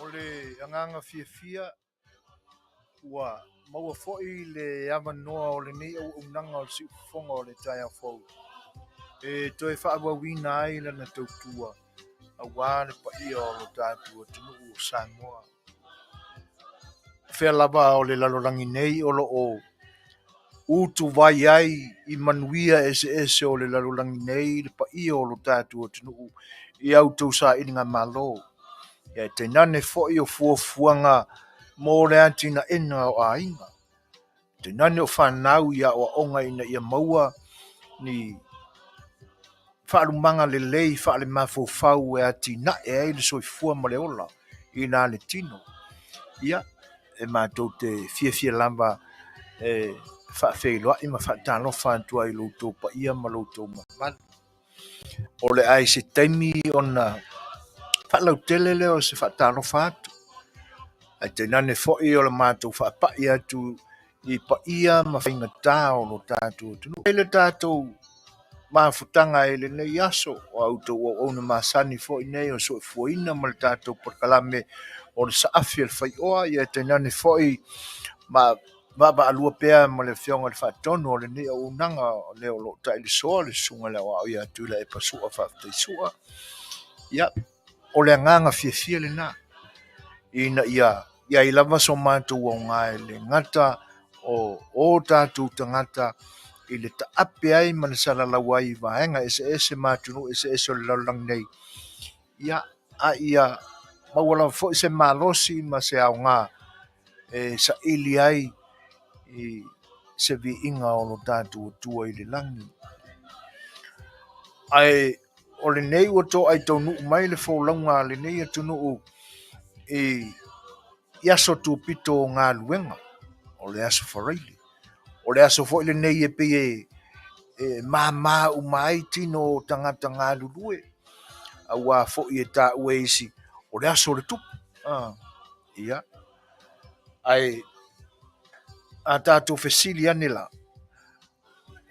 O le agaga fiafia ua maua foi le avanoa o lenei auaunaga o le siufofoga o le taeao fou e toe faaauauina ai lana tautua aua le paia o lo tatou atunuu o Samoa. O fea lava o le lalolagi nei o lo o utuvai ai i manuia eseese o le lalolagi nei le paia o lo tatou atunuu i a outou sailigamalo, ae tainane foi o fuafuaga mo le atinaeina o aiga, tainane o fanau i aoaoga ina ia maua ni faalumaga lelei faalemafaufau e atinae ai le soifua ma le ola i na le tino. Ia, e matou te fiafia lava e faafeiloai ma faatalofa atu ai i lo outou paia ma lo outou mamalu. O le a i se taimi ona faalautele lea o se faatalofa atu, ae tainane foi o le matou faapai atu i paia ma faigata o lo tatou atunuu. I le tatou mafutaga i lenei aso, o a outou auauna masani foi nei o soifuaina ma le tatou polokalame o le saafi a le faioa, ia tainane foi ma vaavaalua pea ma le Afioga i le Faatonu o lenei auaunaga, o le o lo o tailisoa le Susuga i le Aoao ia Tuilaepa Sua Faafetai Sua. Ia, o le agaga fiafia lena, ina ia i ai lava so matou aoga e le gata o o tatou tagata i le taape ai ma le salalau ai i vaega eseese ma atunuu eseese o le lalolagi nei, ia, a ia maua lava foi se malosi ma se aoga e saili ai i se viiga o lo tatou Atua i le lagi. Ae o lenei ua toai taunuu mai le folauga a lenei atunuu i aso tupito o galuega, o le aso Faraile. O le aso foi lenei e pei e māmā uma ai tino o tagata galulue, aua foi e taua e isi, o le aso o le tupu. Ia, ae a tatou fesili ane la,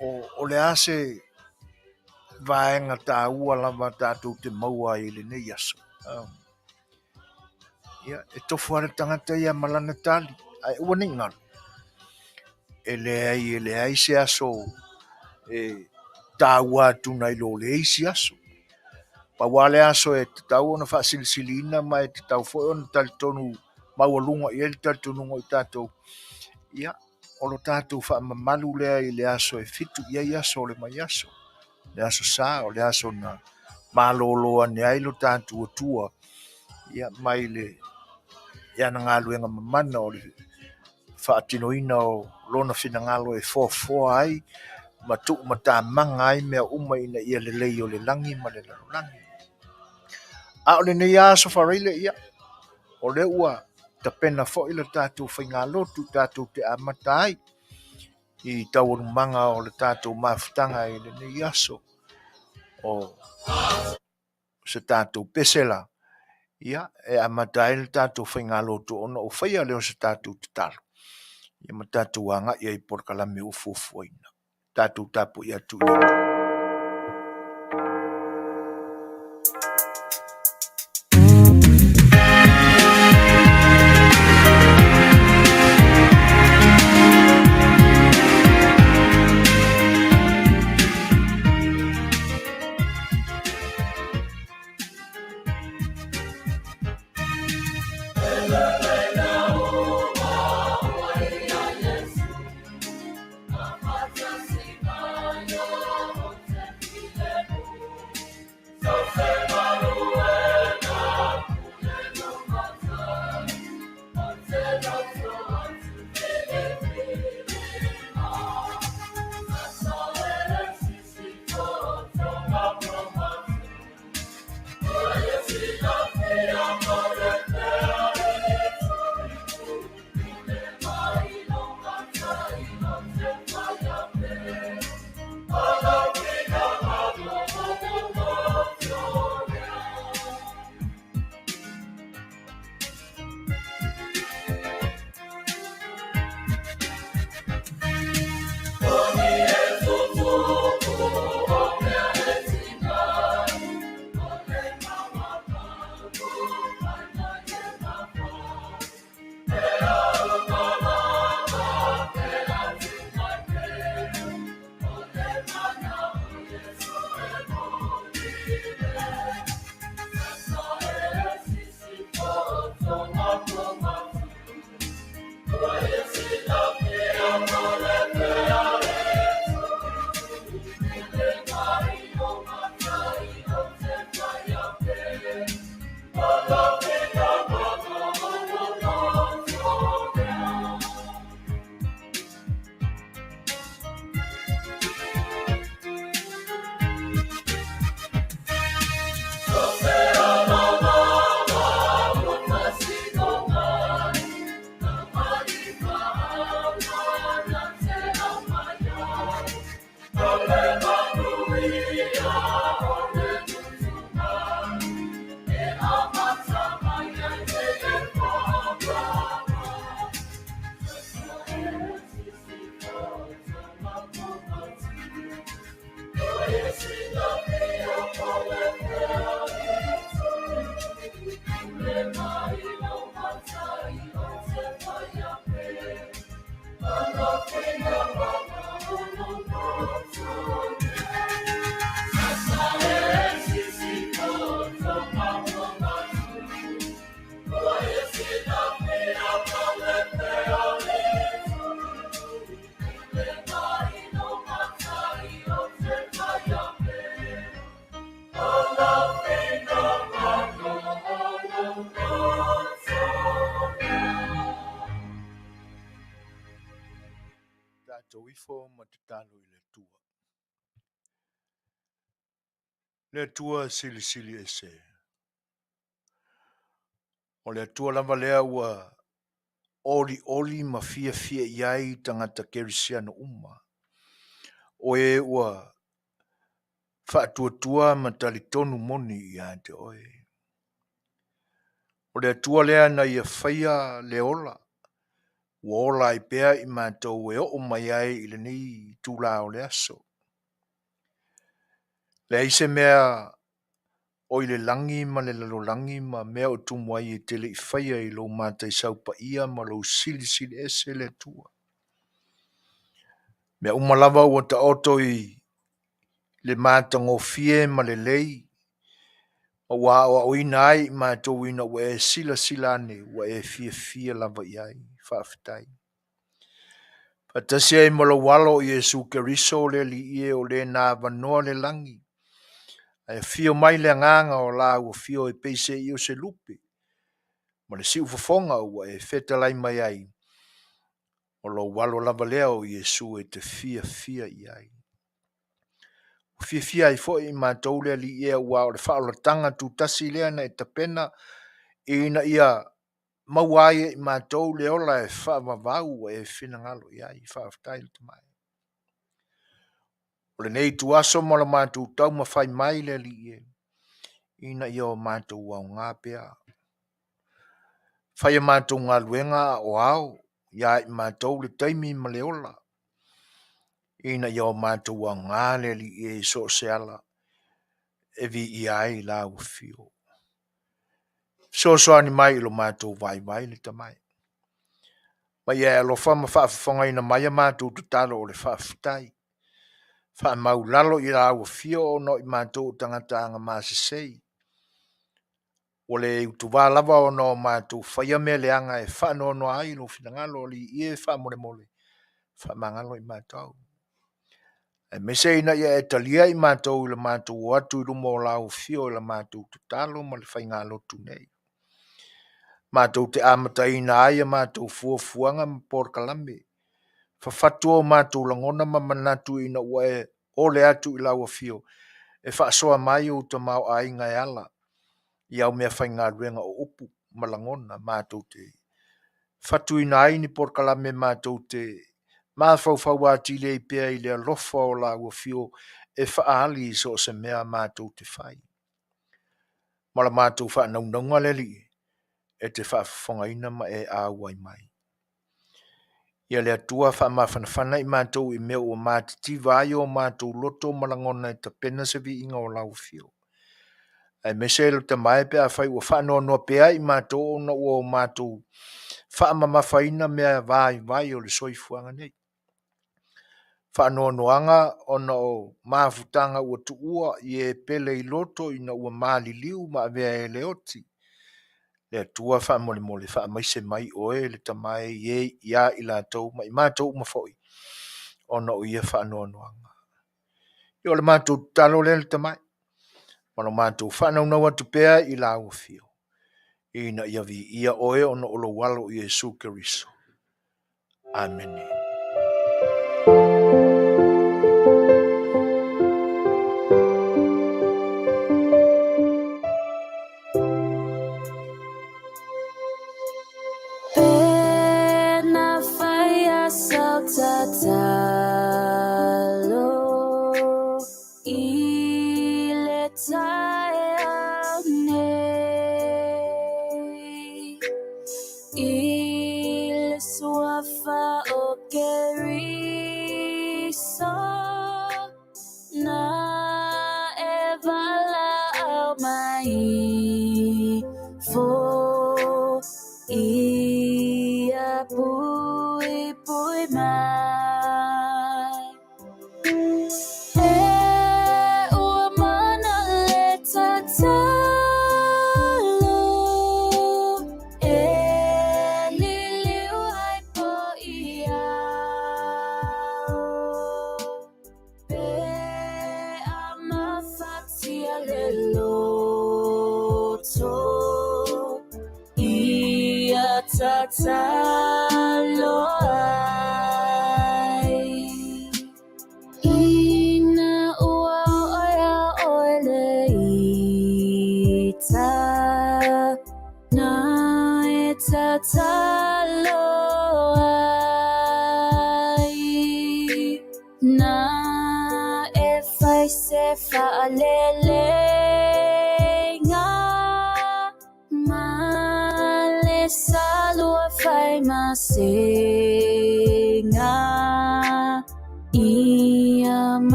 o le a se vaega taua lava tatou te maua ai i lenei aso? Ia, e tofu lava le tagata ia ma lana tali, ae aua ne i galo, e leai e leai se aso e taua atu nai lo le isi aso. Pau lava le aso e tatau ona faasilisiliina ma e tatau foi ona talitonu maualuga i ai le talitonuga o i tatou, ia, o lo tatou faamamalu lea i le aso e 7 i ai aso o le vaiaso, le aso Sa, o le aso na malolo ane ai lo tatou Atua, ia, mai le ana galuega mamana o le faatinoina o lona finagalo e foafoa ai ma tuumatamaga ai mea uma ina ia lelei o le lagi ma le lalolagi. A o lenei aso Faraile, ia, o lea ua tapena foi le tatou faigalotu tatou te amata ai i taualumaga o le tatou mafutaga i lenei aso. O se tatou pese la, ia, e amata ai le tatou faigalotu ona ou faia lea o se tatou tatalo, ia ma tatou agai ai i polokalame ua fuafuaina. Tatou tapuai atu i le Atua. Tatou ifo ma tatalo i le Atua. Le Atua silisili ese. O le Atua lava lea ua olioli ma fiafia i ai tagata kerisiano uma. O e ua faatuatua ma talitonu moni ia te oe. O le Atua lea na ia faia le ola, ua ola ai pea i matou e oo mai ai i lenei itula o le aso. Leai se mea o i le lagi ma le lalolagi ma mea o tumu ai e te le i faia i lou mataisau paia ma lou silisili ese le Atua. Mea uma lava ua taoto i le matagofie ma lelei, ma ua aoaoina ai i matou ina ua e silasila ane ua e fiafia lava i ai. Faafetai. Faatasi ai ma lou alo o Iesu Keriso le Alii e o le na avanoa le lagi, ae afio mai le agaga o lau afio e peiseai o se lupe, ma le siufofoga ua e fetalai mai ai, o lou alo lava lea o Iesu e te fiafia i ai. Ua fiafia ai foi i matou le Alii e aua o le faaolataga tutasi lea na e tapena ina ia maua ai e i matou le ola e faavavau ua e finagalo i ai. Faafetai le Tama. O lenei ituaso ma lo matou taumafai mai le Alii e, ina ia o matou aoga pea. Fai a matou galuega a o ao ia i matou le taimi ma le ola, ina ia o matou aoga le Alii e i so o se ala e viia ai lau afio. Fesoasoani mai i lo matou vaivai le Tama e. Ma ia e alofa ma faafofogaina mai a matou tatalo o le faafetai. Faamaulalo i lau afio ona o i matou o tagata agamasesei. Ua le utuvā lava ona o matou faia mea leaga e faanoanoa ai lou finagalo, Alii e, faamolemole, faamagalo i matou. Aemaise ina ia e talia i matou i le matou o atu i luma o lau afio i la matou tatalo ma le faigalotu nei. Matou te amataina ai a matou fuafuaga ma polokalame. Fafatu o matou lagona ma manatu ina ua e ole atu i lau afio e faasoa mai ou tamaoaiga e ala i au meafaigaluega o upu ma lagona matou te fatuina ai ni polokalame matou te mafaufau atili ai pea i le alofa o lau afio e faaali i so o se mea matou te fai. Ma la matou faanaunauga le Alii, e te faafofogaina ma e auai mai. Ia le Atua faamafanafana i matou i mea ua matitiva ai o matou loto ma lagona e tapena se viiga o lau afio. Aemaise le Tama e pe afai ua faanoanoa pea i matou ona ua o matou faamamafaina mea vaivai o le soifuaga nei. Faanoanoaga ona o mafutaga ua tuua i e pele i loto ina ua maliliu ma avea e le oti. Le Atua faamolemole faamaise mai oe le Tama e i e ia i latou ma i matou uma foi ona o ia faanoanoaga. Ia o le matou tatalo lea le Tama e, ma lo matou faanaunau atu pea i lau Afio, ina ia viia oe ona o lou Alo o Iesu Keriso. Amene.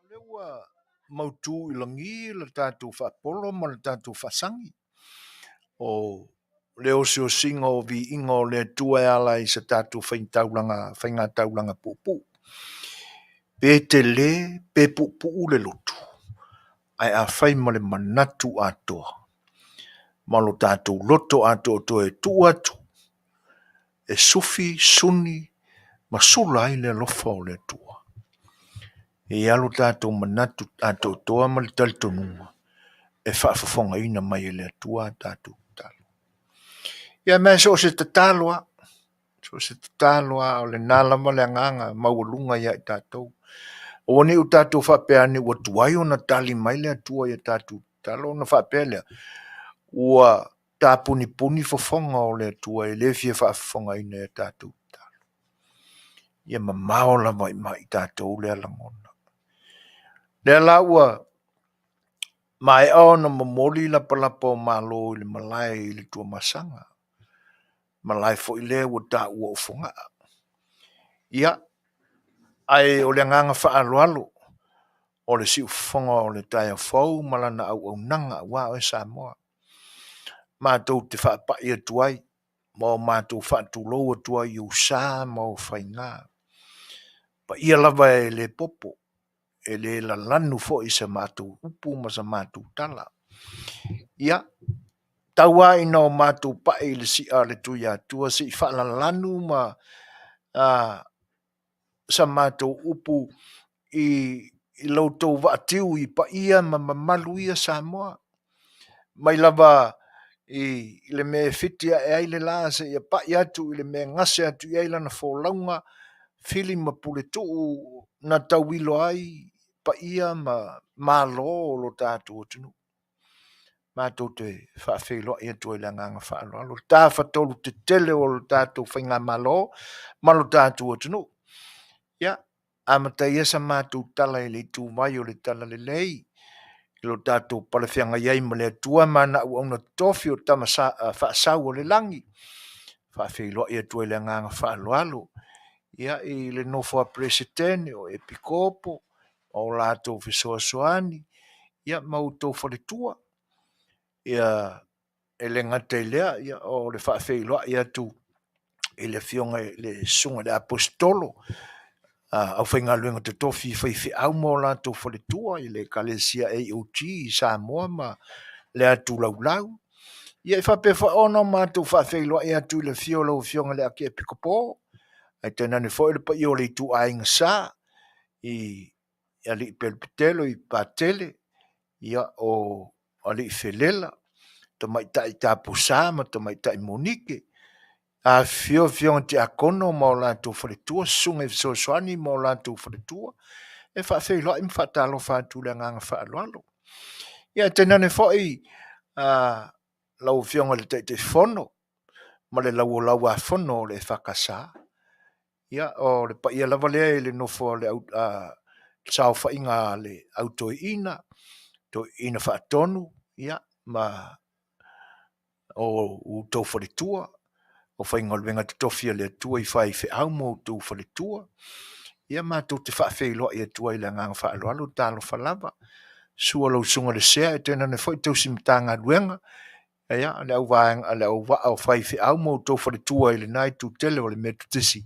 Lea ua mautu i lagi le tatou faapolo ma le tatou faasagi o le osiosiga o viiga o le Atua e ala i se tatou faigataulaga puupuu. Pe tele pe puupuu le lotu, ae afai ma le manatu atoa ma lo tatou loto atoatoa e tuu atu e sufi, suni ma sula ai le alofa o le Atua. E i ai lo tatou manatu atoatoa ma le talitonuga e faafofogaina mai e le Atua a tatou tatalo. Ia ma so o se tatalo lava, so o se tatalo lava, o lena lava le agaga maualuga ia i tatou. Aua ne i o tatou faapea ane ua tuai ona tali mai le Atua i a tatou tatalo ona faapea lea, ua tapunipuni fofoga o le Atua e le fia faafofogaina i a tatou tatalo. Ia mamao lava i ma i tatou lea lagona. Lea la ua maea ona momoli lapalapa o malo i le malae i le Tuamasaga, malae foi lea ua taua o Fogaa. Ia, ae o le agaga faaaloalo o le siufofoga o le taeao fou ma lana auaunaga aua oe Samoa, matou te faapai atu ai ma o matou faatulou atu ai i ou sa ma ou faiga. Paia lava e le popo, e le lalanu foi sa matou upu ma sa matou tala. Ia, tau lava ina o matou pai i le si'a a le Tuiatua se i faalalanu ma sa matou upu i lo outou vaatiu i paia ma mamalu ia Samoa, mai lava i le mea e fiti ae ai le la seia pai atu i le mea e gase atu i ai lana folauga, fili ma puletuu na tauilo ai paia ma malo o lo tatou atunuu. Matou te faafeiloai atu ai i le agaga faaaloalo, le tafatolu tetele o le tatou faigamalo ma lo tatou atunuu. Ia, amata ia sa matou tala i le ituvai o le Talalelei i lo tatou palefeagai ai ma le Atua ma ana auauna totofi o Tama Faasau o le Lagi. Faafeiloai atu ai i le agaga faaaloalo ia i le nofo a Peresetene o Epikopo ma o latou fesoasoani ia ma outou faletua. Ia e le gata i lea, ia o le faafeiloai atu i le afioga i le Susuga i le Aposetolo, aufaigaluega totofi i faifeau ma o latou faletua i le Ekalesia AOG i Samoa ma le atu laulau. Ia e faapea foi ona matou faafeiloai atu i le afio o lau Afioga i le Akiepikopo, ae tainane foi le paia o le ituaiga sa i alii Pelepetelo i Patele, ia o alii Felela, tamaitai Taposa ma tamaitai Monike, afifio afioga Tiakono ma o latou faletua, susuga i fesoasoani ma o latou faletua, e faafeiloai ma faatalofa atu i le agaga faaaloalo. Ia tainane foi lau Afioga i le Taitaifono ma le Laulau-a-Fono o le EFKS, ia o le paia lava lea i le nofo a le saofaiga a le au toeaina, toeaina faatonu, ia ma outou faletua, aufaigaluega totofi a le Atua i faifeau ma outou faletua. Ia matou te faafeiloai atu ai i le agaga faaaloalo, talofa lava. Susu lau Susuga i le Sea ae tainane foi tausi Matagaluega, ia le auvaa o faifeau ma outou faletua i lena itu tele o le Metotisi,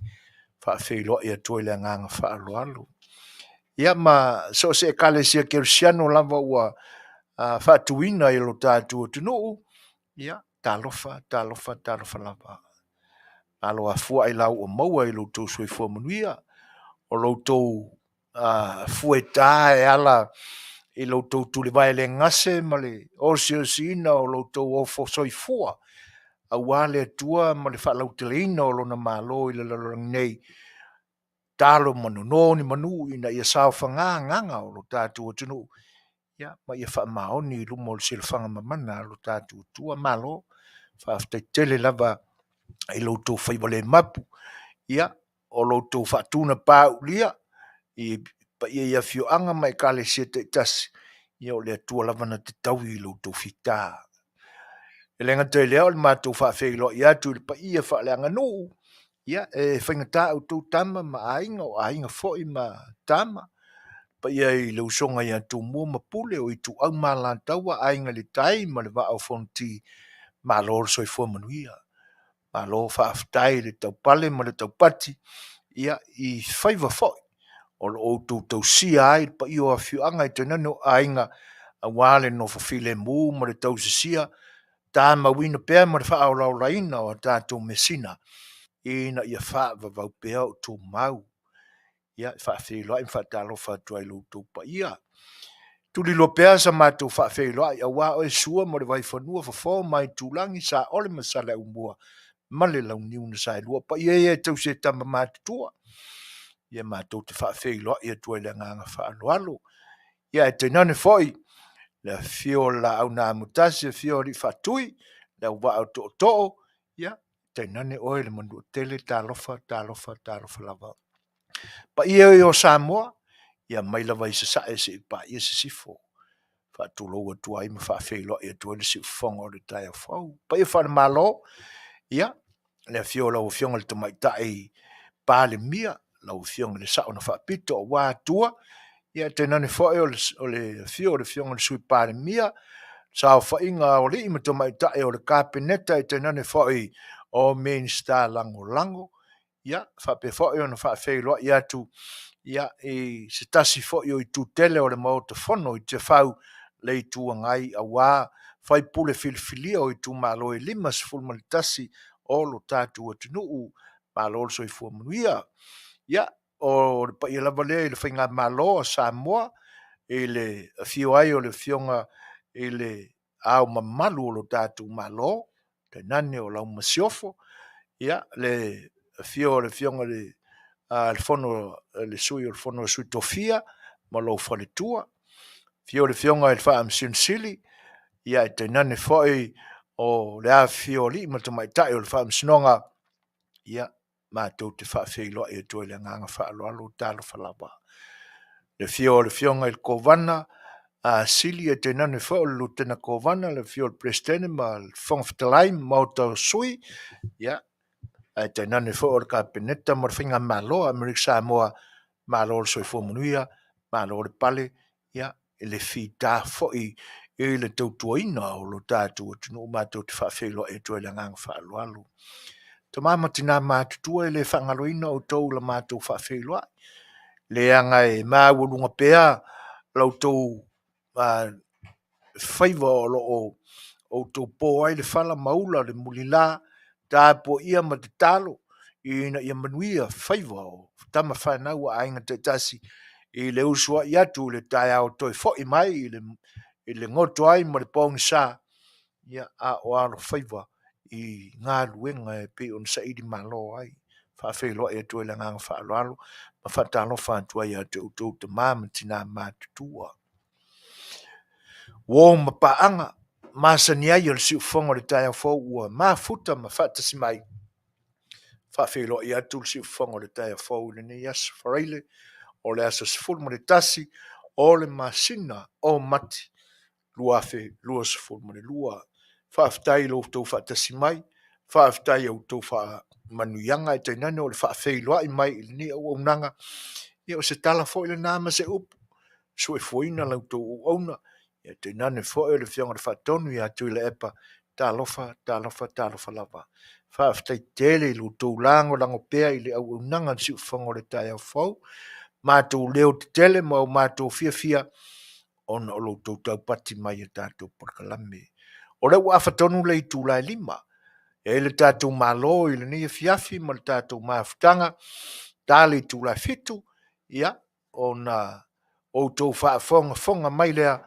faafeiloai atu ai i le agaga faaaloalo. Ia ma so o se Ekalesia Kerisiano lava ua faatuina i lo tatou atunuu, ia talofa, talofa, talofa lava. Alo afua ailao ua maua i lo outou soifua manuia, o lo outou fueta e ala i lo outou tulivae le gase ma le osiosiina o lo outou ofo soifua aua le Atua ma le faalauteleina o lona Malo i le lalolagi nei, talo ma nono ni manu ina ia saofaga agaga o lo tatou atunuu, ia, ma ia faamaoni i luma o le silafaga mamana a lo tatou Atua. Malo, faafetai tele lava i lo outou faiva le mapu, ia, o lo outou faatunapaulia i paia i afioaga ma ekalesia taitasi, ia o le Atua lava na te taui i lo outou fita. E le gata i lea o le matou faafeiloai atu i le paia faaleaganuu, ia e faigata outou Tama ma Aiga, o Aiga foi ma Tama, paia i le usoga ia Tumua ma Pule, o Ituau ma Alataua, Aiga i le Tai ma le Vaa o Fonoti, malo le soifua manuia. Malo faafetai le taupale ma le taupati ia i faiva foi o lo o outou tausia ai le paia o afioaga ae tainane o aiga aua le nofo filemu ma le tausisia tamauina pea ma le faaolaolaina o a tatou measina ina ia faavavau pea o tumau. Ia, e faafeiloai ma faatalofa atu ai i lo outou paia. Tulilo pea sa matou faafeiloai aua oe Sua ma le Vaifanua, Fofo ma Aitulagi, Saole ma Saleaaumua ma le Launiu na Saelua. O paia ia e tausi e tama matutua. Ia matou te faafeiloai atu ai i le agaga faaaloalo. Ia ae tainane foi le afifio o le Laau na Amotasi, afio Alii Faatui, le Auvaa o Tootoo, ia tainane oe le Manuatele, talofa, talofa, talofa lava. Paia e o Samoa, ia mai lava i Sasae seia paia Sisifo. Faatulou atu ai ma faafeiloai atu ai le siufofoga o le taeao fou. Paia faale-Malo, ia, le afio o lau Afioga i le Tamaitai Palemia, lau Afioga i le Sao na Faapito aua Atua, ia tainane foi o le afio o le Afioga i le Sui Palemia, saofaiga a alii ma tamaitai o le Kapeneta, tainane foi o Minisita Lagolago, ia faapea foi ona faafeiloai atu ia i se tasi foi o itu tele o le Maota Fono i Tiafau le Itu Agai aua sui usufono filifilia o itumalo e 51 o lo tatou atunuu. Malo le soifua manuia. Ia, o le paia lava lea i le faigamalo a Samoa i le afio ai o le Afioga i le Ao Mamalu o lo tatou Malo, tainane o lau Masiofo, ia, le afio o le Afioga i le Sui o le Fono a Sui Tofia ma lou faletua, afio le Afioga i le Faamasino Sili, ae tainane foi o le afifio o alii ma tamaitai o le Faamasinoga, ia, matou te faafeiloai atu ai i le agaga faaaloalo. Talofa lava. Le afio o le Afioga i le Kovana Sili ae tainane foi o le Lutena Kovana, le afio o le Peresetene ma le Fofoga Fetalai ma le Maota o Sui, ia, ae tainane foi o le Kapeneta ma le faigamalo a Amerika Samoa, malo le soifua manuia, malo le pale i le fita foi i le tautuaina o lo tatou atunuu. Matou te faafeiloai atu ai i le agaga faaaloalo. Tama ma tina matutua, e le faagaloina outou i la matou faafeiloai, leaga e maualuga pea la outou faiva o lo o outou po ai le fala ma ula le mulila, tapuaia ma tatalo ina ia manuia faiva o tama fanau a aiga taitasi i le usuai atu i le taeao toe foi mai i le goto ai ma le pogisa, ia, a o alofaiva i galuega e pei ona sailimalo ai. Faafeiloai atu ai i le agaga faaaloalo ma faatalofa atu ai ia te outou tama ma tina matutua. Uo ma paaga masani ai o le siufofoga o le taeao fou ua mafuta ma faatasi mai, faafeiloai atu le siufofoga o le taeao fou i lenei aso Faraile o le aso 11 o le masina o Mati 2022. Faafetai i lo outou faatasi mai, faafetai i a outou faamanuiaga ae tainane o le faafeiloai mai i lenei auaunaga. Ia o se tala foi lena ma se upu, soifuaina la outou auauna, ia tainane foi o le Afioga i le Faatonu ia Tuilaepa, talofa, talofa, talofa lava. Faafetai tele i lo outou lagolago pea i le auaunaga a le siufofoga o le taeao fou, matou leo tetele ma o matou fiafia ona o lo outou taupati mai i a tatou polokalame. O lea ua afa tonu le itula e 5, e i ai le tatou malo i lenei afiafi ma le tatou mafutaga, ta le itula e 7, ia, ona outou faafogafoga mai lea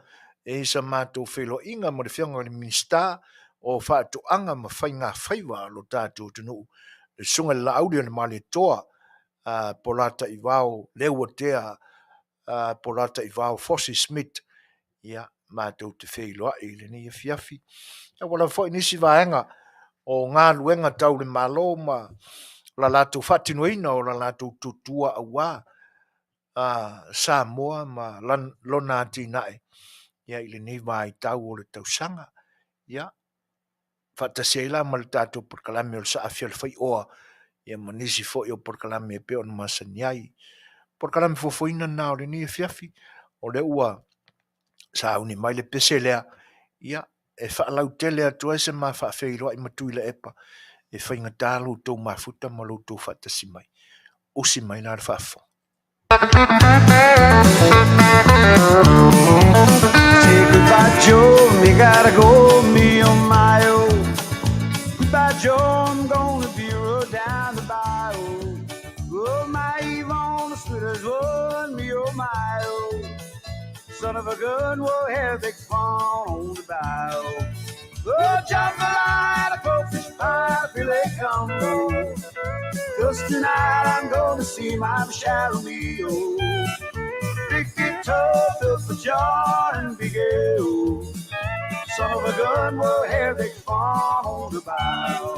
i sa matou feiloaiga ma le Afioga i le Minisita o Faatoaga ma Faiga Faiva a lo tatou atunuu, le Susuga i le Laaulialemalietoa Polataivao Leuatea Polataivao Fosi Smith. Ia, matou te feiloai i lenei afiafi. Ua lava foi nisi vaega o galuega tau le Malo ma la latou faatinoina o la latou tutua aua Samoa ma lona atinae i lenei vaitau o le tausaga. Ia, faatasi ai la ma le tatou polokalame o le Saafi a le Faioa ma nisi foi o polokalame e pei ona masani ai. Polokalame fuafuaina lena o lenei afiafi, o lea ua sauni mai le pese lea, ia, e faalautele atu ai se ma faafeiloai ma Tuilaepa, e faigata lo outou mafuta ma lo outou faatasi mai. Usi mai la le faafofoga. Say goodbye, Joe, me gotta go, me oh my oh. Goodbye, Joe, I'm gonna be rode down the bayou. Oh, my Yvonne, the sweetest one, me oh my oh. Son of a gun, we'll have big fun on the bayou. Oh, jambalaya, crawfish pie, filet combo. 'Cause tonight I'm gonna see my Michelle me oh. Ricky Toad, for John and Big O. Son of a gun, we'll have big fun on the bayou.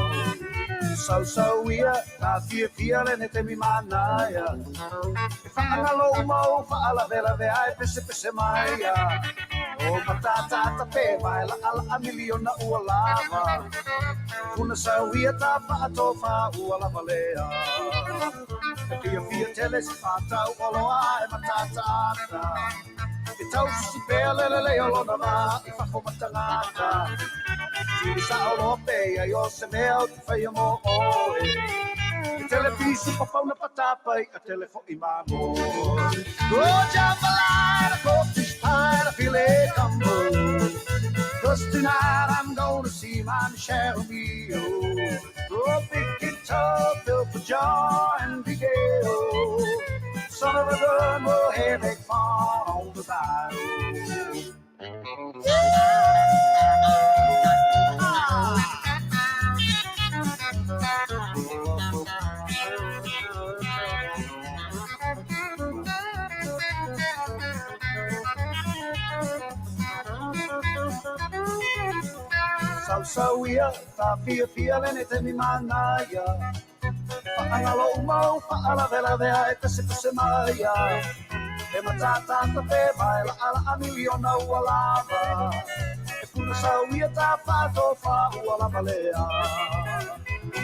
Sausau ia, tafiafia lenei taimi manaia. E faagalo uma ou faalavelavea e pesepese mai ia. O matatata pe vae laʻalaʻa miliona ua lava. Funa sau ia ta faatofa ua lava lea. E fiafia tele se faatau oloa e matatata. E tausisi pea le lelei o lona va i fafo ma tagata. Sili sao loa pe i ai o se mea ou te faia mo oe. E telepisi papauna patapai a tele foʻi mamoe. Oh, jambalaya, pork fish pie, and a filet gumbo. 'Cause tonight I'm gonna see my Michelle mio. Oh, big guitar built for joy and big ale. Son of a gun, we'll have big fun on the bayou. Sausau ia, tafiafia lenei taimi manaia. Faagalo uma ou faalavelavea e pesepese mai ia. E matatata pe vae laʻalaʻa miliona ua lava. E puna sau ia ta faatofa ua lava lea.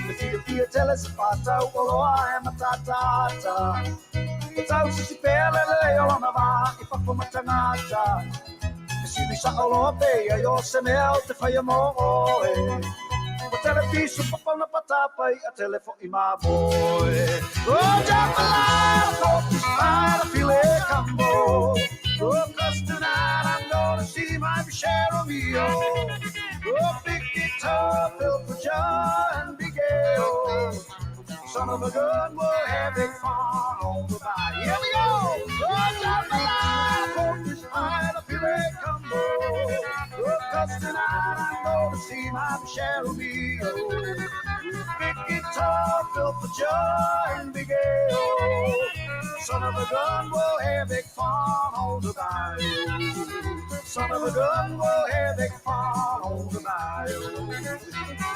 E fiafia tele se faatau oloa e matatata. E tausisi pea le lelei o lona va i fafo ma tagata. E sili sao loa pe i ai o se mea ou te faia mo oe. Ua tele pisu papauna patapai a tele foʻi mamoe. Oh, jambalaya, pork fish pie, a filet gumbo. Oh, 'cause tonight I'm gonna see my Michelle mio. Oh, big guitar built for joy and big ale. Son of a gun, we'll have big fun on the bayou. Here we go! Oh, jambalaya, pork fish pie, a filet gumbo. Oh, 'cause tonight I'm gonna see my Michelle mio. Big guitar built for joy and big ale. Son of a gun, we'll have big fun on the bayou. Son of a gun, we'll have big fun on the bayou.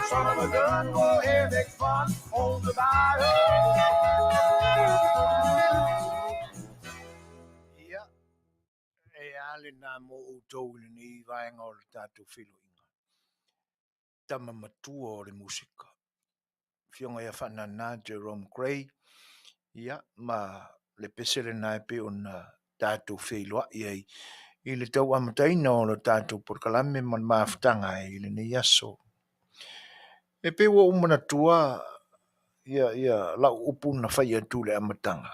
Son of a gun, we'll have big fun on the bayou. Ia, e a lena mo outou i lenei vaega o le tatou feiloaiga. Tama matua o le musika, Afioga ia Faanana Jerome Grey, ia, ma le pese lena e pei ona tatou feiloai ai i le tau amataina o le tatou polokalame ma le mafutaga ai i lenei aso. E pei ua ou manatua ia, ia lau upu na fai atu i le amataga.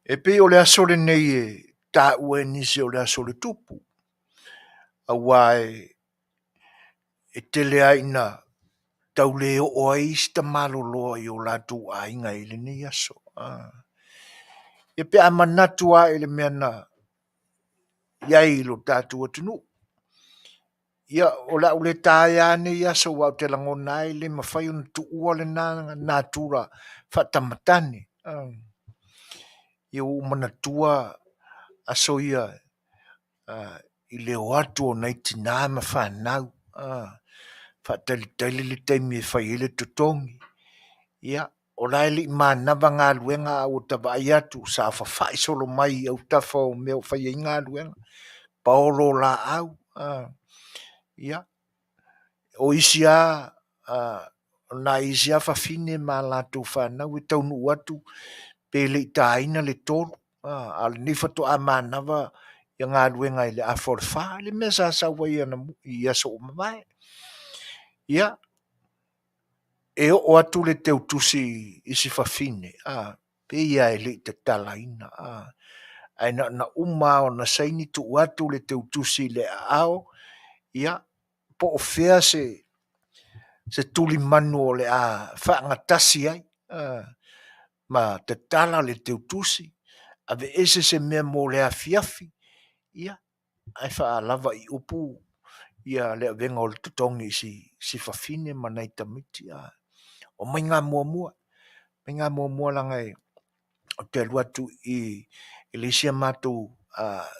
E pei o le aso lenei e taua e nisi o le aso o le tupu, aua e e tele lava ina tau le oo ai isi tamaloloa i o latou aiga i lenei aso. Ia pe a manatu lava i le mea na i ai i lo tatou atunuu. Ia, o le a ou le taea lava nei aso aua ou te lagona ai e le mafai ona tuua lena natura faatamatane. Ia ua ou manatua aso ia i le o atu o nai tina ma fanau, faatalitali le taimi e fai ai le totogi. Ia, o la e le i manava galuega a ua ta vaai atu saofafai solo mai i autafa o mea o fai ai galuega, paolo o laau. Ia, o isi lava o nai isi lava fafine ma a latou fanau e taunuu atu pe le i taina le 3, a o lenei faatoa manava ia galuega i le afa o le 4, le mea sa sau ai i aso ua mavae. Ia, e oo atu le teutusi i si fafine, pei lava e le i tatalaina, ae na ona uma lava ona saini tuu atu le teutusi i le aao, ia, po o fea se tulimanu o le a faagatasi ai, ma tatala le teutusi, aveese se mea mo le afiafi, ia, ae faalava i upu ia le avega o le totogi i si fafine ma nai tamaiti. Omai ga muamua, omai ga muamua leaga ou te alu atu i le isi a matou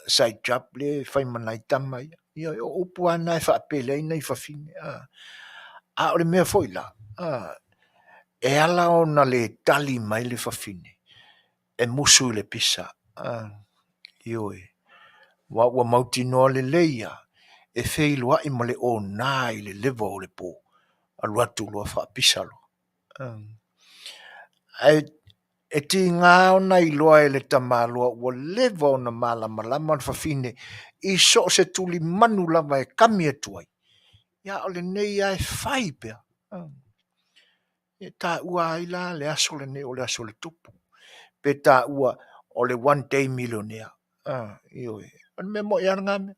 side job lea e fai ma nai tama ia. Ioe, o upu lava na e faapele ai nai fafine. A o le mea foi la, e ala ona le tali mai le fafine, e musu i le pisa. Ioe. Aua ua mautinoa lelei lava e feiloai ma le ona i le leva o le po, alu atu loa faapisa loa. Ae e tiga ona iloa e le tamaloa ua leva ona malamalama le fafine i so o se tulimanu lava e kami atu ai, ia a o lenei lava e fai pea. E taua ai la le aso lenei o le aso o le tupu, pe taua o le one day millionaire. Ioe, o le mea moi lava lena mea.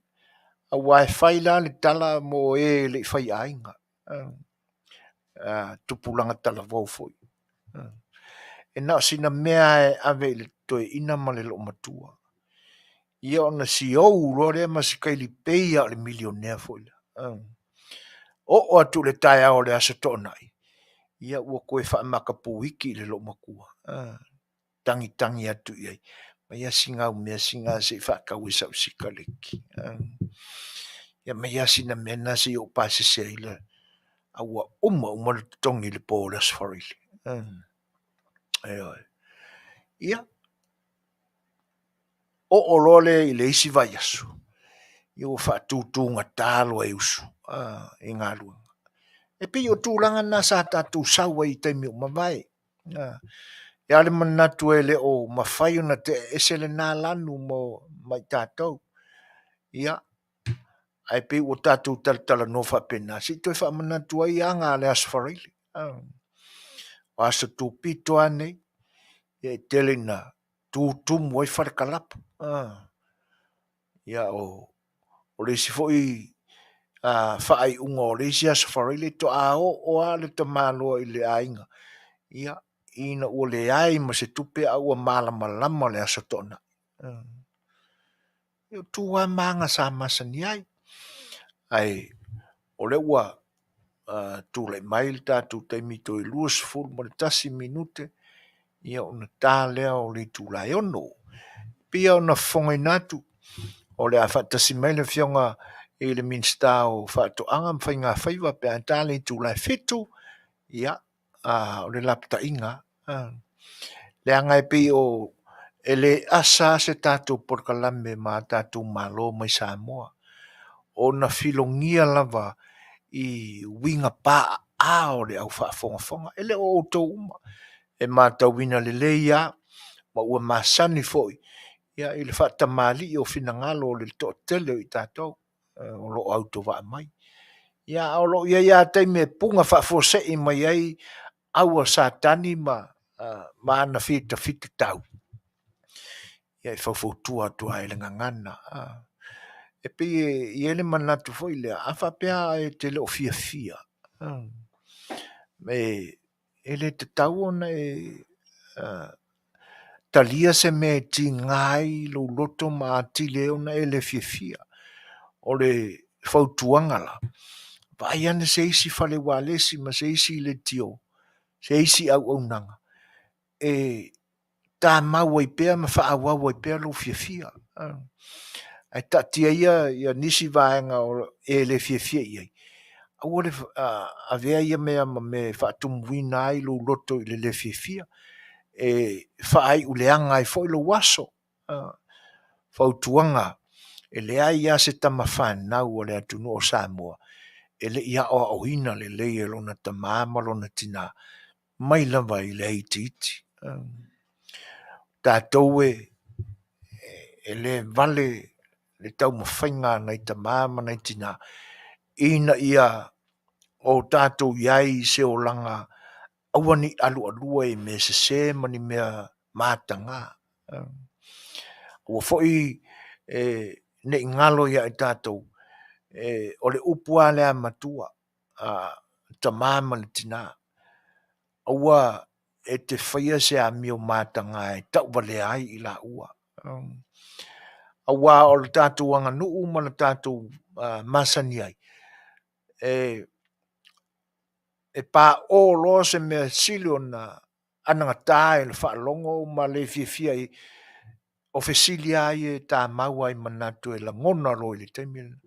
Aua e fai la le tala mo e e le i faiaiga, tupulaga talavou foi. E na o sina mea e ave i le toeaina ma le loomatua, ia ona siou loa lea ma si kailipei lava o le milionea foi lea. Oo atu i le taeao o le Aso Toonai, ia ua toe faamatapu iki i le loomatua, tagitagi atu i ai, aumai lava sina au mea sina se i faatau ai sau sikaleki. Ia aumai lava sina mea lena se i ou pasese ai le... a ua uma uma le totogi i le po o le Aso Faraile. Ioe. Ia, oo loa lea i le isi vaiaso, ia ua faatutugata loa e usu i galuega. E pei o tulaga na sa tatou sau ai i taimi ua mavae. E i ai le manatu e le o mafai ona tea ese lena lanu ma i tatou. Ia, ae pei ua tatou talatalanoa faapena, se i toe faamanatu ai aga a le Aso Faraile. O aso tupito lava nei, e tele ina tutumu ai fale kalapu. Ia o le isi foi faaiuga o le isi Aso Faraile faatoa oo lava le tamaloa i le aiga, ia, ina ua leai ma se tupe a ua malamalama le Aso Toonai. O tu lava ma aga sa masani ai, ae o lea ua tulai mai le tatou taimi toe 21 minute ia ona ta lea o le itula e 6. E pei ona fofogaina atu, o le a faatasi mai le Afioga i le Minisita o Faatoaga ma Faiga Faiva pe a ta le itula e 7, ia, o le lapataiga lava. Leaga e pei o e le asa lava se tatou polokalame ma a tatou malo mai Samoa ona filogia lava i uiga paaaao o le au faafogafoga. E le o outou uma, e matauina lelei lava ma ua masani foi i le faatamalii o finagalo o le toatele o i tatou o lo o autovaa mai. Ia a o lo o i ai lava taimi e puna faafuasei mai ai au a Satani ma ana fitafitatau, ia e faufautua atu lava i le gagana. E pei e i ai le manatu foi lea, a faapea e te le o fiafia, e le tatau ona e talia se mea e tiga ai lou loto ma atili ai ona e le fiafia. O le fautuaga la, vaai ane se isi fale ualesi ma se isi leitio, se isi auaunaga e tamau ai pea ma faaauau ai pea lou fiafia. Ae taatia ia nisi vaega e le fiafia i ai, aua le avea ia mea ma mea e faatumuina ai lou loto i le le fiafia, e faaiu leaga ai foi lou aso. Fautuaga, e leai lava se tama fanau a le atunuu o Samoa e le i aoaoina lelei e lona tama ma lona tina mai lava i le itiiti. O tatou e le vale le taumafaiga a nai tama ma nai tina ina ia o tatou i ai i se olaga aua ne i alualua i mea sese ma ni mea mataga. Aua foi ne i galo ia i tatou, o le upu lava lea a matua, a tama ma le tina, aua e te faia se amio mataga e tauvalea ai i laua. Aua o le tatou aganuu ma le tatou masani ai, e pao'o loa se mea sili ona anagata i le faalogo ma le fiafia ai, o fesili lava ia e tamau lava i manatu e lagona loa i le taimi lena.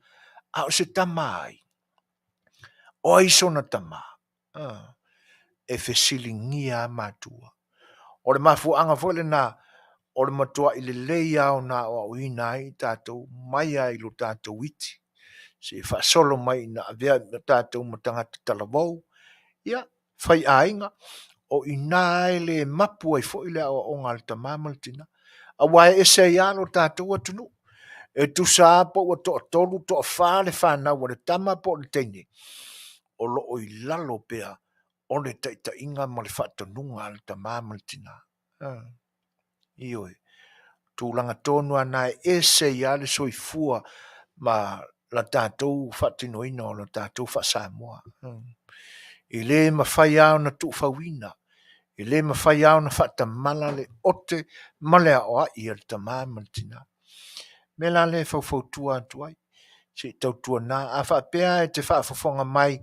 A o se tama ai? O ai sona tama? E fesiligia lava matua. O le mafuaaga foi lena o le matuai lelei lava ona aoaoina ai i tatou mai lava i lo tatou iti seia faasolo mai ina avea tatou ma tagata talavou, ia, faiaiga, o i ina e le mapu ai foi le aoaoga a le tama ma le tina, aua e ese ai lava lo tatou atunuu. E tusa lava po ua toatolu, toafa le fanau a le tama po o le teine, o lo o i lalo pea o le taitaiga ma le faatonuga a le tama ma le tina. Ioe. Tulaga tonu lava na e ese ai lava le soifua ma la tatou faatinoina o le tatou faa-Samoa. E le mafai lava ona tuufauina, e le mafai lava ona faatamala le ote ma le aoai a le tama ma le tina. O le mea la lea e faufautua atu ai, se i tautuana, a faapea e te faafofoga mai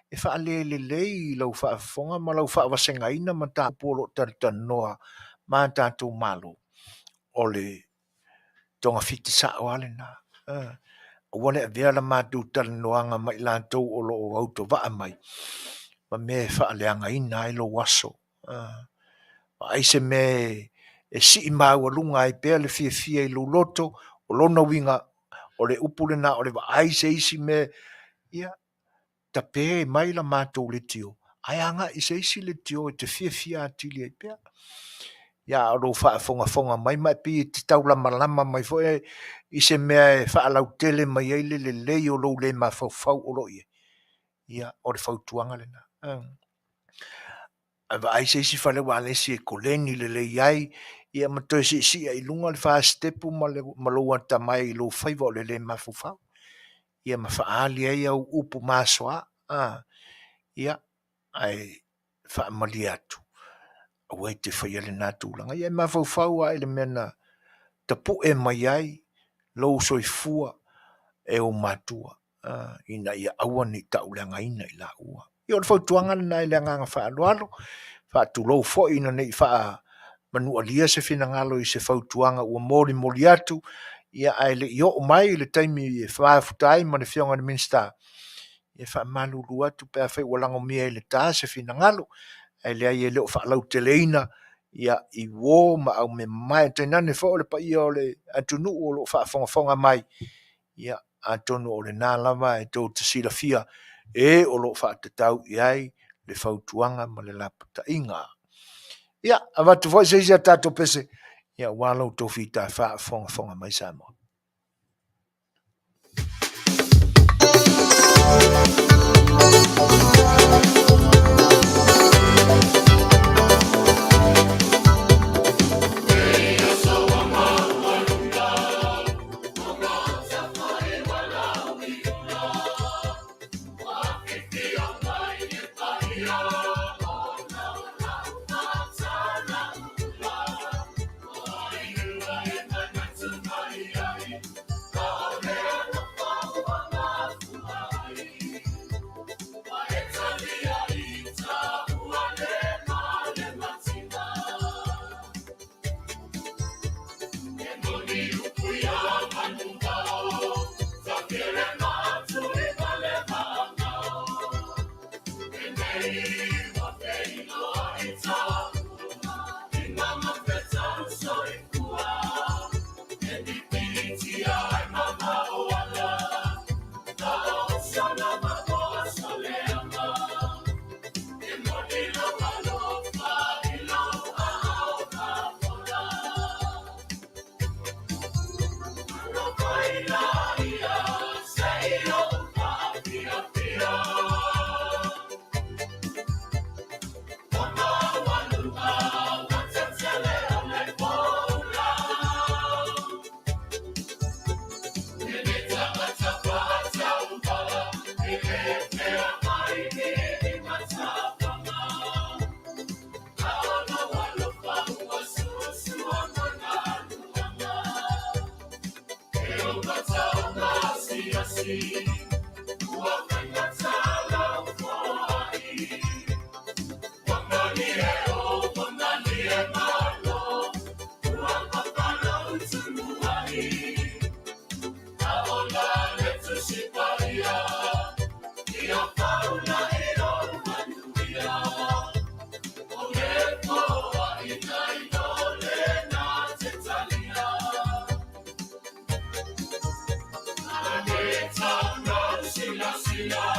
e faalelelei lau faafofoga ma lau faavasegaina mataupu o lo o talatalanoa ma tatou Malo, o le togafiti sao lava lena. Aua le avea la matou talanoaga ma i latou o lo o autovaa mai ma mea e faaleagaina ai lou aso. Vaai se mea e sii maualuga ai pea le fiafia i lou loto, o lona uiga o le upu lena o le vaai i se isi mea, ia, tape mai la matou leitio ae agai i se isi leitio e te fiafia atili ai pea. Ia, a o lou faafogafoga mai ma e pei e te taulamalama mai foi i se mea e faalautele mai ai le lelei o lou le mafaufau o lo o i ai, ia, o le fautuaga lena. Ae vaai se isi fale ualesi e koleni lelei ai, ia ma toe siisii ai i luga le fasitepu ma lou atamai i lou faiva o le le mafaufau, ia ma faaali ai au upu masoa. Ia, ae faamalie atu, aua e te faia lena tulaga. Ia e mafaufau lava i le mea na tapue mai ai lou soifua e ou matua, ina ia aua ne i tauleagaina i laua. Ia o le fautuaga lena i le agaga faaaloalo, faatulou foi ina ne i faamanualia se finagalo i se fautuaga ua molimoli atu, ia ae le i oo mai le taimi e mafuta ai ma le Afioga i le Minisita, e faamalulu atu pe afai ua lagomia i le ta se finagalo, ae leai e le o faalauteleina ia i uo ma aumeamamae, tainane foi o le paia o le atunuu o lo o faafogafoga mai, ia atonu o lena lava e tou te silafia e o lo o faatatau i ai le fautuaga ma le lapataiga. Ia, avatu foi se isi a tatou pese, ia aua lo outou fitafa o faafogafoga mai Samoa. Alofa.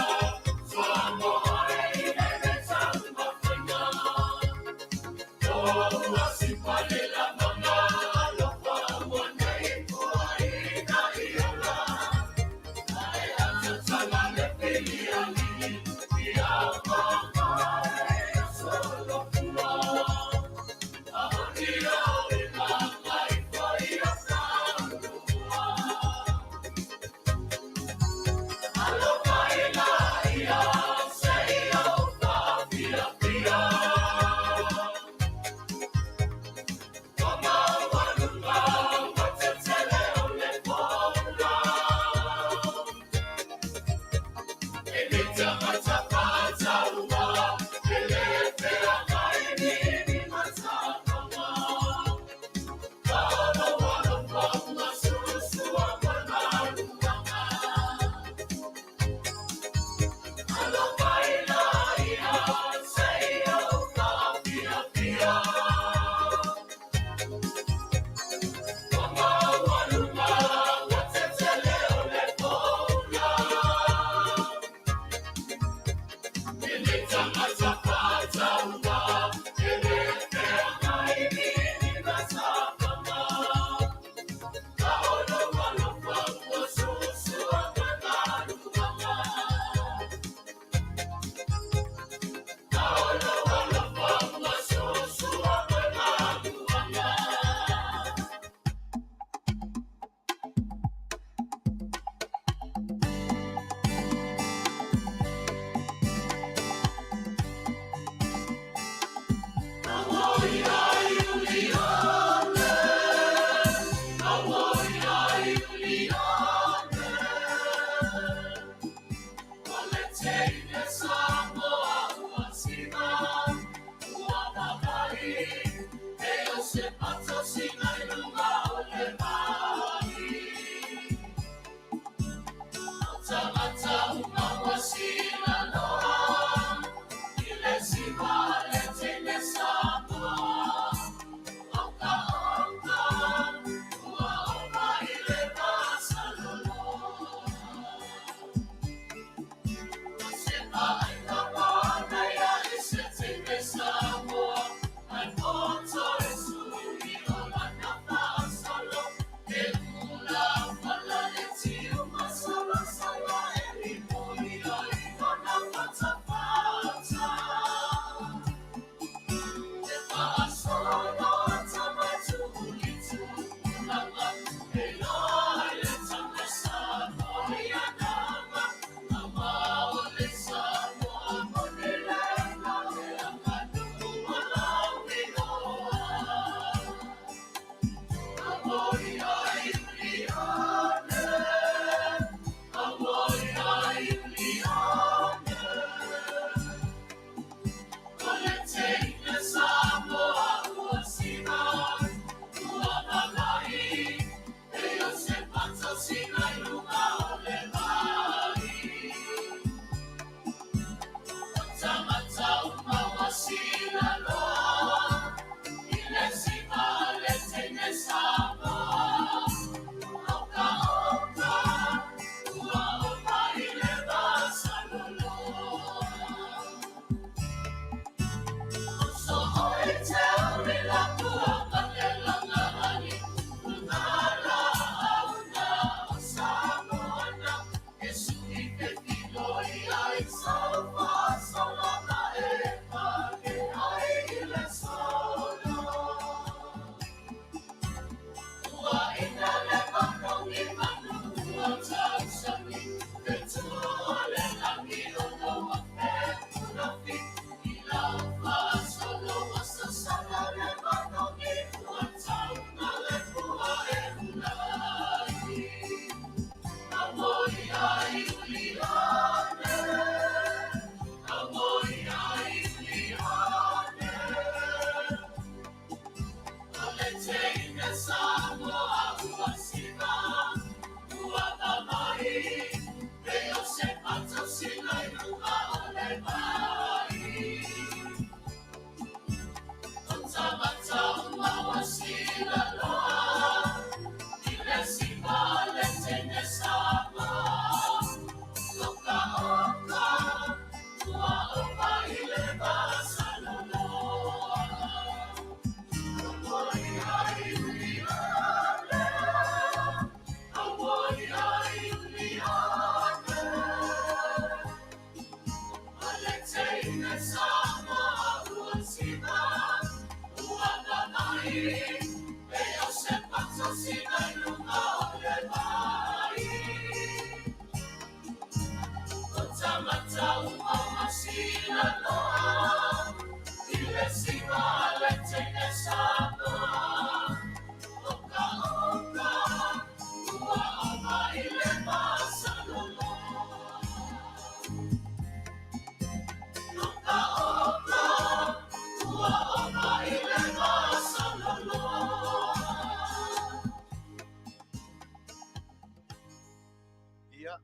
Ia,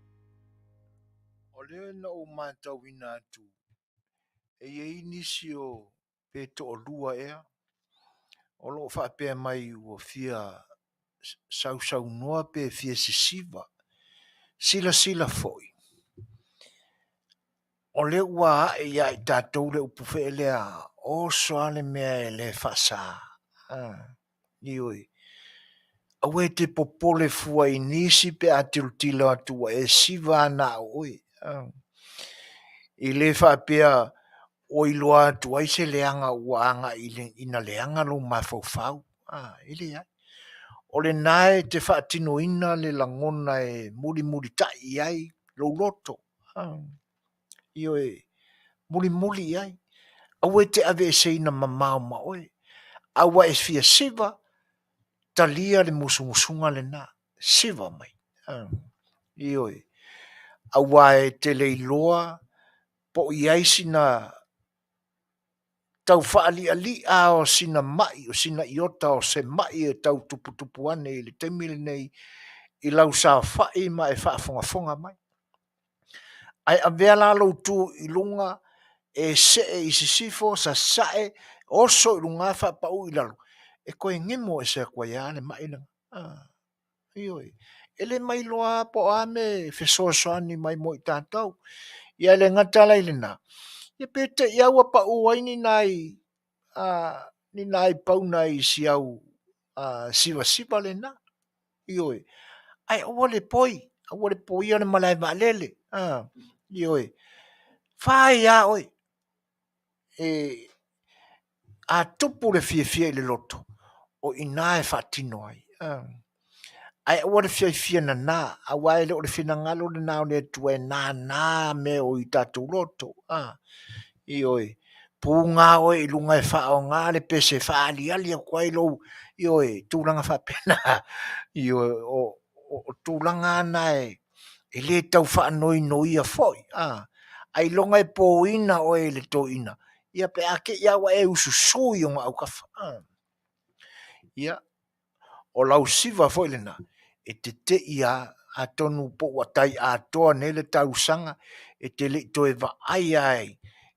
o lea na ou matauina atu e i ai nisi o pe toalua ea o lo o faapea mai ua fia sausaunoa pe fia sisiva. Silasila foi, o lea ua ae ia i tatou le upu foi lea, oso lava le mea e le faasa. Ioe. Aua e te popole fua i nisi pe a tilotilo atu ua e siva lava na o oe. E le faapea ua iloa atu ai se leaga ua agai ina leaga lou mafaufau. E leai. O lena e te faatinoina le lagona e mulimulitai i ai lou loto. Ioe, mulimuli i ai. Aua e te aveeseina mamao ma oe. A ua e fia siva, talia le musumusuga lena, siva mai. Ioe. Aua e te le iloa po o i ai sina tau faalialia o sina mai, o sina iota o se mai e tau tuputupu ane i le taimi lenei i lau saofai ma e faafogafoga mai. Ae avea la lou tu i luga e see i sisifo, sasae, oso i luga faapau i lalo, e toe gemo ese atu ai lava le mai lena. Ioe. E le mailoa lava po o a mea e fesoasoani mai mo i tatou. Ia e le gata la i lena, ia pe te i lava ua pau ai ni nai ni nai pauna i si au sivasiva lena. Ioe. Ae aua le poi, aua le poia le malae vaalele. Ioe. Fai lava oe. E a tupu le fiafia i le loto, o i ina e faatino ai. Ae aua le fiafia nana, aua e le o le finagalo lena o le Atua e nana mea o i tatou loto. Ioe. Puga oe i luga e faaaoga le pese e faaaliali atu ai lou, ioe, tulaga faapena. Ioe, o tulaga na e le tau faanoinoia foi. Ailoga e poina oe i le toeaina, ia pe a te i lava ua e ususu i ona autafa. Ia, o lau siva foi lena, e te te i lava, atonu po ua tai atoa nei le tausaga e te le i toe vaai lava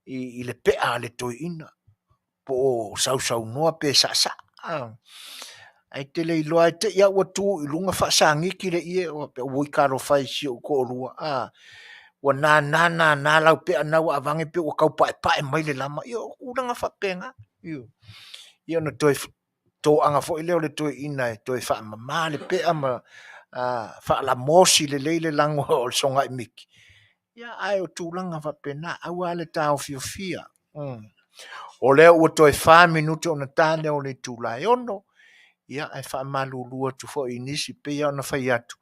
i le pea a le toeaina, po o sausaunoa pe saasaa. Ae te le iloa e te i lava ua tu i luga faasagiti le ie, faapea, oi talofa e i si ou toalua, ua nana nana lau pea lena ua aveane pei ua tau paepae mai le lama. Ia o tulaga faapena. Ia ona toe toaga foi lea o le toeaina e toe faamama le pea ma faalamosi lelei le lago o le sogai miti. Ia, ae o tulaga faapena, aua le taofiofia. O lea ua toe 4 minute ona ta lea o le itula e 6, ia ae faamalulu atu foi i nisi, pei lava ona fai atu,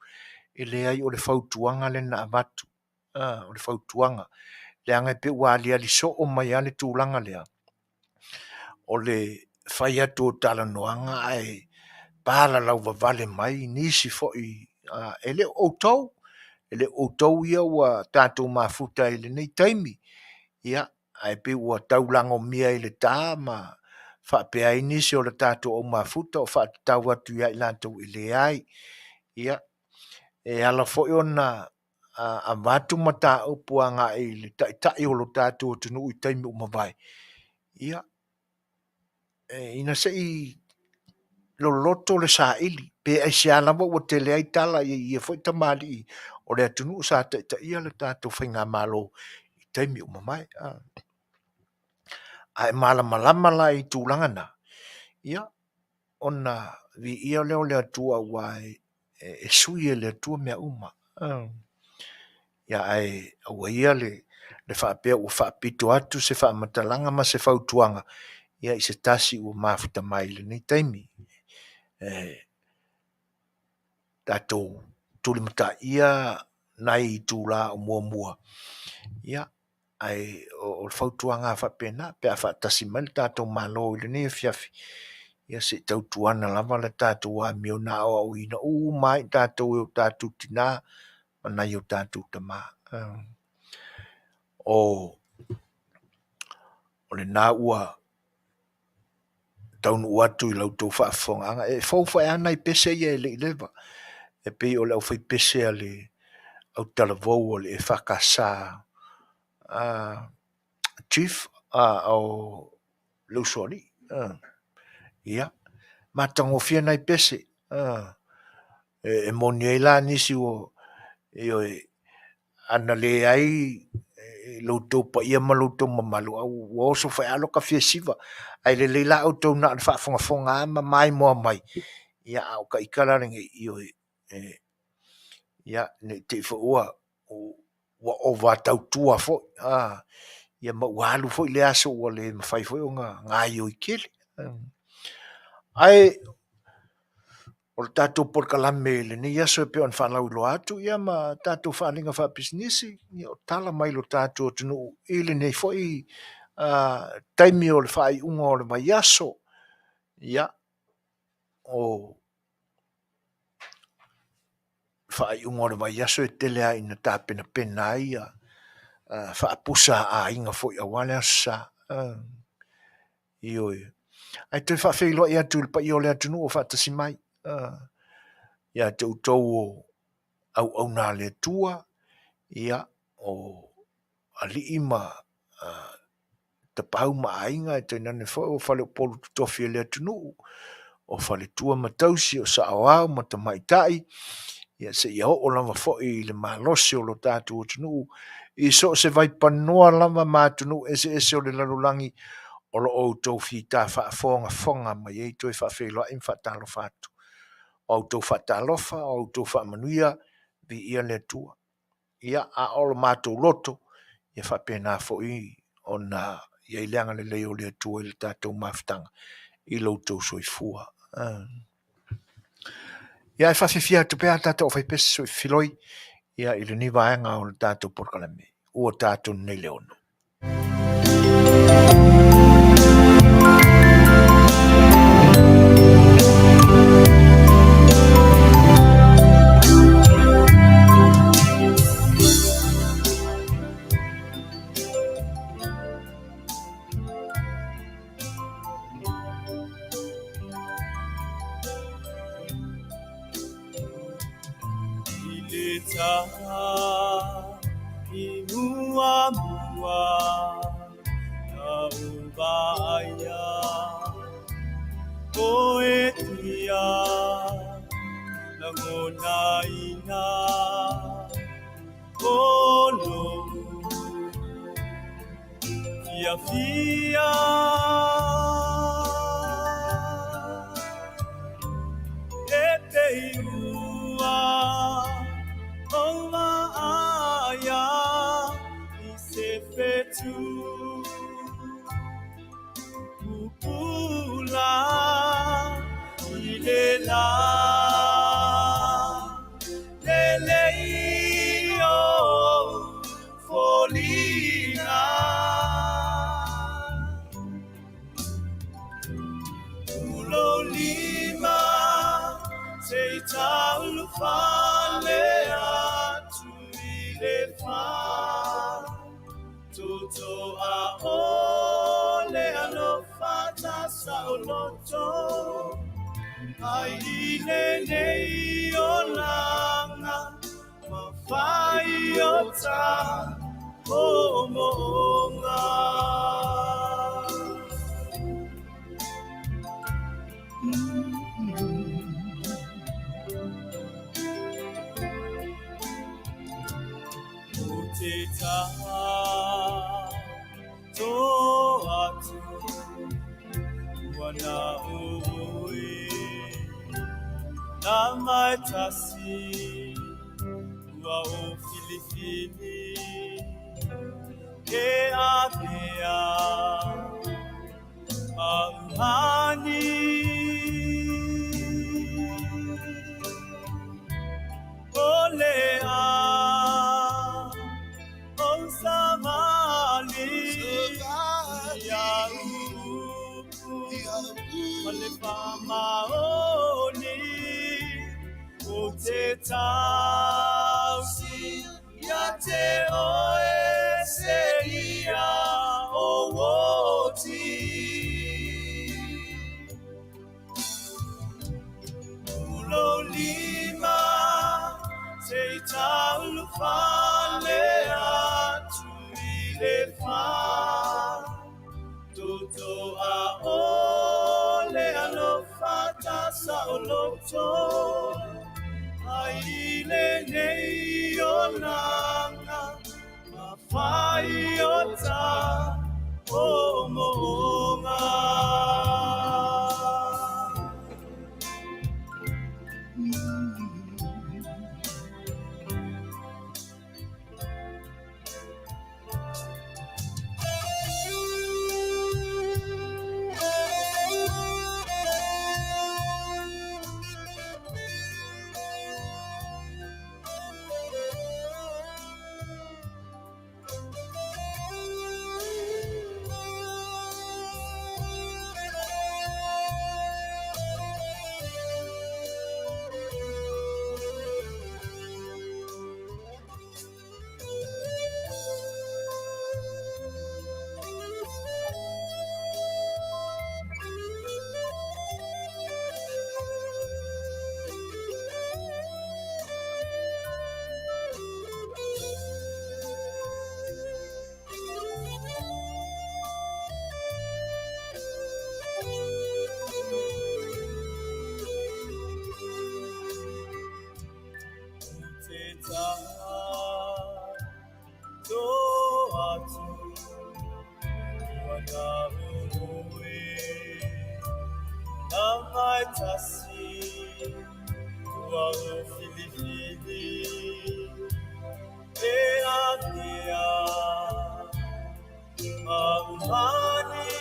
e leai o le fautuaga lea na avatu. O le fautuaga, leaga e pei ua aliali soo mai lava le tulaga lea, o le fai atu o talanoaga ae palalauvavale mai nisi foi, e le o outou, e le o outou ia ua tatou mafuta ai i lenei taimi. Ia, ae pei ua taulagomia i le ta ma faapea ai nisi o le tatou aumafuta o faatatau atu ia i latou e leai. Ia, e ala foi ona avatu mataupu agai i le Taitai o lo tatou atunuu i taimi ua mavae, ia, ina se i loloto le saili, pe aisea lava ua tele ai tala i ia foi tamalii o le atunuu sa taitaia le tatou faigamalo i taimi ua mavae. A e malamalama la i tulaga na, ia, ona viia lea o le Atua aua e sui e le Atua mea uma. Ia ae aua ia le faapea ua faapito atu se faamatalaga ma se fautuaga ia i se tasi ua mafuta mai i lenei taimi. E tatou tulimataia nai itula o muamua, ia, ae o le fautuaga lava faapena pe a faatasi mai le tatou Malo i lenei afiafi, ia se i tautuana lava le tatou amio na aoaoina uma ai tatou e o tatou tina ma nai o tatou tama. O lena ua taunuu atu i la outou faafofogaaga. E fou foi lava nai pese ia e le i leva, e pei o le aufaipese a le autalavou a le EFKS Chief o le Usoalii. Ia, matagofie nai pese. E moni ai la nisi ua, ioe, ana leai lo outou paia ma lo outou mamalu, ua oso foi lava lota fia siva. Ae lelei la outou na o le faafogafoga lava ma maimoa mai, ia a o ta ita la lenei, ioe, ia, ne i te i foi ua ova tautua foi, ia ma ua alu foi le aso ua le mafai foi ona gaioi tele. Ae o le tatou polokalame i lenei aso e pei ona faalauiloa atu ia ma tatou faaaliga faapisinisi, ia o tala mai lo tatou atunuu i lenei foi taimi o le faaiuga o le vaiaso. Ia, o le faaiuga o le vaiaso e tele lava ina tapenapena ai faapusa a aiga foi aua le Aso Sa. Ioe. Ae toe faafeiloai atu i le paia o le atunuu o faatasi mai, ia te outou o auauna a le Atua, ia, o alii ma Tapaau ma Aiga, ae tainane foi o faleupolu totofi o le atunuu, o faletua ma tausi, o saoao ma tamaitai, ia seia oo lava foi i le malosi o lo tatou atunuu i so o se vaipanoa lava ma atunuu eseese o le lalolagi o lo o outou fita faafogafoga mai ai. Toe faafeiloai ma faatalofa atu. O a outou faatalofa, o a outou faamanuia, viia le Atua. Ia, a o lo matou loto, ia faapena foi ona i ai le agalelei o le Atua i le tatou mafutaga i lo outou soifua. Ia ae faafiafia atu pea a tatou aufaipese soifiloi ia i lenei vaega o le tatou polokalame ua tatou nei le ono. I le tā i mua mua na uvaia o e tia lagonaina o lou fiafia. E pei ua ou vaaia i se fetu pupula i le la lelei o foliga. Ulo lima te i taulufale atu i le whā. Toto a ole alofa ta saoloto ai i lenei olaga ma fai o ta moomooga. O te tā tō atu ua na oe nā mai tasi ua o filifili e avea ma uhani. O le a o savali ia upu ma le faamaoni o te tausi ia te oe se ia o oti. taulufale atu i le fa Toto a o le alofa ta saoloto Ai i lenei olaga ma fai o ta moomooga. Te tato atu ua naue Nā mai tasi ua o filifili E avea ma umani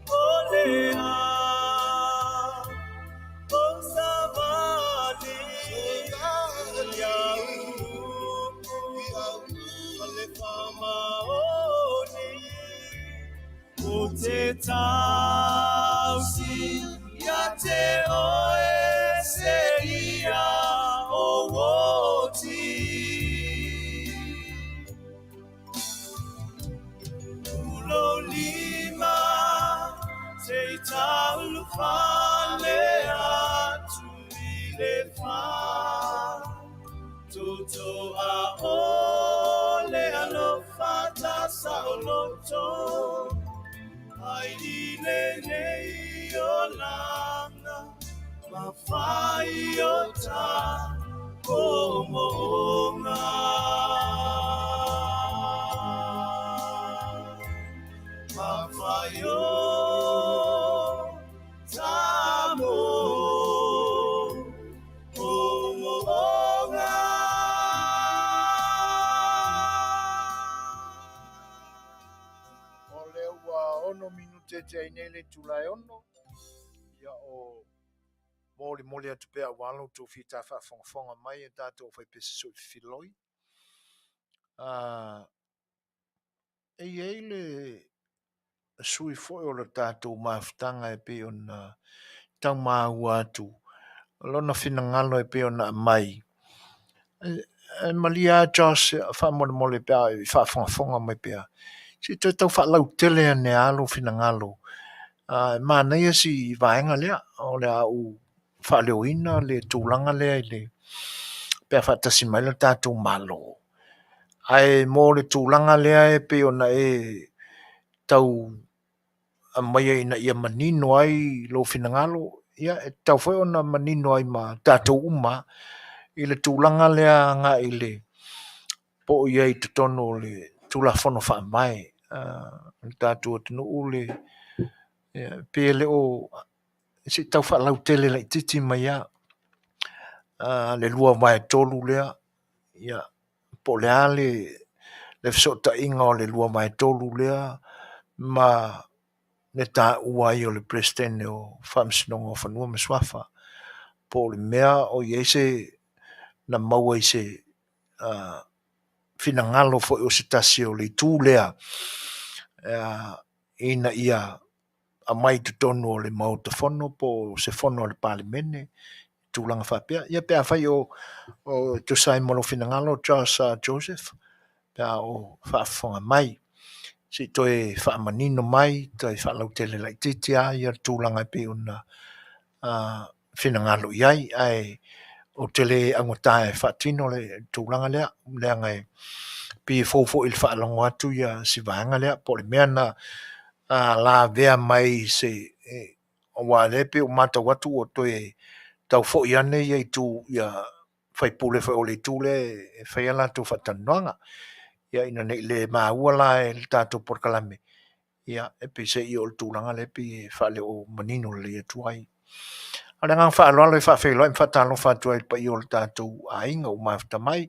O le a o savali Ia upu ma le faamaoni O te tausi ia te oe se ia o oti Ulo lima te i taulufale atu i le fa Toto a o le alofa ta saoloto Ai i lenei olaga ma fai o ta moomooga. Ma fai o ta moomooga. O lea ua 6 minute te ai nei le itula e 6. Ia o molimoli atu pea aua lo outou fita faafogafoga mai e tatou faipese soifiloi. E i ai le sui foi o le tatou mafutaga e pei ona tau maua atu lona finagalo e pei ona aumai. E malie lava Josh faamolemole pe a i faafogafoga mai pea. Se i toe tau faalautele ane lava lou finagalo. E manaia si vaega lea o le a ou faaleoina le tulaga lea i le pe a faatasi mai le tatou Malo. Ae mo le tulaga lea e pei ona e tau aumaia ina ia manino ai lou finagalo, ia e tatau foi ona manino ai ma tatou uma i le tulaga lea agai i le po o i ai i totonu o le Tulafono Faavae o le tatou atunuu le pe le o se i tau faalautele laitiiti mai lava le 2/3 lea, ia po o le a le fesootaiga o le 2/3 lea ma le taua ai o le Peresetene o Faamasinoga o Fanua ma Suafa. Po o le mea o i ai se na maua i se finagalo foi o se tasi o le itu lea ina ia aumai i totonu o le Maota Fono po o se fono a le Palemene, tulaga faapea. Ia pe afai o tusa ai ma lou finagalo Josh Joseph, pe a o faafofoga mai. Se i toe faamanino mai, toe faalautele laitiiti lava le tulaga e pei ona finagalo i ai, ae ou te le augata e faatino le tulaga lea, leaga e pei e fou foi i le faalogo atu ia si vaega lea, po o le mea na lavea mai se aua o lea e pei ua matau atu ua toe tau foi ane ia itu ia faipule foi o le itu lea e fai a latou faatalanoaga. Ia ina ne i le maua la e le tatou polokalame, ia e peiseai o le tulaga lea e pei e faaleomanino lelei atu ai. A o le agaga faaaloalo e faafeiloai ma faatalofa atu ai i le paia o le tatou aiga ua mafuta mai,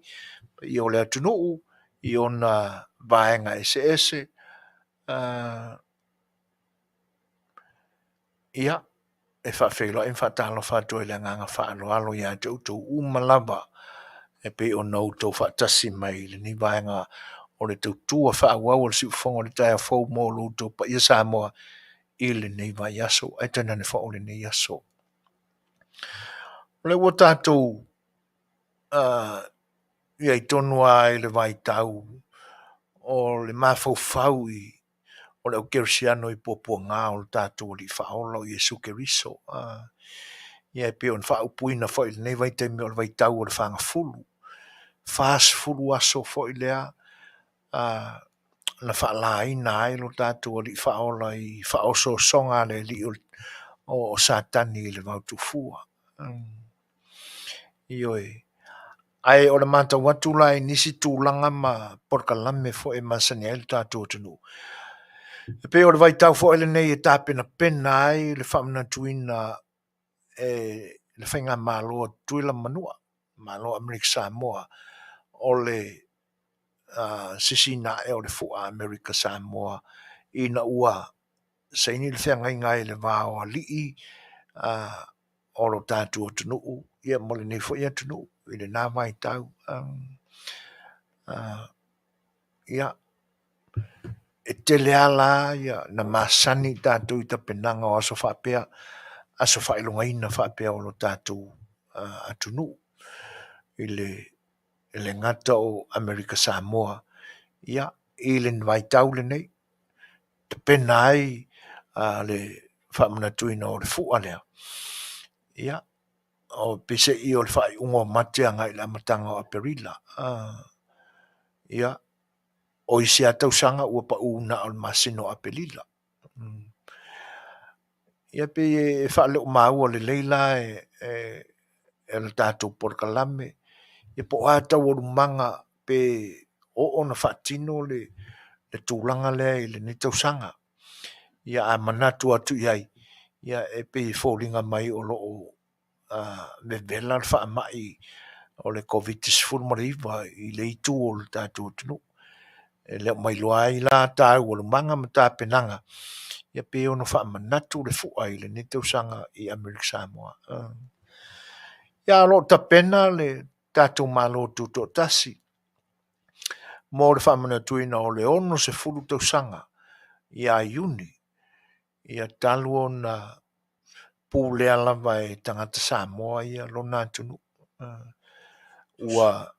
paia o le atunuu i ona vaega eseese. Ia, e faafeiloai ma faatalofa atu ai i le agaga faaaloalo ia te outou uma lava e pei ona outou faatasi mai i lenei vaega o le tautua faaauau a le Siufofoga o le taeao fou mo lo outou paia Samoa i lenei vaiaso ae tainane foi o lenei aso. O lea ua tatou i ai tonu lava i le vaitau o le mafaufau i o le aukerisiano i puapuaga o le tatou Alii Faaola o Iesu Keriso. Ia e pei ona faaupuina foi i lenei vaitaimi o le vaitau o le fagafulu. 40 aso foi lea na faalaina ai lo tatou Alii Faaola i faaosoosoga a le alii o Satani i le vao tuafua. Ioe. Ae o le matau atu la i nisi tulaga ma polokalame foi e masani ai le tatou atunuu, e pei o le vaitau foi lenei e tapenapena ai le faamanatuina e le faigamalo a Tutuila ma Manua, Malo o Amerika Samoa, o le sisina ae o le fua Amerika Samoa ina ua saini le feagaiga ai i le va o alii o lo tatou atunuu ia ma lenei foi atunuu i lena vaitau. Ia, e tele lava la ia na masani tatou i tapenaga o aso faapea, aso faailogaina faapea o lo tatou atunuu i le le gata o Amerika Samoa, ia, i le vaitau lenei, tapena ai le faamanatuina o le fua lea, ia, o peiseai o le faaiuga o Mati agai i le amataga o Aperila. Ia, o isi lava tausaga ua pau na o le masina o Aperila. Ia pei e faaleomaua lelei la e le tatou polokalame, ia po o a taualumaga pe oo ona faatino le tulaga lea i lenei tausaga. Ia a manatu atu i ai, ia e pei e foliga mai o lo o vevela le faamai o le Koviti-19 i le itu o le tatou atunuu. E le o mailoa ai la taualumaga ma tapenaga, ia pe ono faamanatu le fua i lenei tausaga i Amerika Samoa. Ia o lo o tapena le tatou Malo Tutoatasi mo le faamanatuina o le 60 tausaga ia Iuni, ia talu ona pulea lava e tagata Samoa ia lona atunuu. Ua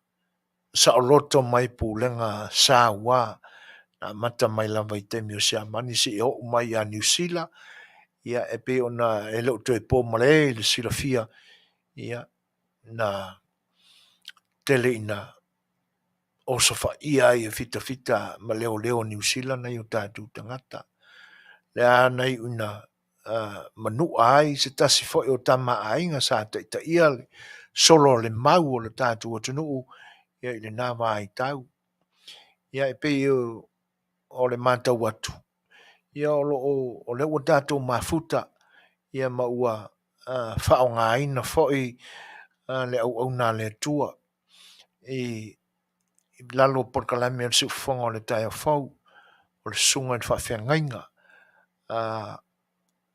saoloto mai pulega saua na amata mai lava i taimi o Siamani seia oo mai ia Niu Sila, ia e pei ona e le o toe po malae i le silafia, ia na tele ina osofaia ai e fitafita ma leoleo o Niu Sila nai o tatou tagata. Lea na iu ina manua ai se tasi foi o Tama a Aiga sa taitaia le solo a le mau o le tatou atunuu ia i lena vaitau. Ia e pei o le matau atu, ia o lo o o lea ua tatou mafuta ia ma ua faaaogaina foi le auauna a le Atua i lalo o polokalame a le Siufofoga o le taeao fou, o le susuga i le faafeagaiga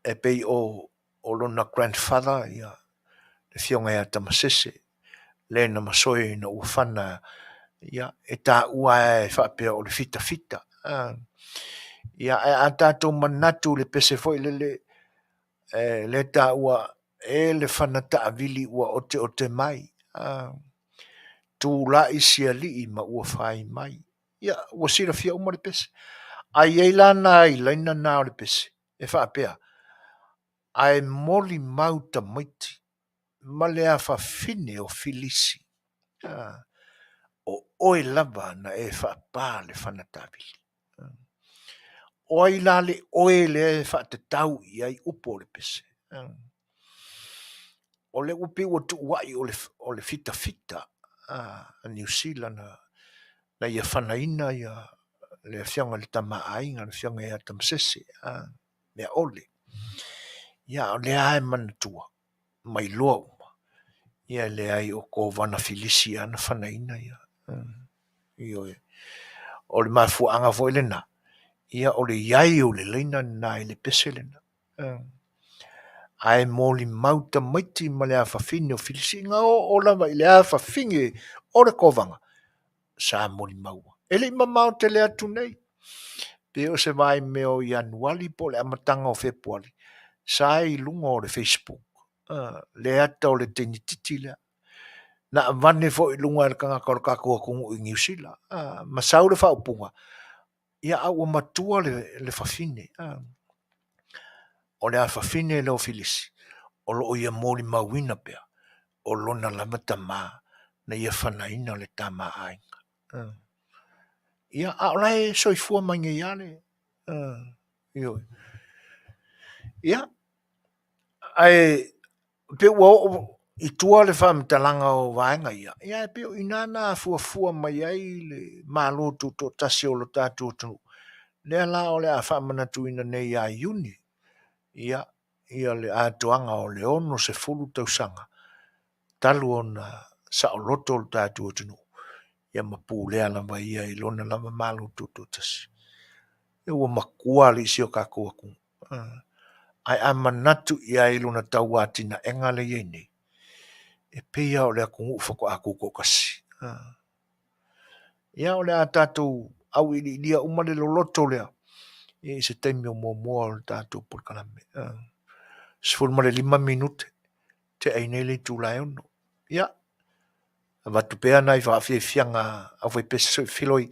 e pei o lona grandfather ia le afioga ia Tamasese le na masoe ina ua fana ia e taua lava e faapea o le fitafita. Ia ae a tatou manatu i le pese foi lele lea e taua e le fana taavili ua oteote mai, tulai si alii ma ua fai mai. Ia ua silafia uma le pese. Ae i ai la nai laina na o le pese e faapea, ae molimau tamaiti. ma le afafine o Filisi, o oe lava na e faapā le fana tavili. O ai la le oe lea e faatatau i ai upu o le pese? O lea ua pei ua tuuai o le fitafita a Niu Sila na ia fanaina le afioga i le Tama a Aiga, le afioga ia Tamasese, Meaole. Ia, a o lea lava e manatua ma iloa uma, ia e leai o Kovana Filisi lava na fanaina ia. Ioe. O le mafuaaga foi lena, ia o le i ai o le laina lena i le pese lena. Ae molimau tamaiti ma le afafine o Filisi, na oo lava i le afafine o le Kovana, sa molimaua. E le i mamao tele atu nei, pe o se vaimea o Ianuali po o le amataga o Fepuari, sa i luga o le Facebook le ata o le teinititi lea. Na avane foi i luga e le tagata o le tatou atunuu i Niu Sila, ma sau le faaupuga, ia a ua matua le fafine, o le afafine lea o Filisi, o lo o ia molimauina pea, o lona lava tamā na ia fanaina le tama a aiga. Ia, a o la e soifua mai nei lava le... Ioe. Ia, ae pei ua oo i tua le faamatalaga o vaega ia, ia ae pei o i ina na afuafua mai ai le Malo Tutoatasi o lo tatou atunuu, lea la o le a faamanatuina nei ia Iuni, ia, ia le atoaga o le 60 tausaga talu ona saoloto lo tatou atunuu, ia ma pulea lava ia i lona lava Malo Tutoatasi. Ia ua matua alii si o tatou atunuu. Ae a manatu i ai i lona tauatinaega lea e i ai nei, e pei lava o le atunuu faatoa tutoatasi. Ia o le a tatou auiliilia uma le loloto lea i se taimi o muamua o le tatou polokalame. 15 minute tea ai nei le itula e 6. Ia, avatu pea nai faafiafiaga a aufaipese soifiloi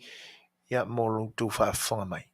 ia mo lo outou faafofoga mai.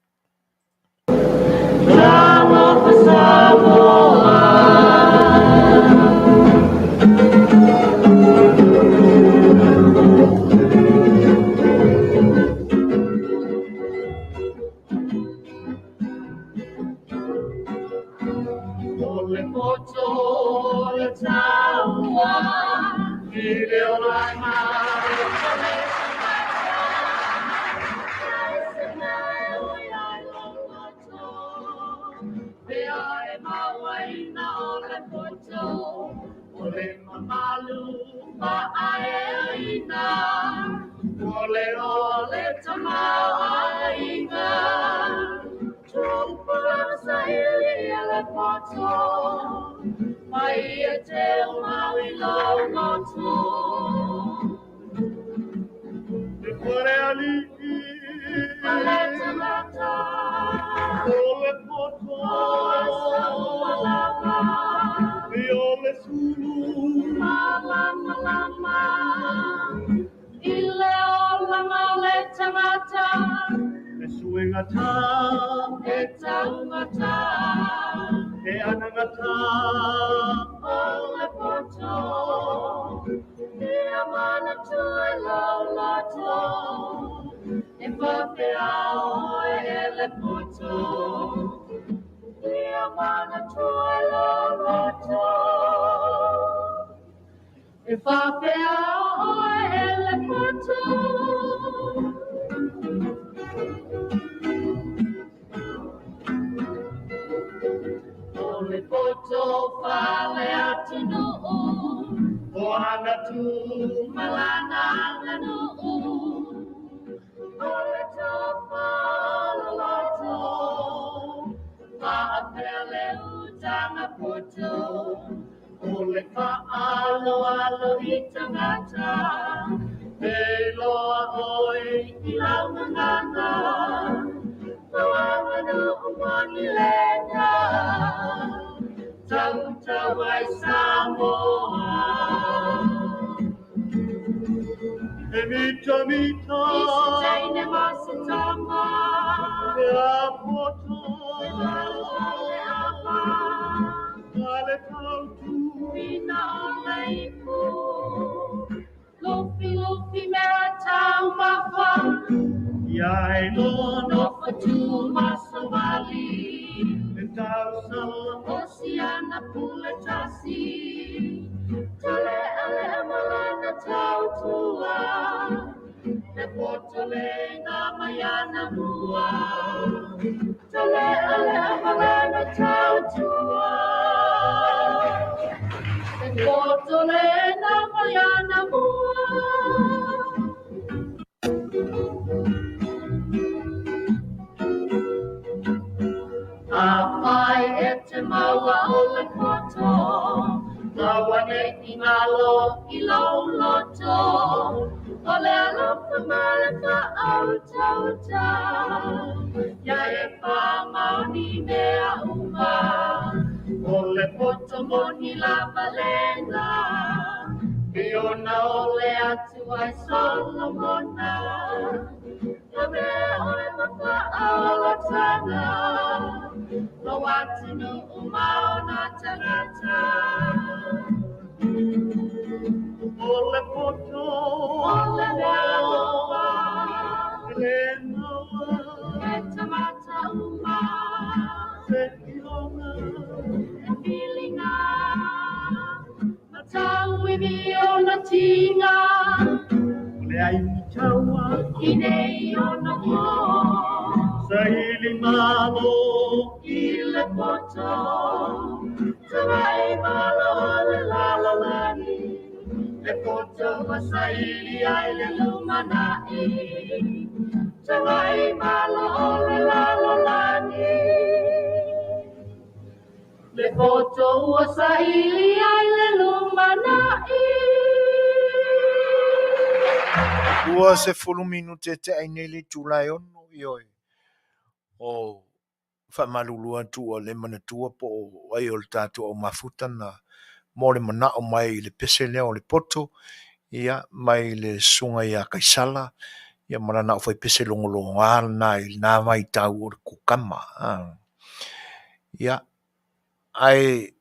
ipu Lufilufi mea taumafa Ia e loa Nofo tu ma savali Le tausala O siana pule tasi Tale'ale'a ma lana tautua Le poto le na mai ana mua Tale'ale'a ma lana tautua Le poto le na mai ana mua. Afai e te maua o le poto, Maua nei i malo i lou loto, O le alofa ma le faautautā, Ia e faamaoni i mea uma, O le poto moni lava lena, E ona o le Atua e Solomona, Lavea oe ma faaolataga, Lou atunuu ma ona tagata. O le poto O le alofa E le maua E tagata uma Se iloga E filiga Ma tauivi ona tiga O le ai taua I nei ona po Saili malo I le poto Tagai malo o le lalolagi Le poto ua saili ai le lumanai Tagai malo o le lalolagi Le poto ua saili ai le lumanai. 20 minute e tea ai nei le itula e 6, ioe, o faamalulu atu ua le manatua po o ai o le tatou au mafuta na mo le manao mai i le pese lea o le poto, ia, mai le susuga ia Kaisala, ia ma lana aufaipese logologa lena i lena vaitau o le kukama. Ia, ae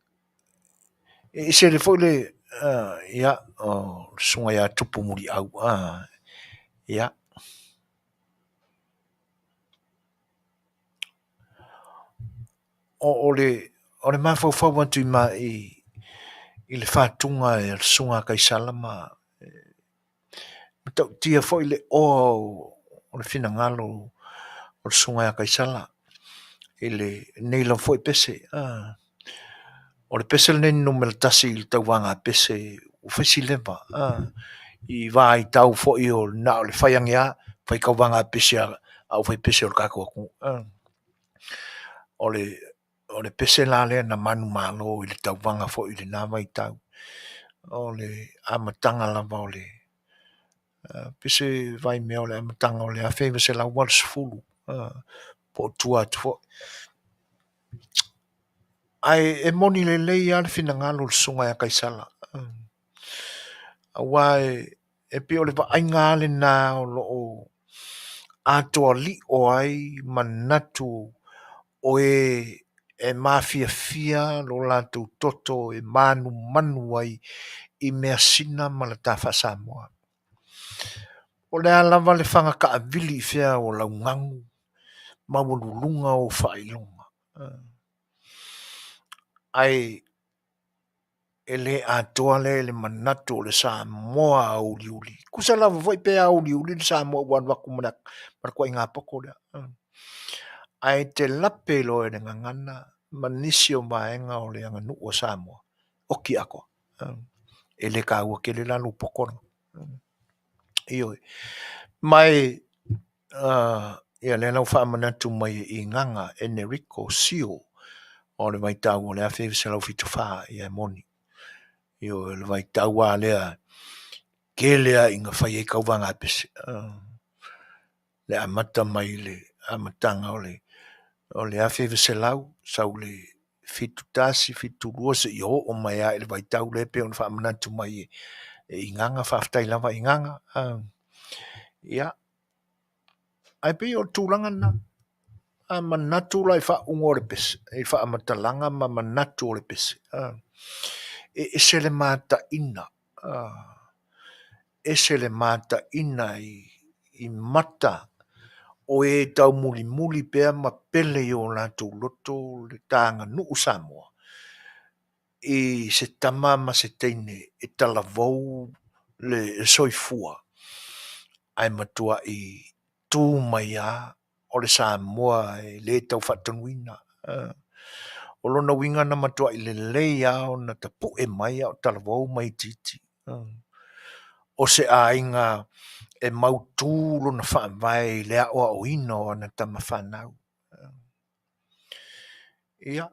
e ese le foi le, ia, o le susuga ia Tupu Muliau, ia. O, o le, o le mafaufau atu i, ma, i, i le fatuga e le susuga a Kaisala ma matautia foi le oa o le finagalo o le susuga ia Kaisala i lenei lava foi pese. O le pese lenei numera 1 i le tauvaga pese ua fai si leva i vaitau foi o na o le fai ane lava, fai tauvaga pese a aufaipese o le tatou atunuu. O le pese la lea na manumalo i le tauvaga foi i lena vaitau. O le amataga lava o le pese vaimea o le amataga o le 1980 po o tua atu foi. Ae e moni lelei lava le finagalo o le susuga ia Kaisala, aua e pei o le vaaiga lava lena o lo o atoa lio ai manatu o e e mafiafia lo latou toto e manumanu ai i measina ma le ta faa-Samoa. O le a lava le faga taavili i fea o laugagu, maualuluga o faailoga, ae e le atoa lea i le manatu o le Samoa auliuli. Tusa lava foi pe auliuli le Samoa ua alu atu ma le ituaiga poto lea. Ae te lape loa i le gagana ma nisi o vaega o le aganuu a Samoa, oti atoa. E le taua tele la lou poto lena. Ioe. Ma e ia lea la ua faamanatu mai e Igaga Enerico Sio o le vaitau o le 1974, ia e moni. Ioe, o le vaitau lava lea tele lava ina fai ai tauvaga pese. Le amata mai le amataga o le 1900 sau le 71, 72 seia oo mai lava i le vaitau lea pei ona faamanatu mai e Igaga. Faafetai lava Igaga. Ia, ae pei o le tulaga lena. A manatu la i faauuga o le pese, i faamatalaga ma manatu o le pese. E ese le mataina, ese le mataina i mata o e taumulimuli pea ma pele i o latou loto le ta aganuu Samoa i se tama ma se teine e talavou le soifua ae matuai tu mai lava o le Samoa e le tau faatonuina. O lona uiga na matuai lelei lava ona tapue mai a o talavou ma itiiti. O se aiga e mautu lona faavae i le aoaoina o ana tama fanau. Ia,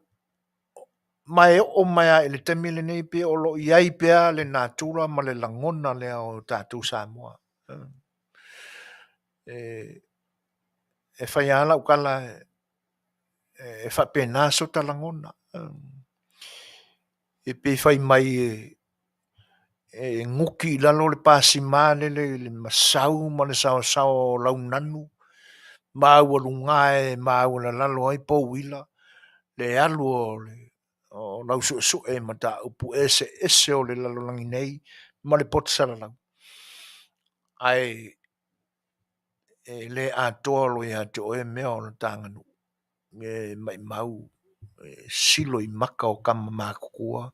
ma e oo mai lava i le taimi lenei pei o lo o i ai pea le natura ma le lagona lea o tatou Samoa. E fai lava lau tala e faapena sota lagona. E pei fai mai e nuki i lalo le pasima lele i le masau ma le saosaoa o launanu, maualuga e maualalalo ai pouila le alu o lau suesue mataupu eseese o le lalolagi nei ma le poto salalau, ae e le atoa loa ia te oe mea o le ta aganuu, e maumau e silo i maka o tama matutua,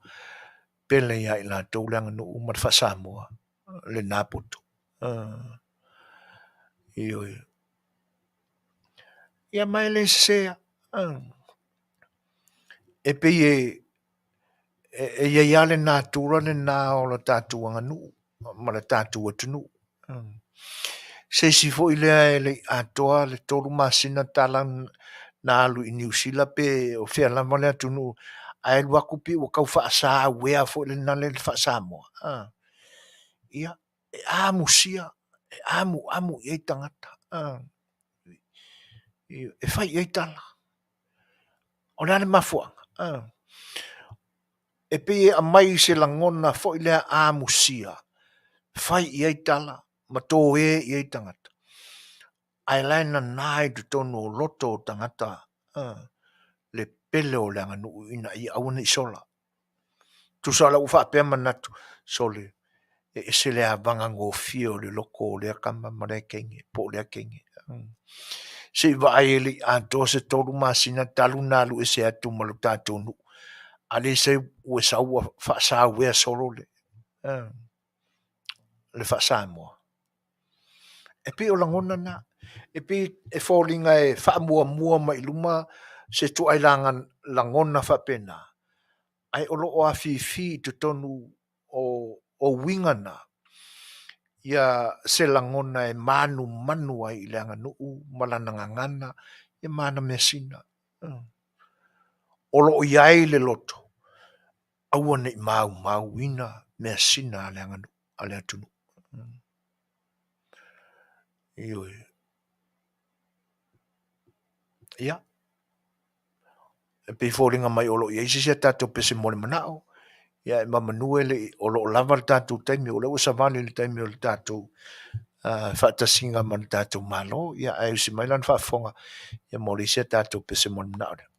pele ia i latou le aganuu ma le faaSamoa lena poto. Ioe. Ia ma e le sese lava. E pei e i ai lava le natura lena o le tatou aganuu ma le tatou atunuu. Se isi foi lea e le i atoa le 3 masina tala na alu i Niu Sila pe o fea lava le atunuu, ae alu atu pei ua tau faasauea foi lena le faaSamoa. Ia, e amusia, e amuamu i ai tagata, e fai i ai tala. O le a le mafuaaga? E pei e aumai se lagona foi lea amusia, fai i ai tala ma toe i ai tagata, ae la e nana i totonu o loto o tagata le pele o le aganuu ina ia aua ne i sola. Tusa o la ua faapea manatu, sole, e ese le avaga gofie o le loto o lea tama ma lea teine po o lea teine. Se i vaai e le i atoa se 3 masina talu ona alu ese atu ma lo tatou nuu, a lea ua sau ua faasauea solo le faaSamoa. E pei o lagona na, e pei e foliga e faamuamua mai i luma se ituaiga lagona faapena, ae o lo o afifi i totonu o uiga na ia se lagona e manumanu ai i le aganuu ma lana gagana ia ma ana measina. O lo o i ai le loto, aua ne i maumauina measina a le aganuu a le atunuu. Ioe. Ia, e pei e foliga mai o lo o i ai se isi a tatou pese mo le manao, ia e mamanu e le i o lo o lava le tatou taimi, o lea ua savali i le taimi o le tatou faatasiga ma le tatou Malo, ia ae usi mai lana faafofoga ia mo le isi a tatou pese mo le manao lea.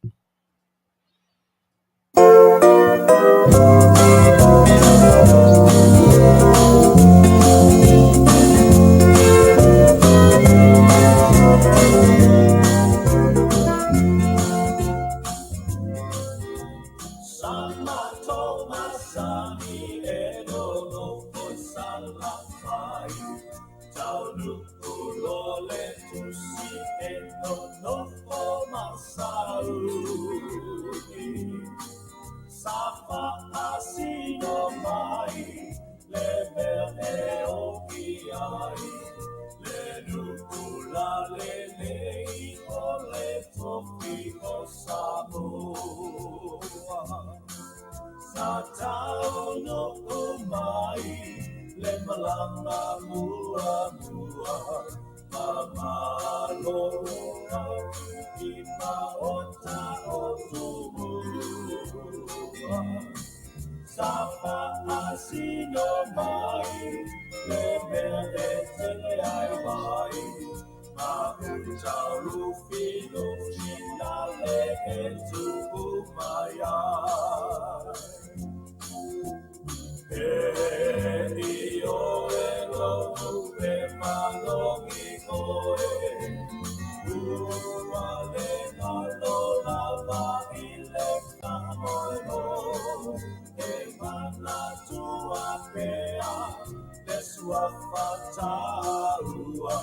suafa taua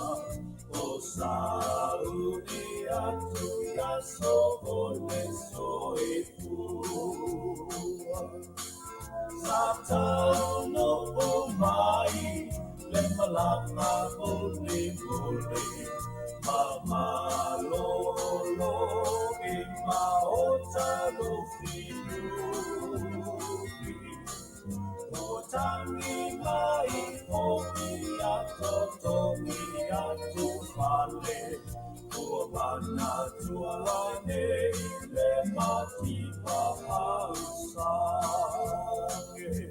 o sauni atu i aso o le soifua. Sa taunuu mai le malaga mulimuli ma malolo i maota lufilufi. Ua tagi mai hoʻi a totogi atu fale, ua manatua nei le mativa ausage.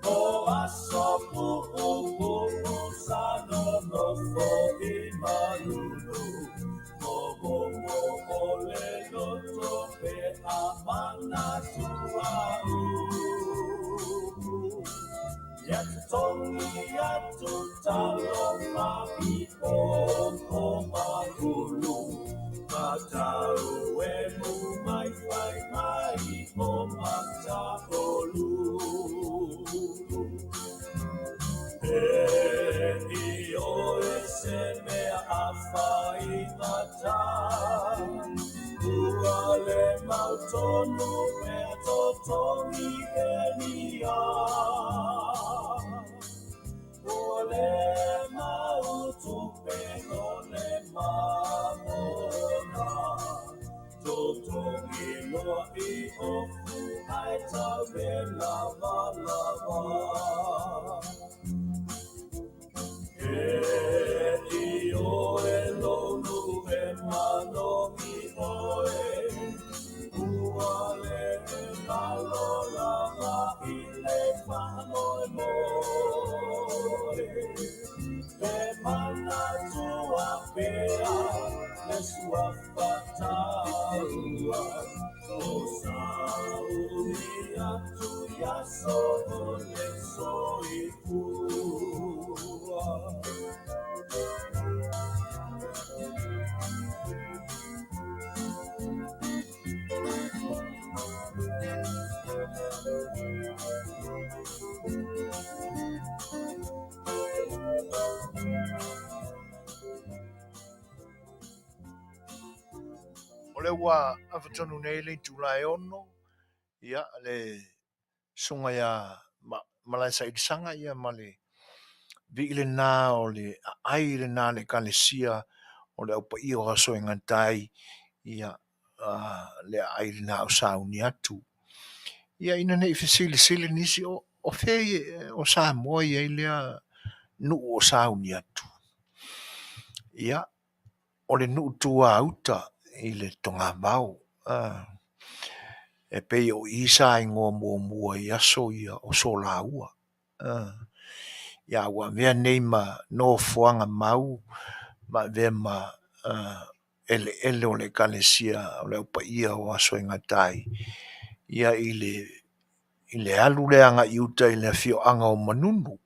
O aso puʻupuʻu sa nonofo i malulu, momomo o le loto pe a manatua upu. Ia totogi atu talo ma i o mahulu, matau emu mai fai mai o mataolu. E i oe se mea a faigata, ua le mautonu mea totogi e ia. Ua le mautupe o le mamona, totogi loa i ofu ai tau le lava lava. E i oe lonu e manogi oe, ua le nalo lava i le faamoemoe. E manatua pea le suafa taua, o sauni atu i aso o le soifua. O lea ua afatonu nei le itula e 6, ia le susuga ia Malaesailisega ia ma le vii lena o le aai lena a le Ekalesia o le Au Paia o Aso e Gata ai, ia le aai lena o sauni atu. Ia ina ne i fesilisili nisi o fea o Samoa e i ai lea nuu o sauni atu. Ia, o le nuu tuauta i le togavao. E pei o i sa igoa muamua i aso ia o Solaua. Ia ua avea nei ma nofoaga mau ma avea ma eleele o le Ekalesia o le Au Paia o Aso e Gata ai, ia i le alu lea agai i uta i le afioaga o Manunu.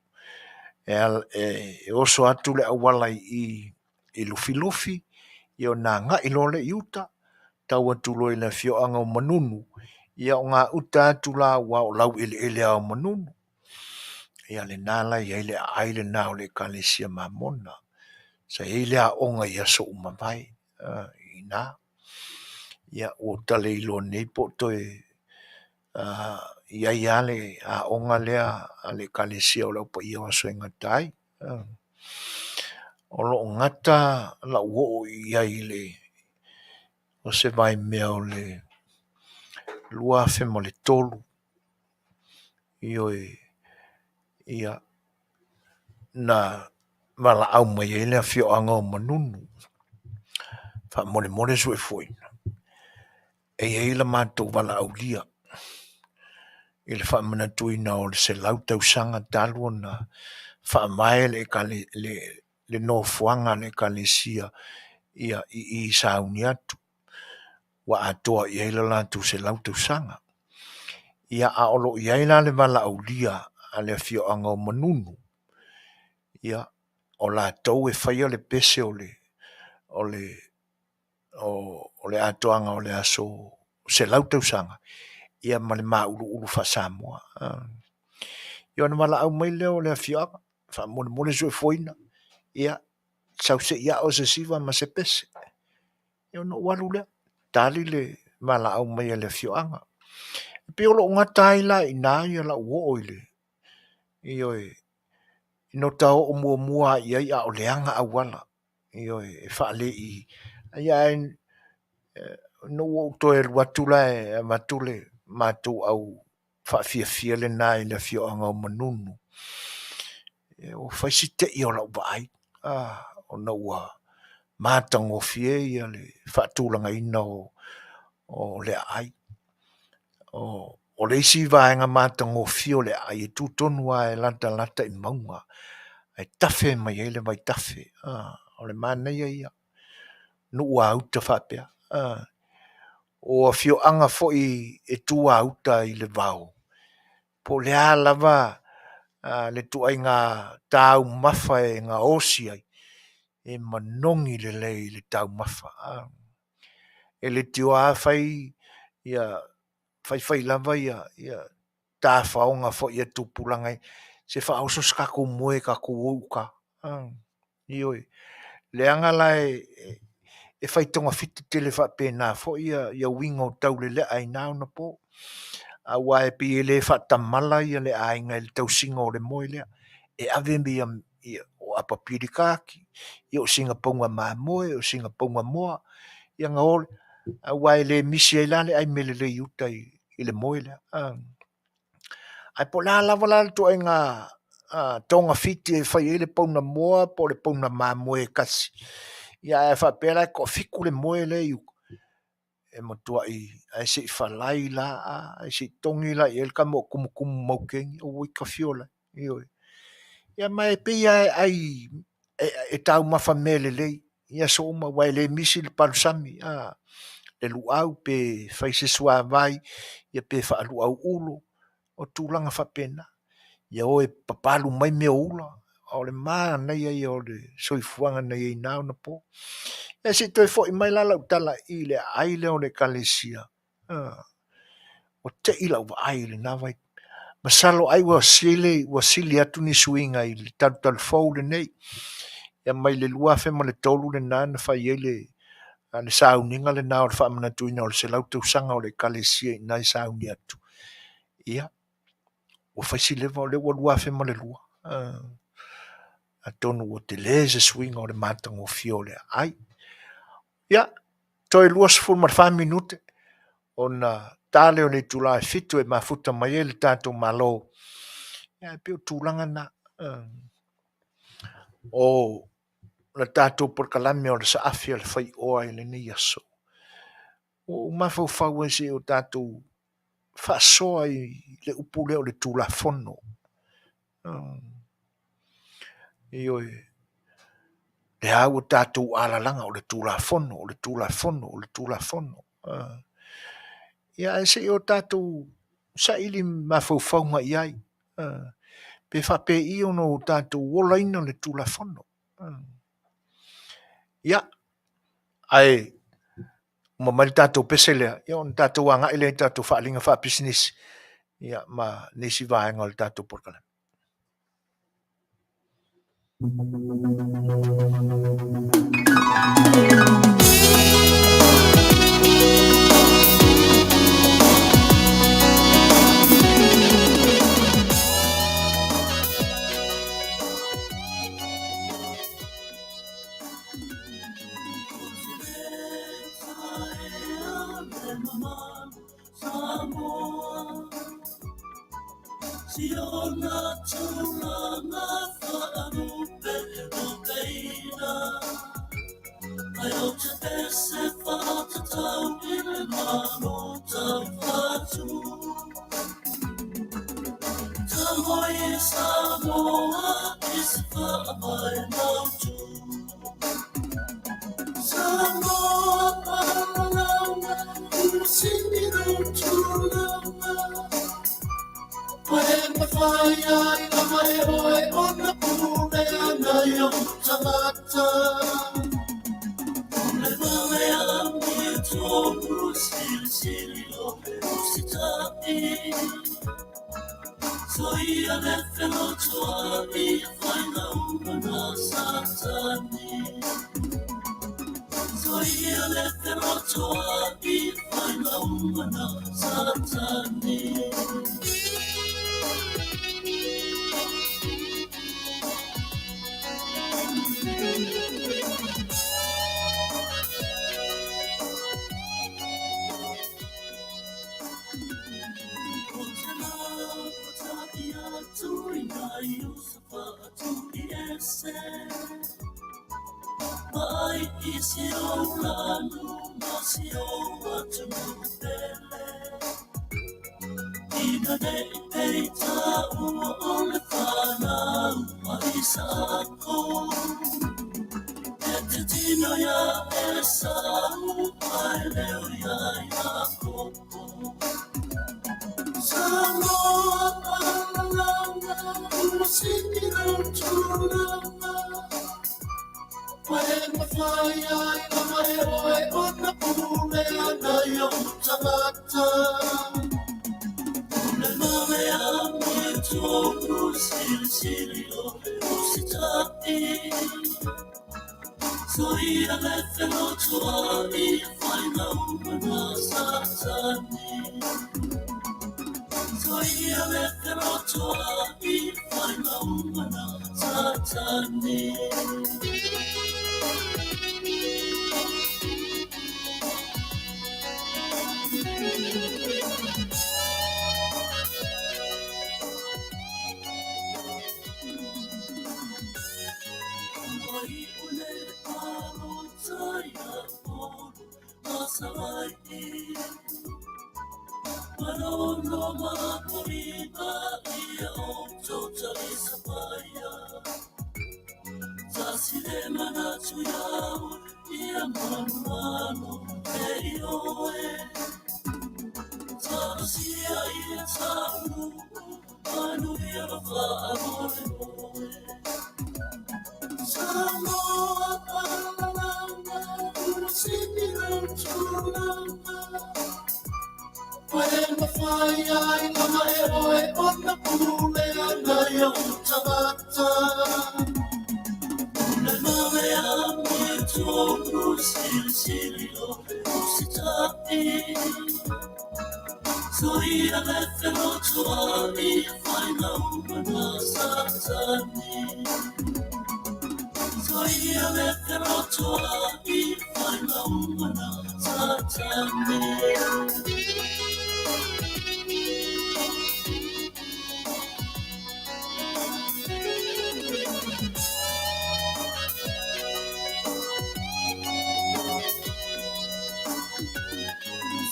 E oso atu le auala i i Lufilufi, ia ona agai loa lea i uta, tau atu loa i le afioaga o Manunu, ia o gauta atu la aua o laueleele lava o Manunu. Ia lena la e i ai le aai lena o le Ekalesia Mamona. Sa i ai le aoga i aso ua mavae i ina. Ia ua ta le iloa nei po o toe i ai lava le aoga lea a le Ekalesia o le Au Paia o Aso e Gata ai. O lo o gata lau oo i ai i le o se vaimea o le 2003, ioe, ia, na valaau mai ai le afioaga o Manunu, faamolemole soifuaina, e i ai la matou valaaulia i le faamanatuina o le 100 tausaga talu ona faavae le nofoaga a le Ekalesia ia i i sauni atu, ua atoa i ai le latou 100 tausaga. Ia a o lo o i ai la le valaaulia a le afioaga o Manunu, ia o latou e faia le pese o le atoaga o le aso 100 tausaga, ia ma le mauluulu faa-Samoa. Ia ona valaau mai lea o le afioaga. Faamolemole soifuaina, ia, sau se i ao se siva ma se pese. Ia ona ou alu lea, tali le valaau mai a le afioaga. E pei o lou gata ai la i ina ia lau oo i le, ioe, na ota oo muamua lava i ai a o leaga auala, ioe, e faale-i, ae ina ua ou toe alu atu la e avatu le matou au faafiafia lena i le afioaga o Manunu, ua fai si tei o lau vaai, ona ua matagofie ia le faatulagaina o le aai. O le isi vaega matagofie o le aai e tu tonu lava e latalata i mauga e tafe mai ai le vaitafe. O le manaia ia, nuu a uta faapea. O afioaga foi e tuauta i le vao, po o le a lava le ituaiga taumafa e gaosi ai, e manogi lelei i le taumafa. E leitioa lava fai fai fai lava tafaoga foi a tupulaga, se faaoso se tatou moe tatou o i uta. Ioe, leaga la e fai togafiti tele faapena foi ia uiga o taulelea i na onapo, aua e pei e le faatamala le aiga i le tausiga o le moe lea. E ave o apa pilikati, ia o sina pauga mamoe, o sina pauga moa, ia ona o lea, aua e le misi ai la le ai mea lelei i uta i le moe lea. Ae po o le a lava la le ituaiga togafiti e fai ai le pauna moa po o le pauna mamoe e tasi, ia ae a faapea la e toafitu le moe lea e i uta, e matuai, ae se i falai la, ae se i togi la i ai le tama o tumutumu maukeni, oi ta afio lai, ioe. Ia ma e pei lava e ai e taumafa mea lelei i aso uma aua e le misi le palusami, le luau pe fai se suavai, ia pe faaluau ulo, o tulaga faapena. Ia o e papalu mai mea o ula, o le manaia ia o le soifuaga na i ai i na onapo. Ia se i toe foi mai la lau tala i le aai lea o le Ekalesia, ua te i lau vaai i lena vaitaimi. Masalo ai ua sili atu ni suiga i le talutalufou lenei. Ia mai le 2003 lena na fai ai le sauniga lena o le faamanatuina o le 100 tausaga o le Ekalesia i ina e sauni atu. Ia, ua fai si leva o lea ua 2002. Atonu ua tele se suiga o le matagofie o le aai. Ia, toe 24 minute ona ta lea o le itula e 7 e mafuta mai ai le tatou Malo. Ia, e pei o tulaga na. O le tatou polokalame o le saafi a le faioa i lenei aso. Ua ou mafaufau ai se i o tatou faasoa i le upu lea o le Tulafono. Ioe, lea ua tatou alalaga o le Tulafono, o le Tulafono, o le Tulafono. Ia ae se i o tatou saili mafaufauga i ai. Pe faapei ona o tatou olaina le Tulafono. Ia, ae uma mai le tatou pese lea, ia ona tatou agai lea i tatou faaaliga faapisinisi, ia ma nisi vaega o le tatou polokalame. felotoai faigauga na Satani. O te lapata i atu i nā Iosefa atu i ese. Mai i si o lanu ma si o atu pele. Ina ne i peita ua o le whanau a Isako. E te tino ia Esau, ai leo ia Iakopo. Samoa palalauga, ua sini lau tulaga. Pae mawhai ai lama e oe o na pule ana i o tangata. Pule mare a me tōnu sili sili o le usita'i. Soia le felotoai faigauga na Satani. Soia le felotoai faigauga na Satani. Mai o le palo tai a polu masawai. Manono maporima ia o totali sapaya. Tasile manatu iau ia manuano e ioe. Talosia ia taunu manu ia whaamole oe. Samoa palalauga, ua sini lau tulaga. Pae mawhai ai lama e oe o na pule ana i o tangata. Pule mare a me tōnu sili sili o le usita'i. Soia le felotoai faigauga na Satani. Soia le felotoai faigauga na Satani.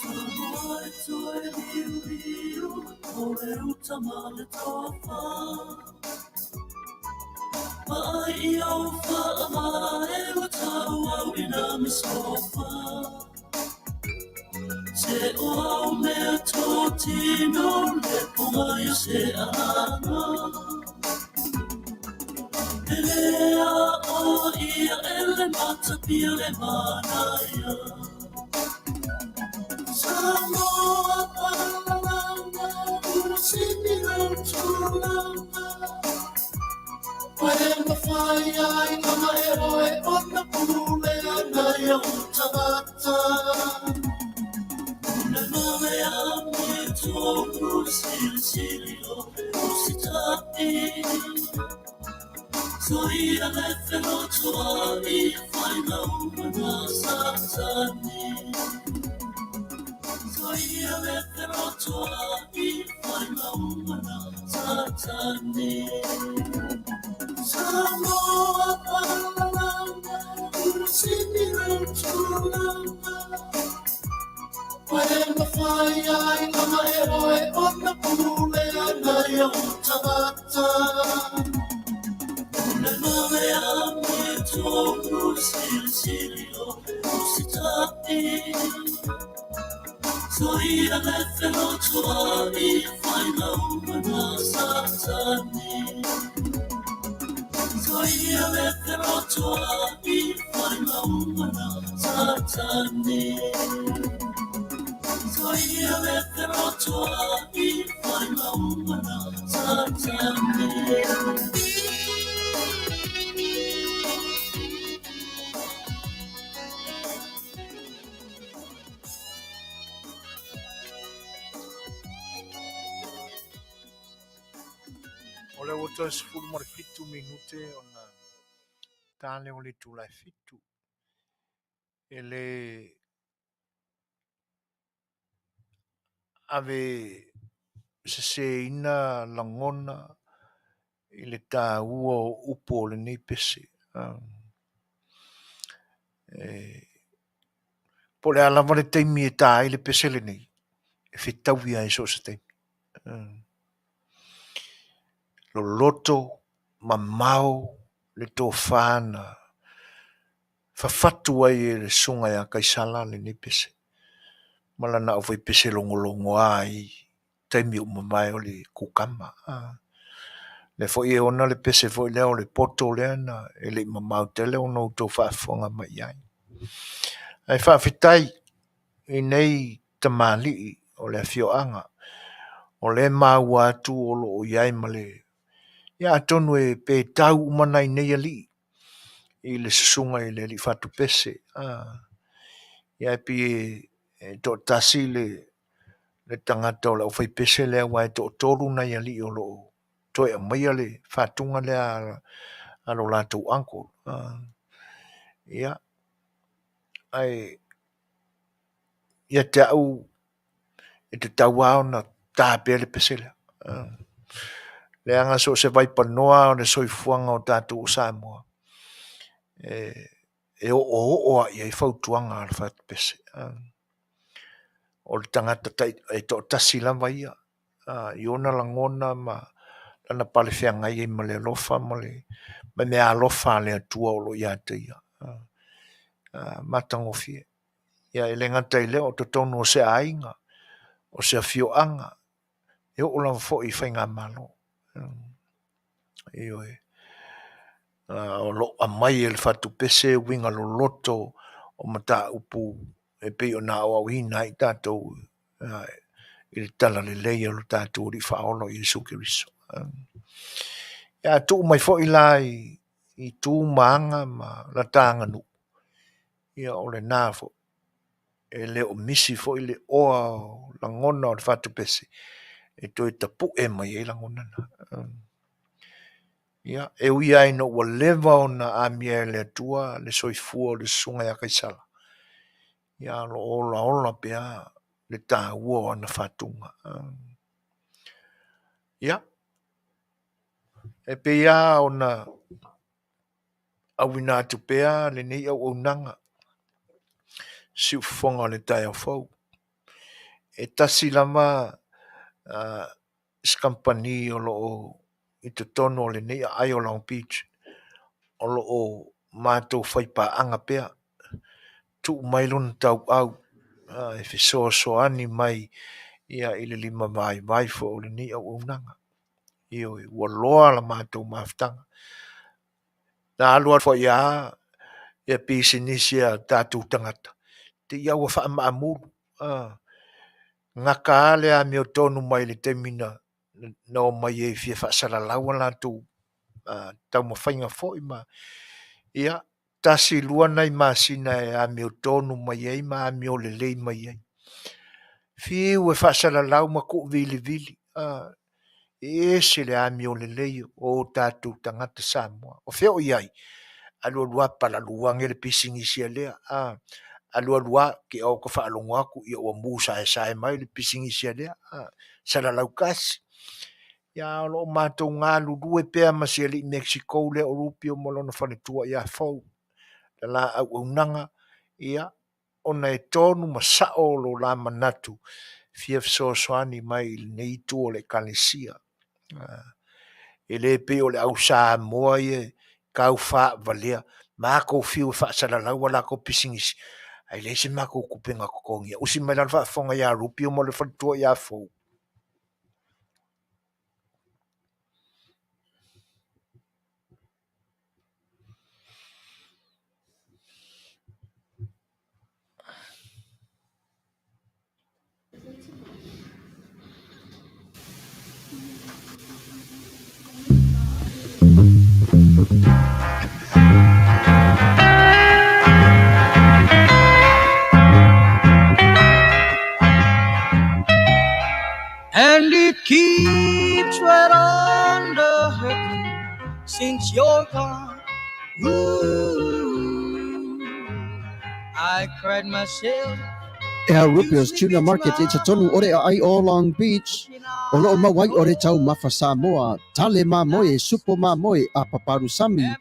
Samoa e toe riu riu, o le uta ma le tofa. Mai i au whaamae ua tau au ina misofa. Se o au mea tō tino le ponga ia se alanga. Pelea o ia ele matapia le manaia. Samoa palalauga, ua sini lau tulaga. Pae mawhai ai lama e oe o na pule ana i o tangata. Pule mare a me tōnu sili sili o le usita'i. Soia le felotoai faigauga na Satani. Soia le felotoai faigauga na Satani. Samoa palalauga, ua sini lau tulaga. Pae mawhai ai lama e oe o na pule ana i o tangata. Pule mare a me tōnu sili sili o le usita'i. Soia le felotoai faigauga na Satani. Soia le felotoai faigauga na Satani. Soia le felotoai faigauga na Satani. Toe 17 minute ona ta lea o le itula e 7. E le ave seseina lagona i le taua o upu o lenei pese. E, po o le a lava le taimi e ta ai le pese lenei, e fetaui lava i so o se taimi. Loloto, mamao le tofa na fafatu ai e le susuga ia Kaisara lenei pese ma lana aufaipese logologoa i taimi ua mavae o le kukama. Lea foi e ona le pese foi lea o le poto lea na e le i mamao tele ona outou faafofoga mai i ai. Ae faafetai i nei tamalii o le afioaga o lea e maua atu o lo o i ai ma le... Ia atonu e pe tau uma nai nei alii i le susuga i le alii fatupese. Ia e pei e toatasi le tagata o le aufaipese lea aua e toatolu nai alii o lo o toe aumaia le fatuga lea a lo latou uncle. Ia, ae ia te au e tatau lava ona ta pea le pese lea. Leaga so o se vaipanoa lava o le soifuaga o tatou o Samoa, e oooo lava i ai fautuaga a le fatupese. O le tagata e toatasi lava ia i ona lagona ma lana palefeagai ai ma le alofa ma le meaalofa a le Atua o lo o ia te ia. Matagofie. Ia e le gata i lea o totonu o se aiga, o se afioaga, e oo lava foi i faigamalo. Ioe. O lo o aumai e le fatupese uiga loloto o mataupu e pei ona aoaoina ai tatou i le talalelei o lo tatou Alii Faaola o Iesu Keriso. Ia a tuu mai foi la i tu ma aga ma lata aganuu, ia o lena foi. E le o misi foi le oa o lagona o le fatupese e toe tapue mai ai lagona na. Ia, e ui lava ina ua leva ona amia e le Atua le soifua o le susuga ia Kaisara, ia ae o lo o olaola pea le taua o ana fatuga. Ia, e pei lava ona auina atu pea lenei auaunaga siufofoga o le taeao fou. E tasi lava se kamupani o lo o i totonu o lenei aai o Long Beach o lo o matou faipaaga pea, tuu mai lona tauau e fesoasoani mai i le limavaivai foi o lenei auaunaga. Ioe, ua loa la matou mafutaga. Na alu alu foi lava ia pisinisi a tatou tagata, te i lava ua faamaamulu. Gata lava le amiotonu mai le taimi na omai ai e fia faasalalau a latou taumafaiga foi ma... Ia, tasi lua nai masina e amiotonu mai ai ma amiolelei mai ai. Fiu e faasalalau ma tuuvilivili, e ese le amiolelei o tatou tagata Samoa. O fea o i ai? Alu alu lava palalu ane le pisinisi a lea, alu alu lava te i ua ta faalogo atu ua mu saesae mai le pisinisi a lea, salalau tasi. Ia ae o lo o matou galulue pea ma si alii Mexico lea o Rupio ma lona faletua ia Fou, le la auaunaga, ia, ona e tonu ma sao lo la manatu e fia fesoasoani mai i lenei itu o le Ekalesia. E le pei o le au Samoa ia e taufavalea, matou fiu e faasalalau a latou pisinisi, ae leai se matou tupe na totogia. Usi mai la le faafofoga ia Rupio ma le faletua ia Fou. Since you're gone, ooh, I cried myself. El Rupio's Tuna Market i totonu o le aai o Long Beach, o loo maua ai o le taumafa Samoa, tale mamoe, supo mamoe, apa palusami,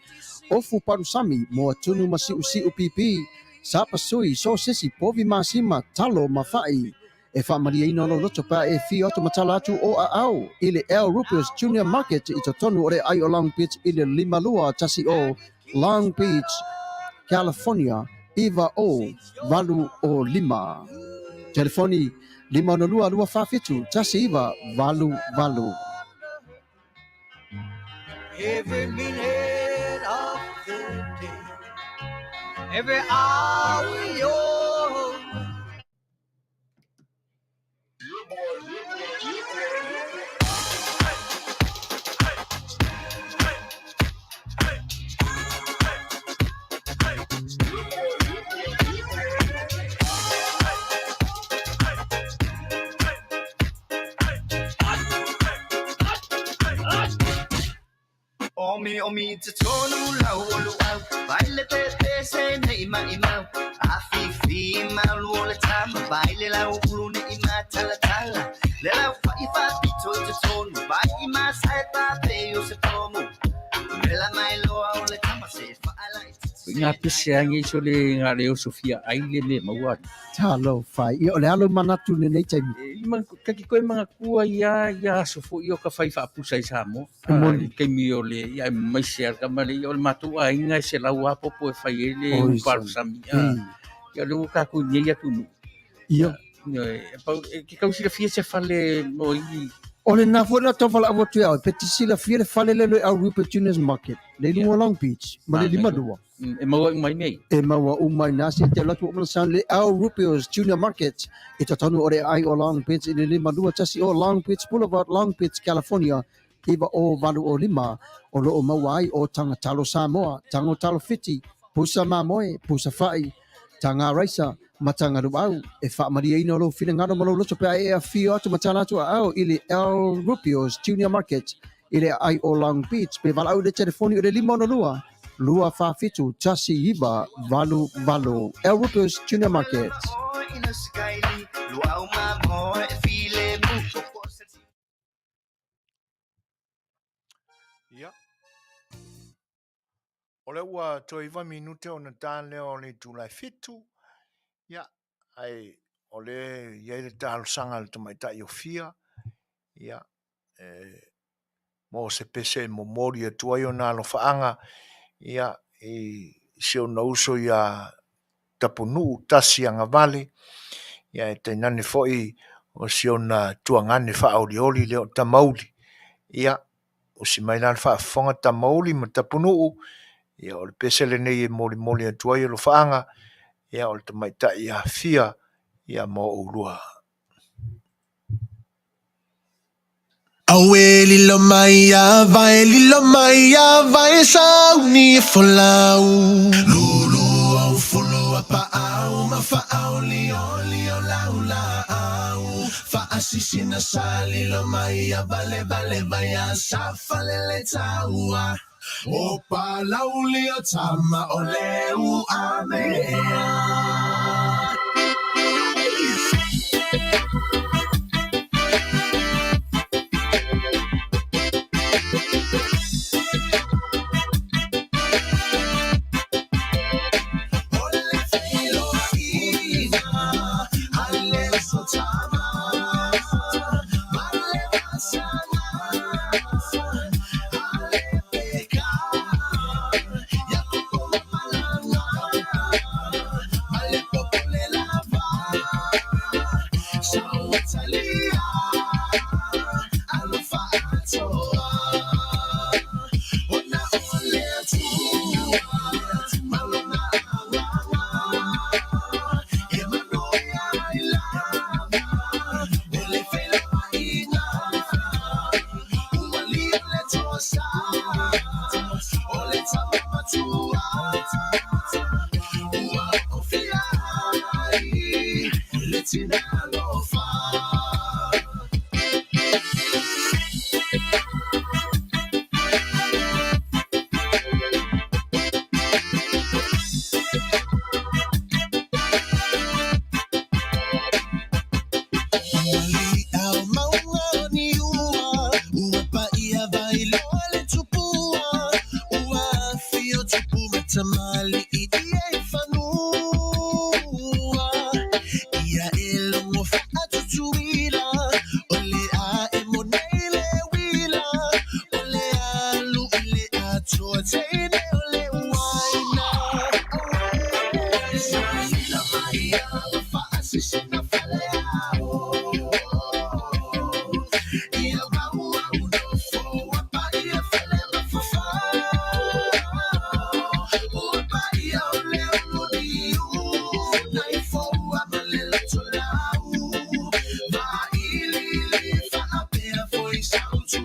ofu palusami, moa tunu ma siusiu pipi, sapasui, sosesi, povi masima, talo ma fa'i. E faamalieina lou loto pe a e afio atu ma tala atu o aao i le El Rupio's Junior Market i totonu o le aai o Long Beach i le 5210 Long Beach, California 90805. Telefoni 562 247 1988. Every minute of the day, every hour you're Omi omi te tonu lau o luau Vai le te te se nei mai mau A fi fi mau lu o le tama Vai le lau ulu ne i ma tala tala Le lau fa i fa pito i te tonu Vai i ma sae pa pe o se pomu Vela mai loa o le tama se fa ala i te Ngā pese angi so le ngā leo Sofia ai le me maua. Talofa. Ia, o le alo manatu lenei taimi. E, ma, kaki koe mga kua ia, ia aso fo i o ka whai whaapusa i Samoa. E moni. I kaimi o le, ia e maise ar ka male, ia o le mātou a inga e se lau apopo e whai e le Oi, uparu sami. sami. Ia le ua kākou nei atu nu. Ia. Ia, e, pau, e, ke kau silafia se fale mo i. O le na foi na tau whala awa tu au, pe te silafia le fale le le au Rupert Junior's Market, le lunga Long Beach, ma le lima lua. E maua umai nei. E maua umai nā se te latu o mana sound le au Rupio's Junior Market, i totonu o le ai o Long Beach i le lima lua tasi o Long Beach Boulevard, Long Beach, California, iwa o valu o lima, o loo maua ai o tanga talo Samoa, tango talo Fiti, pusa mamoe, pusa fa'i, tanga raisa, ma tanga luau, e faamalieina lou finagalo ma lou loto pe a e afio atu ma tala atu aao i le El Rupio's Junior Market i le aai o Long Beach pe valaau i le telefoni o le 562 247 1988. El Rupio's Junior Market. Ia. O lea ua toe iva minute ona ta lea o le itula e fitu, ia, ae o lea e i ai le talosaga a le tamaitai o Fia, ia, e mo se pese e momoli atu ai ona alofaaga, ia, i si ona uso ia Tapunuu Tasi Agavale, ia, e tainane foi o si ona tuagane faaolioli lea o Tamauli. Ia, usi mai la le faafofoga Tamauli ma Tapunuu, ia o le pese lenei e molimoli atu ai alofaaga, ia o le tamaitai ia Fia, ia ma oulua. Auē lilo mai a vai, lilo mai a vai, sauni e folau. Lulu au fulu a paau, ma faau lio lio lau laau. Faasisina sa lilo mai a vale vale vai a sa falele taua. O palauli o tama o leu a mea. tamalii ia i fanua. Ia e logo faatutuila, o le a e mo nei le uila, o le alu i le atoa teine o le uaina. Sila mai a faasisina faleao. Ia maua unofo ua paia fale mafafao. Ua paia o le uluniu, nai foua ma le lotolau. Vailili faapea foi sautu.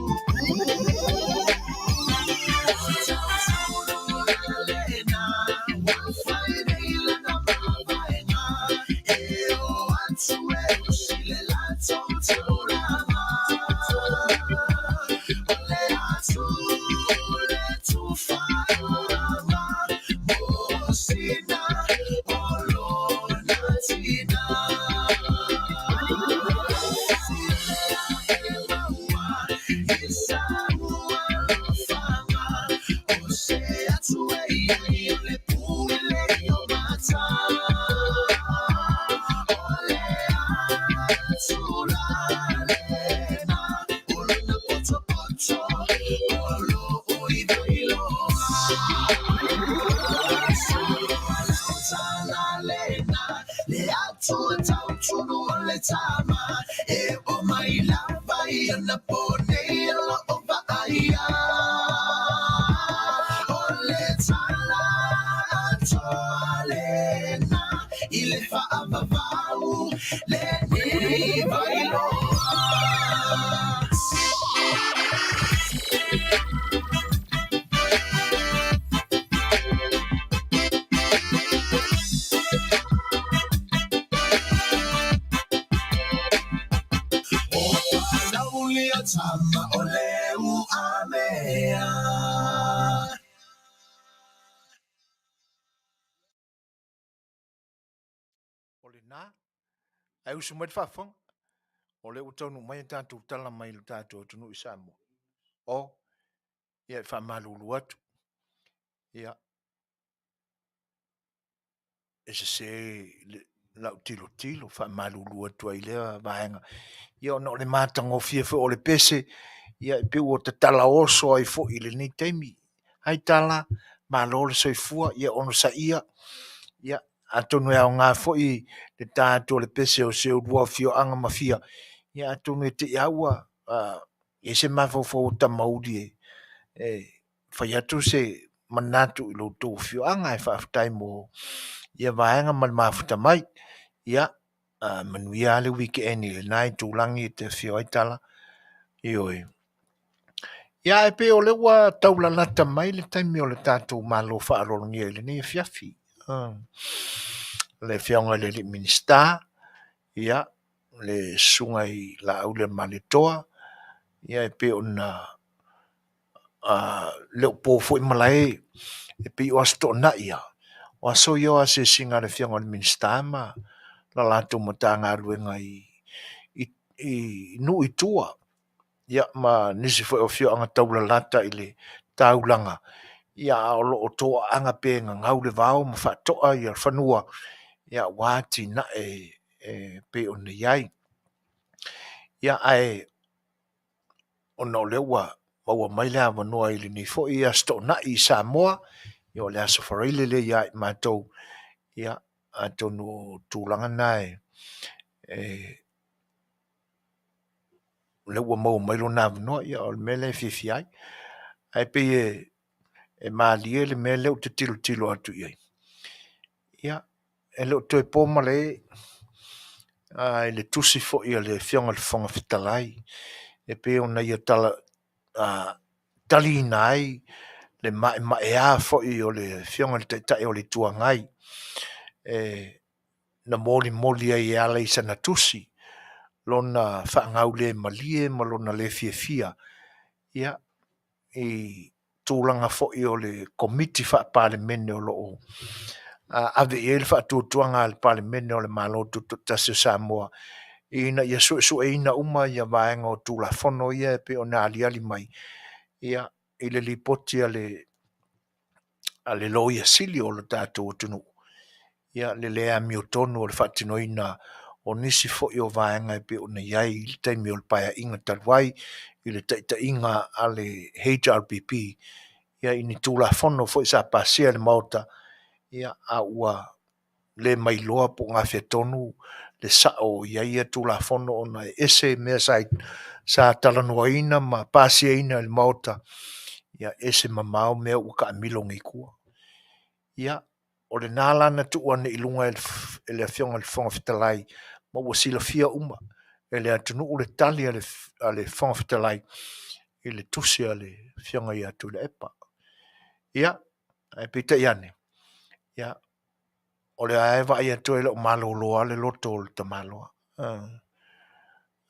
O lena, ae usu mai le faafofoga, o lea ua taunuu mai a tatou tala mai le tatou atunuu i Samoa. O, ia e faamalulu atu, ia, e sese lau tilotilo, faamalulu atu ai i lea vaega. Ia ona o le matagofie foi o le pese, ia e pei ua tatala oso ai foi i lenei taimi. Hai tala, malo le soifua, ia onosaia, ia atonu e aoga foi le ta atu o le pese o se ulua afioaga ma fia, ia atonu e te i lava ua i ai se mafaufau o Tamauli e fai atu se manatu i lo outou afioaga, ae faafetai mo ia vaega ma le mafuta mai. Ia, manuia lava le weekend i lena itulagi e te afio ai Tala. Ioe. Ia, ae pei o lea ua taulalata mai le taimi o le tatou malo faaaloalogia i lenei afiafi. Le afioga i le alii Minisita, ia, le susuga i Laaulialemalietoa, ia e pei ona le o po foi malae, e pei o Aso Toonai lava, o aso ia o asiasiga a le afioga i le Minisita ma la latou Matagaluega i nuu i tua, ia ma nisi foi o afioaga taulalata i le taulaga, ia a o lo o toaaga pea e gagau le vao ma faatoa ia fanua, ia aua atinae e pei ona i ai. Ia ae ona o lea ua maua mai le avanoa i lenei foi Aso Toonai i Samoa, ia o le Aso Faraile lea ia i matou, ia atonu o tulaga na e o lea ua maua mai lona avanoa, ia o le mea lea e fiafia ai. Ae pei e malie le mea lea ou te tilotilo atu i ai, ia, e le o toe po malae i le tusi foi a le Afioga i le Fofoga Fetalai e pei ona ia taliina ai le maemaea foi o le Afioga i le Taitai o le Itu Agai na molimoli ai e ala i sana tusi lona faagaulemalie ma lona le fiafia ia, i tulaga foi o le Komiti Faa-Palemene o lo o ave i ai le faatuatuaga a le Palemene o le Malo Tutoatasi o Samoa ina ia suesueina uma ia vaega o Tulafono ia e pei ona aliali mai ia, i le lipoti a le a le Loia Sili o le tatou atunuu, ia le le amiotonu o le faatinoina o nisi foi o vaega e pei ona i ai i le taimi o le Paeaiga talu ai i le taitaiga a le HRPP, ia i ni Tulafono foi sa pasia e le Maota, ia a ua le mailoa po o gafea tonu le sao o i ai ia Tulafono ona e ese mea sa talanoaina ma pasiaina e le Maota, ia ese mamao mea ua taamilo nei i tua. Ia, o lena la na tuu ane i luga e le Afioga i le Fofoga Fetalai, ma ua silafia uma e le atunuu le tali a le Fofoga Fetalai i le tusi a le Afioga ia Tuilaepa. Ia, ae peitai ane, ia, o lea lava e vaai atu e le o malolo lava le loto o le tamaloa.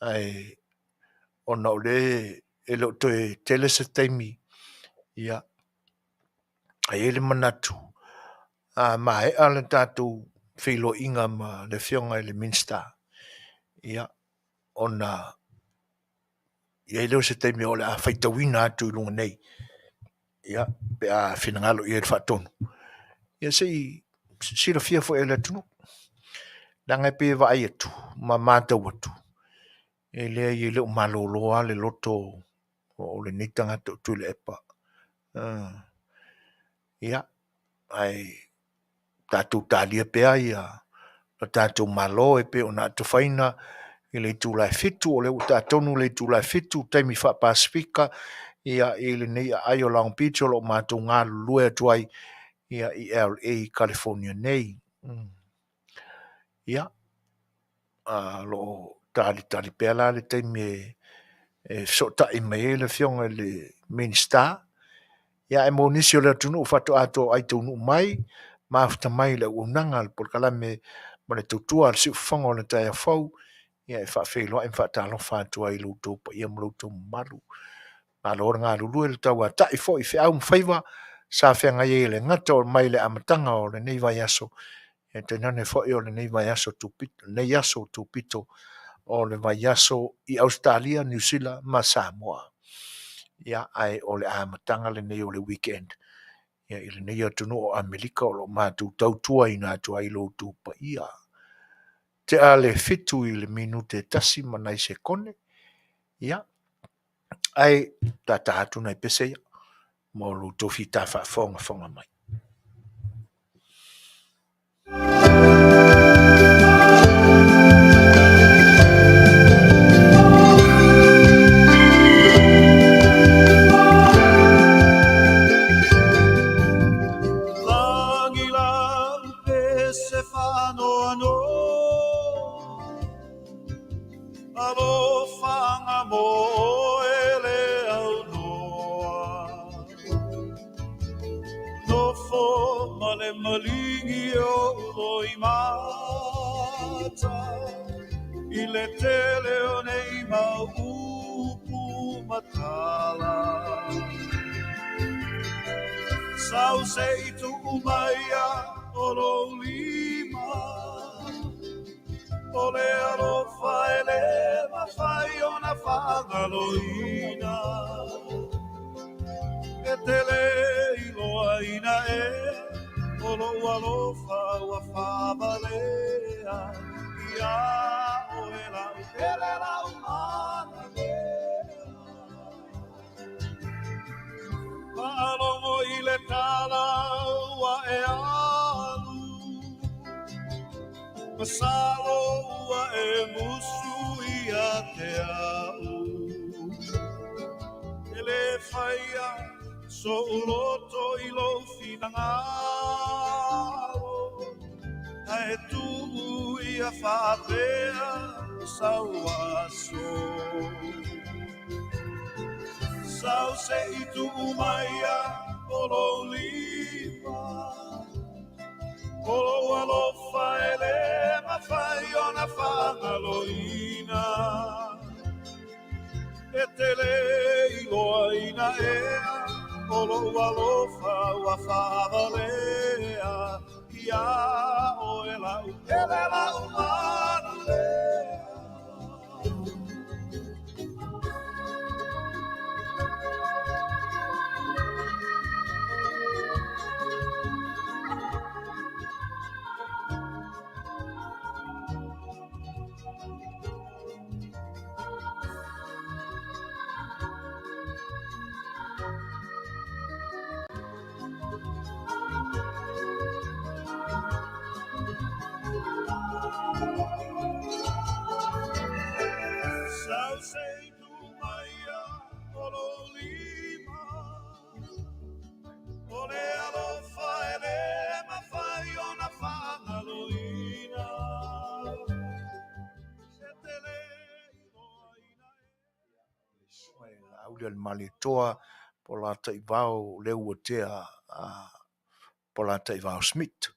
Ae ona o lea e le o toe tele se taimi, ia, ae i ai le manatu, a maea le tatou feiloaiga ma le Afioga i le Minisita, ia, ona i ai lea o se taimi o le a faitauina atu i luga nei, ia, pe a finagalo i ai le Faatonu, ia se i silafia foi e le atunuu. Leaga e pei e vaai atu ma matau atu, e leai e le o malolo lava le loto o lenei tagata o Tuilaepa. Ia, ae tatou talia pea lo tatou Malo e pei ona atofaina i le itula e 7:00, o lea ua ta tonu le itula e 7:00 i taimi faa-Pasefika ia i lenei aai o Long Beach o lo o matou galulue atu ai ia i LA i Kalifonia nei. Ia, o lo o talitali pea la le taimi e fesootai mai ai le Afioga i le Minisita. Ia ae mo nisi o le atunuu faatoa toai taunuu mai, mafuta mai i le auaunaga a le polokalame ma le tautua a le siufofoga o le taeao fou, ia e faafeiloai ma faatalofa atu ai i lo outou paia ma lo outou mamalu. Malo le galulue, le tauatai foi i feau ma faiva sa feagai ai e le gata mai le amataga o lenei vaiaso, ae tainane foi o lenei vaiaso tupito, lenei aso tupito o le vaiaso i Ausetalia, Niu Sila ma Samoa. Ia, ae o le amataga lenei o le weekend ia i lenei atunuu o Amerika o lo o matou tautuaina atu ai lo outou paia. Tea le 7:01 ma nai sekone, ia, ae tata atu nai pese ia mo lo outou fita faafogafoga mai. I le tele o nei mau upu matala Sau se i tuu maia o lou lima O le alofa e le mafai ona faagaloina E te le iloaina e o lou alofa ua faavalea Ia oe lau pele lau mana lea Faalogo i le tala ua e alu Masalo ua e musu ia te au E le faia so'u loto i lou finagalo Ae tuu ia faapea sau aso Sau se i tuu maia o lou lima O lou alofa e le mafai ona faagaloina E te le iloaina ea o lou alofa ua faavalea Ia oe lau pele lau mana lea Laaulialemalietoa Polataivao Leuatea Polataivao Smith.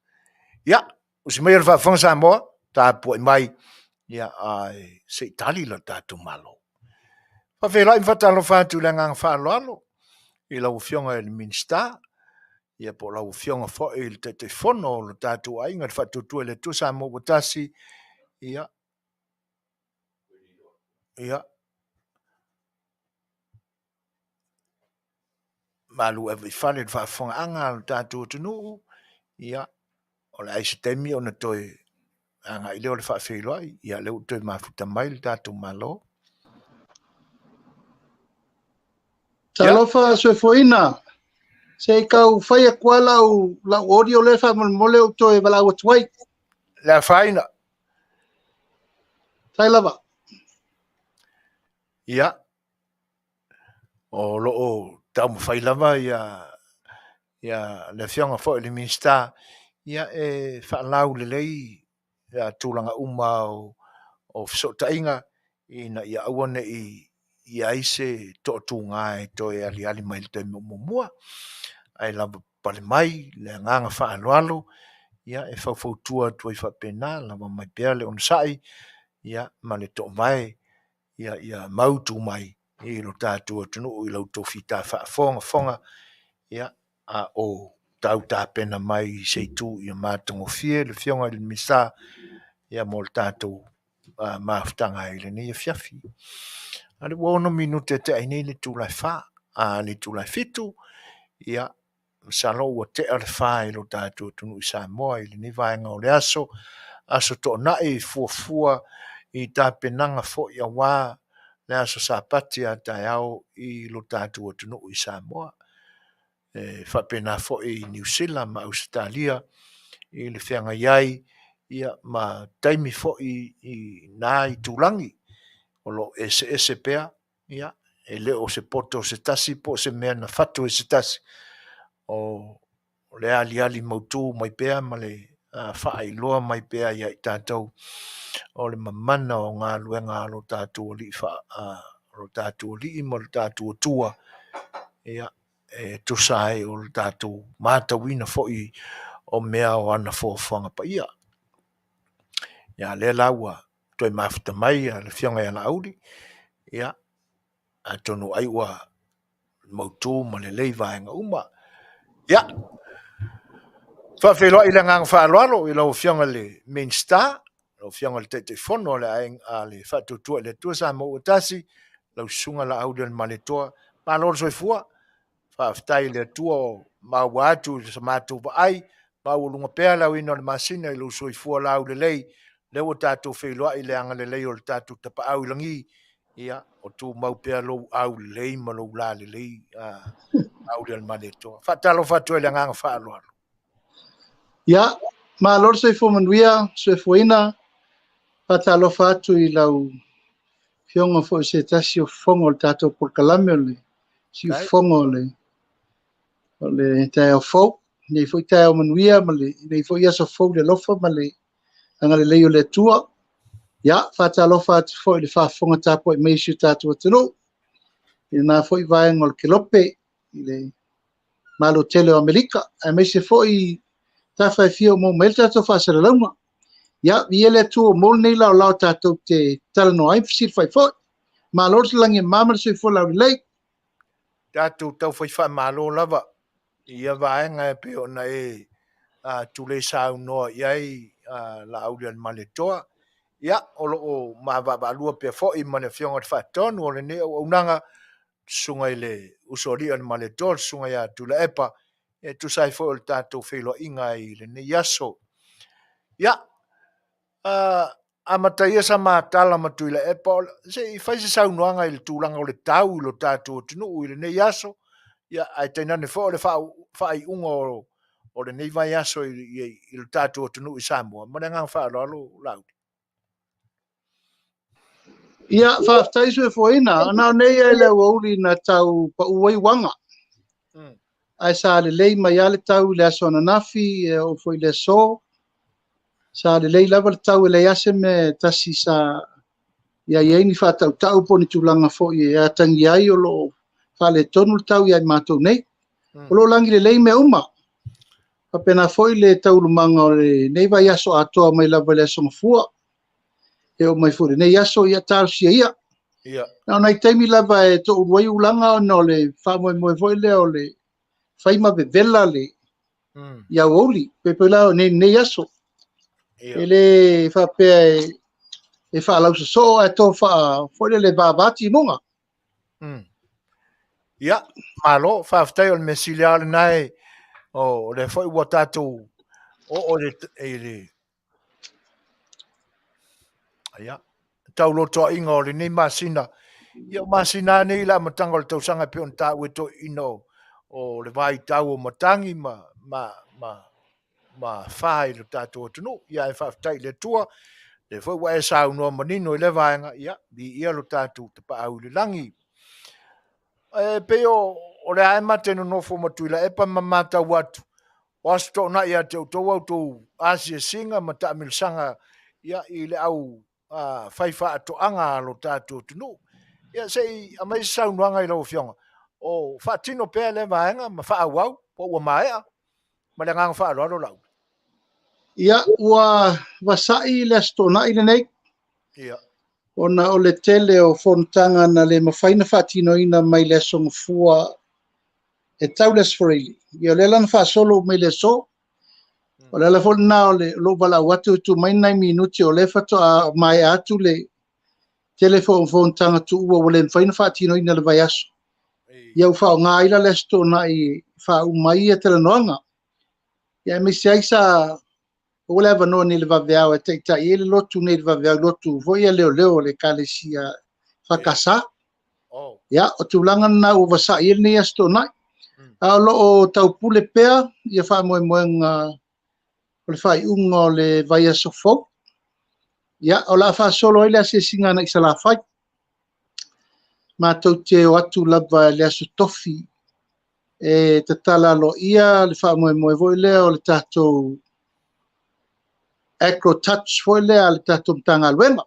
Ia, usi maia le faafofoga Samoa, tapuai mai, ia, ae se i tali lo tatou Malo. Faafeiloai ma faatalofa atu i le agaga faaaloalo i lau Afioga i le Minisita, ia po o lau Afioga foi i le Taitaifono o lo tatou aiga i le Faatuatua i le Atua Samoa ua tasi, ia, ia, malu ave i fale i le faafofogaaga a lo tatou atunuu, ia, o le a i ai se taimi ona toe agai lea o le faafeiloai, ia lea ua toe mafuta mai le tatou Malo. Talofa soifuaina, se i tau fai atu lava lau, lau audio lea faamolemole ou toe valaau atu ai. Le afaina. Sai lava. Ia, o lo o taumafai lava ia, ia le afioga foi i le Minisita, ia e faalaulelei ia tulaga uma o, o fesootaiga ina ia aua ne i i ai se toatuga e toe aliali mai i le taimi o muamua. Ae lava pale mai le agaga faaaloalo, ia e faufautua atu ai faapena, lava mai pea le onosai, ia ma le toovae, ia ia mautu mai i lo tatou atunuu i la outou fita faafogafoga, ia a o tau tapena mai i se itu ia matagofie le Afioga i le Minisita ia mo le tatou mafutaga i lenei afiafi. A le ua 6 minute tea ai nei le itula e 4, a le itula e 7, ia, masalo ua tea le 4 i lo tatou atunuu i Samoa i lenei vaega o le aso, Aso Toonai fuafua i tapenaga foi aua le aso Sapati a taeao i lo tatou atunuu i Samoa. E faapena foi i Niu Sila ma Ausetalia i le feagai ai ia ma taimi foi i na itulagi o lo o eseese pea, ia, e le o se poto o se tasi po o se mea na fatu e se tasi, o le aliali mautu mai pea ma le faailoa mai pea ia i tatou o le mamana o galuega a lo tatou Alii, lo tatou Alii ma lo tatou Atua, ia, e tusa ai o le tatou matauina foi o mea o ana foafoaga paia. Ia lea la ua toe mafuta mai le Afioga ia Laauli, ia, atonu ai ua mautu ma lelei vaega uma. Ia, faafeiloai i le agaga faaaloalo i lau Afioga i le Minisita, lau Afioga i le Taitaifono a le Aiga a le Faatuatua i le Atua Samoa ua tasi, lau Susuga Laaulialemalietoa, malo le soifua. Faafetai i le Atua o maua atu i sa matou vaai, maualuga pea le aoina o le masina i lou soifua laulelei, lea ua tatou feiloai i le agalelei o le tatou Tapaau i lagi, ia, o tumau pea lou aulelei ma lou lalelei, Laaulialemalietoa. Faatalofa atu ai i le agaga faaaloalo. Ia, malo le soifua manuia, soifuaina. Faatalofa atu i lau Afioga foi o se tasi o fofoga o le tatou polokalame o le siufofoga o le o le taeao fou, lenei foi taeao manuia ma lenei foi aso fou i le alofa ma le agalelei o le Atua. Ia, faatalofa atu foi i le faafofoga tapuai mai a si o tatou atunuu i lena foi vaega o le Kelope i le Malo tele o Amerika, aemaise foi tafa e fia o maua mai ai le tatou faasalalauga. Ia, viia le Atua ua maua lenei laolao tatou te talanoa ai ma fesilafai foi. Malo le lagi e mama le soifua laulelei. Tatou taufai faamalo lava i ia vaega e pei ona e tulei saunoa i ai Laaulialemalietoa. Ia, o lo o ma vaavaalua pea foi ma le Afioga i le Faatonu o lenei auaunaga, Susuga i le Usoalii o le Malietoa, le Susuga ia Tuilaepa, e tusa ai foi o le tatou feiloaiga i lenei aso. Ia, amata ia sa matala ma Tuilaepa, se i fai se saunoaga i le tulaga o le tau i lo tatou atunuu i lenei aso, ia, ae tainane foi o le faaiuga o lenei vaiaso i lo tatou atunuu i Samoa. Ma le agaga faaaloalo, Laauli. Ia, faafetai soifuaina. Na o nei lava i le aoauli na tau pau ai uaga. Ae sa lelei mai lava le tau i le aso ananafi, e oo foi i le aso. Sa lelei lava le tau e leai lava se mea e tasi sa i ai ai ni faatautau po o ni tulaga foi e atagia ai o lo o faaletonu le tau ia i matou nei. O lo o lagi lelei mea uma. Faapena foi le taualumaga o lenei vaiaso atoa mai lava i le Aso Gafua e oo mai foi i lenei aso, ia talosia ia. Na o nai taimi lava e toulu ai ulaga ona o le faamoemoe foi lea o le fai ma vevela le i aoauli, pei foi la o nei aso. E le faapea e faalausosoo ae to faa foi lele vava timuga. Ia, malo, faafetai o le mea sili lava lena e o lea foi ua tatou oo i le ia, taulotoaiga o lenei masina. Ia, o masina lava nei i le amataga o le tausaga e pei ona taua e toeaiina o le vaitau o matagi ma fa i lo tatou atunuu. Ia, ae faafetai i le Atua, lea foi ua e saunoa manino i lea vaega, ia, viia lo tatou Tapaau i le lagi. E pei o lea lava e ma te nonofo ma Tuilaepa ma matau atu, o Aso Toonai ia te outou a outou asiasiga ma taamilosaga i le au faifaatoaga a lo tatou atunuu. Ia se i aumai se saunoaga i lau Afioga, o faatino pea lea vaega ma faaauau po ua maea? Ma le agaga faaaloalo Laauli. Ia, ua vasai le Aso Toonai lenei. Ia. Ona o le tele o fonotaga na le mafai ona faatinoina mai le Aso Gafua e tau le Aso Faraile. Ia, o lea la na faasolo uma i le aso. O le ala foi lena o le lou valaau atu e tuu mai nai minute o lea faatoa maea atu le tele foi o fonotaga tuua ua le mafai ona faatinoina le vaiaso. Ia ua faaaoga ai la le Aso Toonai e faauma ai ia talanoaga. Ia aemaise ai sa maua le avanoa nei i le vaveao e taitai ai le lotu nei i le vaveao, lotu foi ia leoleo o le Ekalesia EFKS. Ia, o tulaga lena ua vasai ai lenei Aso Toonai. A o lo o taupule pea ia faamoemoega o le faaiuga o le vaiaso fou. Ia, o le a faasolo ai le asiasiga agai i Salafai. Matou te o atu lava i le Aso Tofi e tatala aloaia le faamoemoe foi lea o le tatou Agro Touch foi lea a le tatou Matagaluega.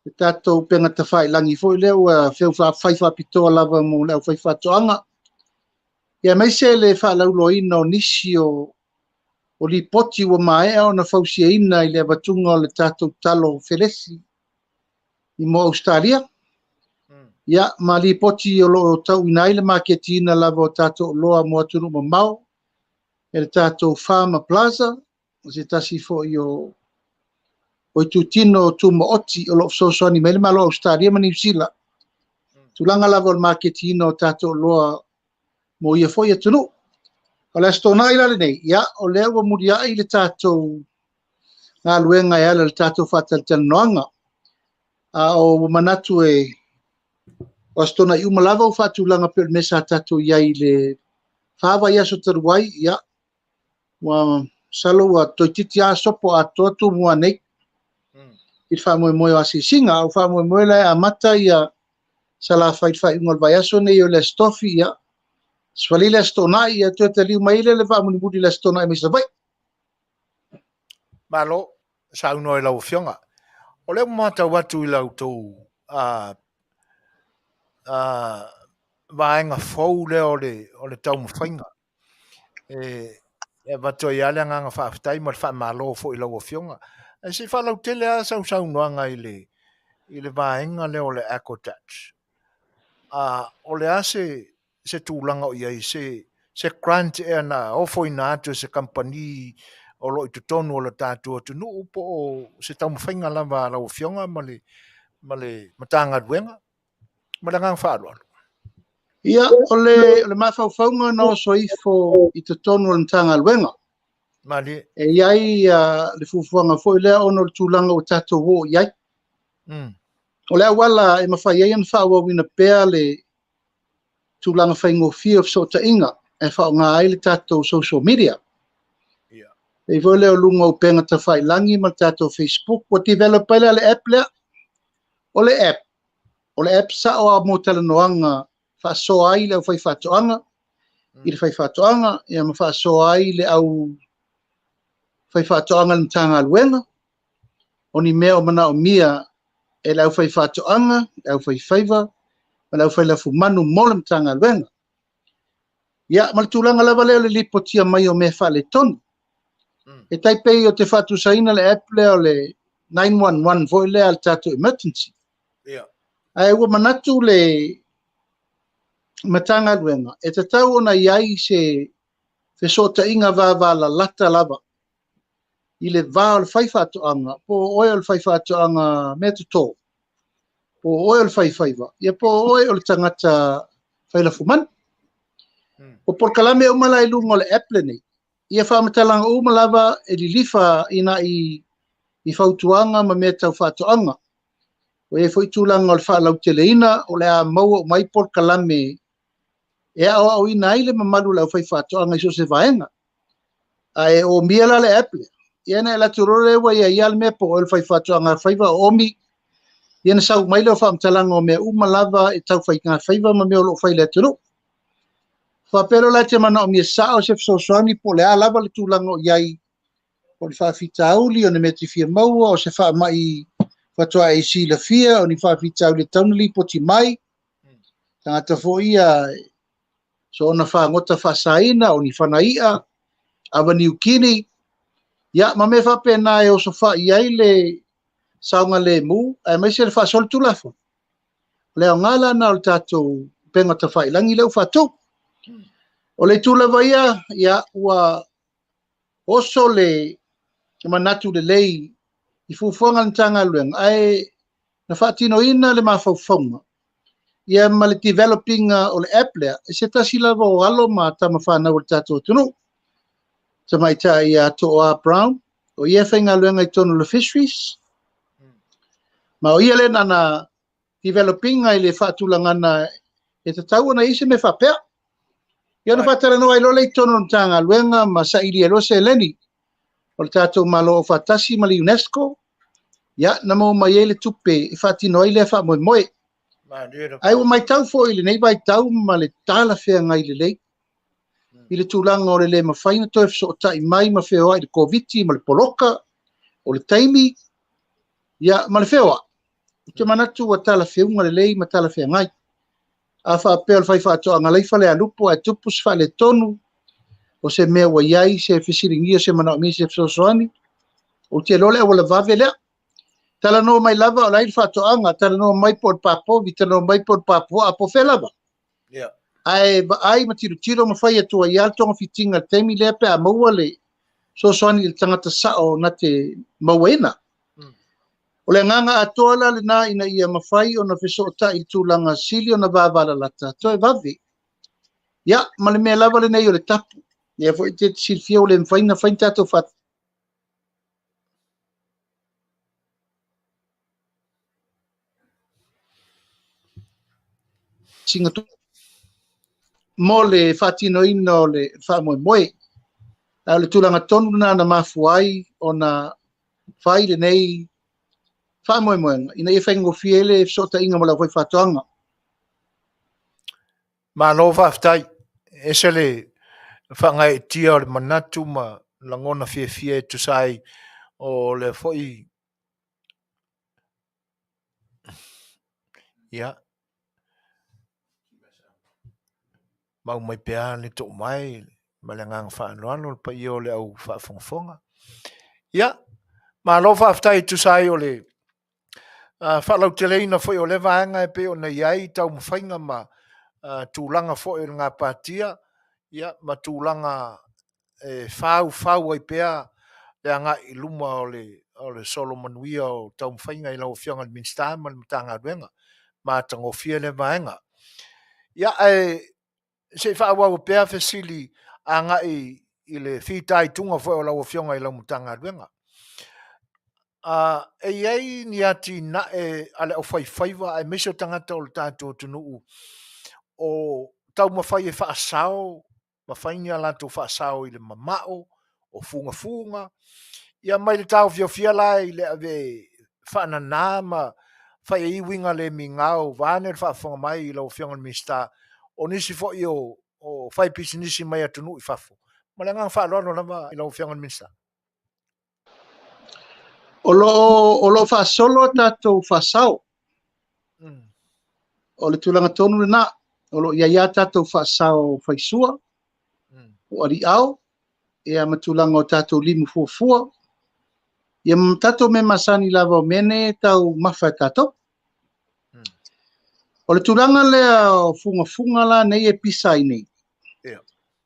Le tatou upega tafailagi foi lea ua fai faapitoa lava mo le aufaifaatoaga. Ia aemaise le faalauiloaina o nisi o lipoti ua maea ona fausiaina i le avatuga o le tatou talo felesi i moa Ausetalia. Ia, ma lipoti o lo o tauina ai le maketiina lava o tatou oloa mo atunuu mamao e le tatou Farmer Plaza, o se tasi foi o itutino tumaoti o lo o fesoasoani mai le Malo o Ausetalia ma Niu Sila. Tulaga lava o le maketiina o tatou oloa mo ia foi atunuu. O le Aso Toonai la lenei, ia, o lea ua muliai le tatou galuega e ala i le tatou faatalatalanoaga. A o ua manatu e o Aso Toonai uma lava ua faatulaga pei o le mea sa tatou i ai i le 4 vaiaso talu ai, ia, ua masalo ua toeitiiti lava sopo atoa Tumua nei i le faamoemoe o asiasiga. A ua faamoemoe la e amata ia Salafai i le faaiuga o le vaiaso nei o le Aso Tofi, ia, Aso Faraile le Aso Toonai, ia toe taliu mai lea le faamulimuli i le Aso Toonai mai Savaii. Malo saunoa i lau Afioga. O lea ua matau atu i la outou vaega fou lea o le taumafaiga. E avatu ai lava le agaga faafetai ma le faamalo foi i lau Afioga. Ae se i faalautele lava sau saunoaga i le vaega lea o le Aquatouch. O le a se tulaga o i ai, se grant ea na ofoina atu e se kamupani o lo o i totonu o le tatou atunuu po o se taumafaiga lava a lau Afioga ma le Matagaluega ma le agaga faaaloalo. Ia, o le mafaufauga na oso ifo i totonu o le Matagaluega. Malie. E i ai le fuafuaga foi lea ona o le tulaga ua tatou oo i ai. O le auala e mafai ai ona faaauauina pea le tulaga faigofie o fesootaiga e faaaoga ai le tatou social media. E foi lea o luga o upega tafailagi ma le tatou Facebook, ua develop ai lea le app lea. O le app sao a mo talanoaga faasoa ai le aufaifaatoaga i le faifaatoaga, ia ma faasoa ai le aufaifaatoaga i le Matagaluega, o ni mea o manaomia e le aufaifaatoaga, le aufaifaiva, ma le aufai lafumanu mo le Matagaluega. Ia, ma le tulaga lava lea o le lipotia mai o mea faaletonu. E tai pei o te faatusaina le app lea o le 911 foi lea a le tatou emergency. Ae ua manatu le Matagaluega e tatau ona i ai se fesootaiga vavalalata lava i le va o le faifaatoaga, po o oe o le faifaatoaga meatotō, po o oe o le faifaiva, ia po o oe o le tagata failafumanu. O polokalame uma la i luga o le app lenei, ia faamatalaga uma lava e lilifa inai i fautuaga ma mea tau faatoaga. Ua i ai foi tulaga o le faalauteleina, o le a maua uma ai polokalame e aoaoina ai le mamalu o le aufaifaatoaga i so o se vaega. Ae omia la le app lea, ia ona e alu atu loa lea ua i ai lava le mea po o oe o le faifaatoaga faiva o omi, ia ona sau mai lea o faamatalaga o mea uma lava e tau faigafaiva ma mea o lo o fai i le atunuu. Faapea loa la e te manaomia sao se fesoasoani po o le a lava le tulaga o i ai, o le faafitauli, o ni mea e te fia maua, o se faamai faatoa e silafia, o ni faafitauli e tatau ona lipoti mai, tagata foi ia soona fagota faasaina, o ni fana i'a, ava niukini, ia ma mea faapena e osofai ai le saogalemu aemaise le faasolitulafono. O le aoga la lena o le tatou upega tafailagi lea ua faatu. O le itu lava ia, ia ua oso le manatu lelei i fuafuaga a le Matagaluega, ae na faatinoina le mafaufauga ia ma le developing o le app lea e se tasi lava o alo ma tama fanau o le tatou atunuu, tamaitai ia Toa Brown, o ia e faigaluega i totonu o le Fisheries, ma o ia lea na developing i le faatulagana e tatau ona i ai se mea faapea. Ia ona faatalanoa ai loa lea i totonu o le Matagaluega ma saili ai loa seleni o le tatou Malo Aufaatasi ma le UNESCO, ia na maua mai ai le tupe e faatino ai lea faamoemoe. Ae ua matau foi i lenei vaitau ma le talafeagai lelei i le tulaga o le le mafai ona toe fesootai mai ma feoai i le Koviti ma le poloka o le taimi, ia ma le feoai. Ou te manatu ua talafeuga lelei ma talafeagai. A faapea o le faifaatoaga laifa le alupo ae tupu se faaletonu o se mea ua i ai se fesiligia, se manaomia, se fesoasoani, ou te iloa le auala vave lea. Talanoa mai lava o le a i le faatoaga, talanoa mai po o le papovi, talanoa mai po o le papuaa, po o fea lava. Ae vaai ma tilotilo ma fai atu ai lava le togafitiga i le taimi lea pe a maua le fesoasoani i le tagata sao na te mauaina. O le agaga atoa la lena ina ia mafai ona fesootai i le tulaga sili ona vavalalata, toe vave. Ia, ma le mea lava lenei o le tapu. Lea foi te silafia ua le mafai ona fai ni tatou faatasiga mo le faatinoina o le faamoemoe. A o le tulaga tonu lena na mafua ai ona fai lenei faamoemoega ina ia faigofie ai le fesootaiga ma le aufaifaatoaga. Malo faafetai. E ese le faagaeetia o le manatu ma lagona fiafia e tusa ai o lea foi ia mau mai pea le toomae ma le agaga faaaloalo le paia o le au faafogafoga. Ia, malo faafetai e tusa ai o le faalauteleina foi o lea vaega e pei ona i ai taumafaiga ma tulaga foi o le gapatia, ia, ma tulaga e faufau ai pea le agai i luma o le solo manuia o taumafaiga i lau Afioga i le Minisita ma le Matagaluega. Matagofie lea vaega. Ia, ae se i faaauau pea fesili agai i le fitaituga foi o lau Afioga i lau Matagaluega. E i ai ni atinae a le aufaifaiva aemaise o tagata o le tatou atunuu o taumafai e faasao ma fai ni a latou faasao i le mamao o fugafuga, ia mai le taofiofia la i le ave faanana ma fai ai uiga le migao vaeane le faafofoga mai i lau Afioga i le Minisita, o nisi foi o faipisinisi mai atunuu i fafo. Ma le agaga faaaloalo lava i lau Afioga i le Minisita. O lo o faasolo a tatou faasao. O le tulaga tonu lena, o lo o i ai lava tatou faasao faisua, o aliao, ia ma tulaga o tatou limu fuafua, ia ma tatou mea masani lava o mea nei e taumafa e tatou. O le tulaga lea o fugafuga la nei e pisa ai nei,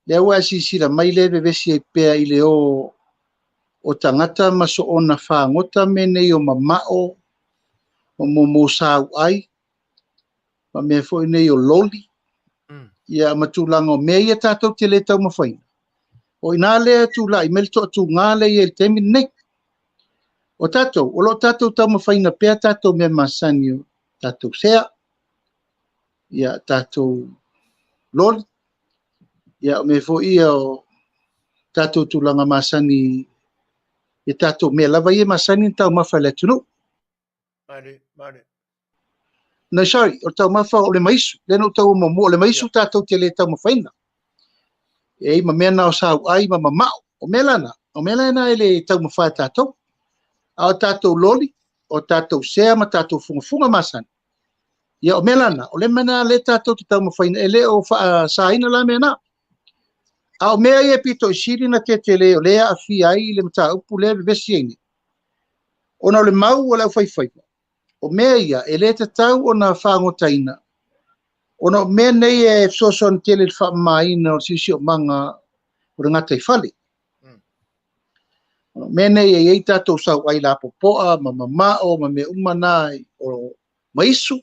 lea ua e silasila mai lea e vevesi ai pea i le o o tagata ma soona fagota mea nei o mamao, o momo sauai, ma mea foi nei o loli, ia ma tulaga o mea ia tatou te le taumafaina. O i ina lea e tulai mai le toatuga lea e i ai i le taimi lenei. O tatou, o lo o tatou taumafaina pea tatou mea masani o tatou sea, ia tatou loli, ia o mea foi ia o tatou tulaga masani, ia tatou mea lava ia e masani ona taumafa e le atunuu. Male, male. No, sorry, o le taumafa o le maisu. Lea na ou taua muamua, o le maisu yeah. tatou te le taumafaina. E ai ma mea na o sauai ma mamao. O mea la na, o mea la na e le taumafa e tatou. A o tatou loli, o tatou sea ma tatou fugafuga masani. Ia o mea la na, o le mea na le tatou te taumafaina, e le o faasaina la mea na. A o mea ia e pito i sili na tetele o lea e aafia ai le mataupu lea e vevesi ai nei. Ona o le mau a le aufaifaiva, o mea ia e le tatau ona fagotaina, ona o mea nei e fesoasoani tele i le faamamaina o le siosiomaga o le gataifale. O mea nei e i ai tatou sauai lapopoa ma mamao ma mea uma na o maisu.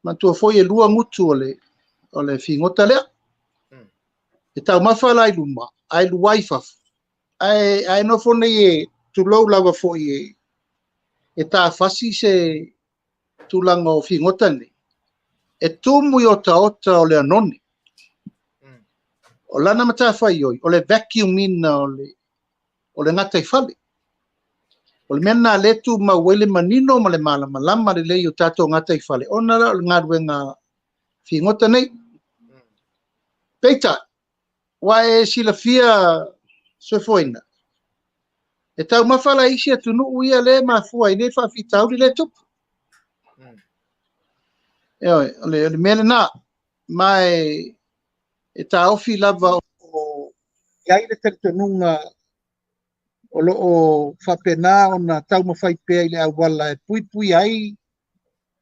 Manatua foi e lua gutu o le, o le figota lea. E taumafa la i luma, ae lua i fafo. Ae, ae nofo nei e tulou lava foi e, e tafasi se tulaga o figota nei. E tumu i otaota o le anone. O lana matafaioi, o le vacuum-ina o le, o le gataifale. O le mea lena lea e tumau ai le manino ma le malamalama lelei o tatou gataifale, ona la o le galuega figota nei. Peitai, ua e silafia Soifuaina, e taumafa la isi atunuu ia lea e mafua ai nei faafitauli lea e tupu. Ioe, o le, o le mea lena, ma e, e taofi lava o i ai le talitonuga o lo o faapena ona taumafai pea i le auala e puipuia ai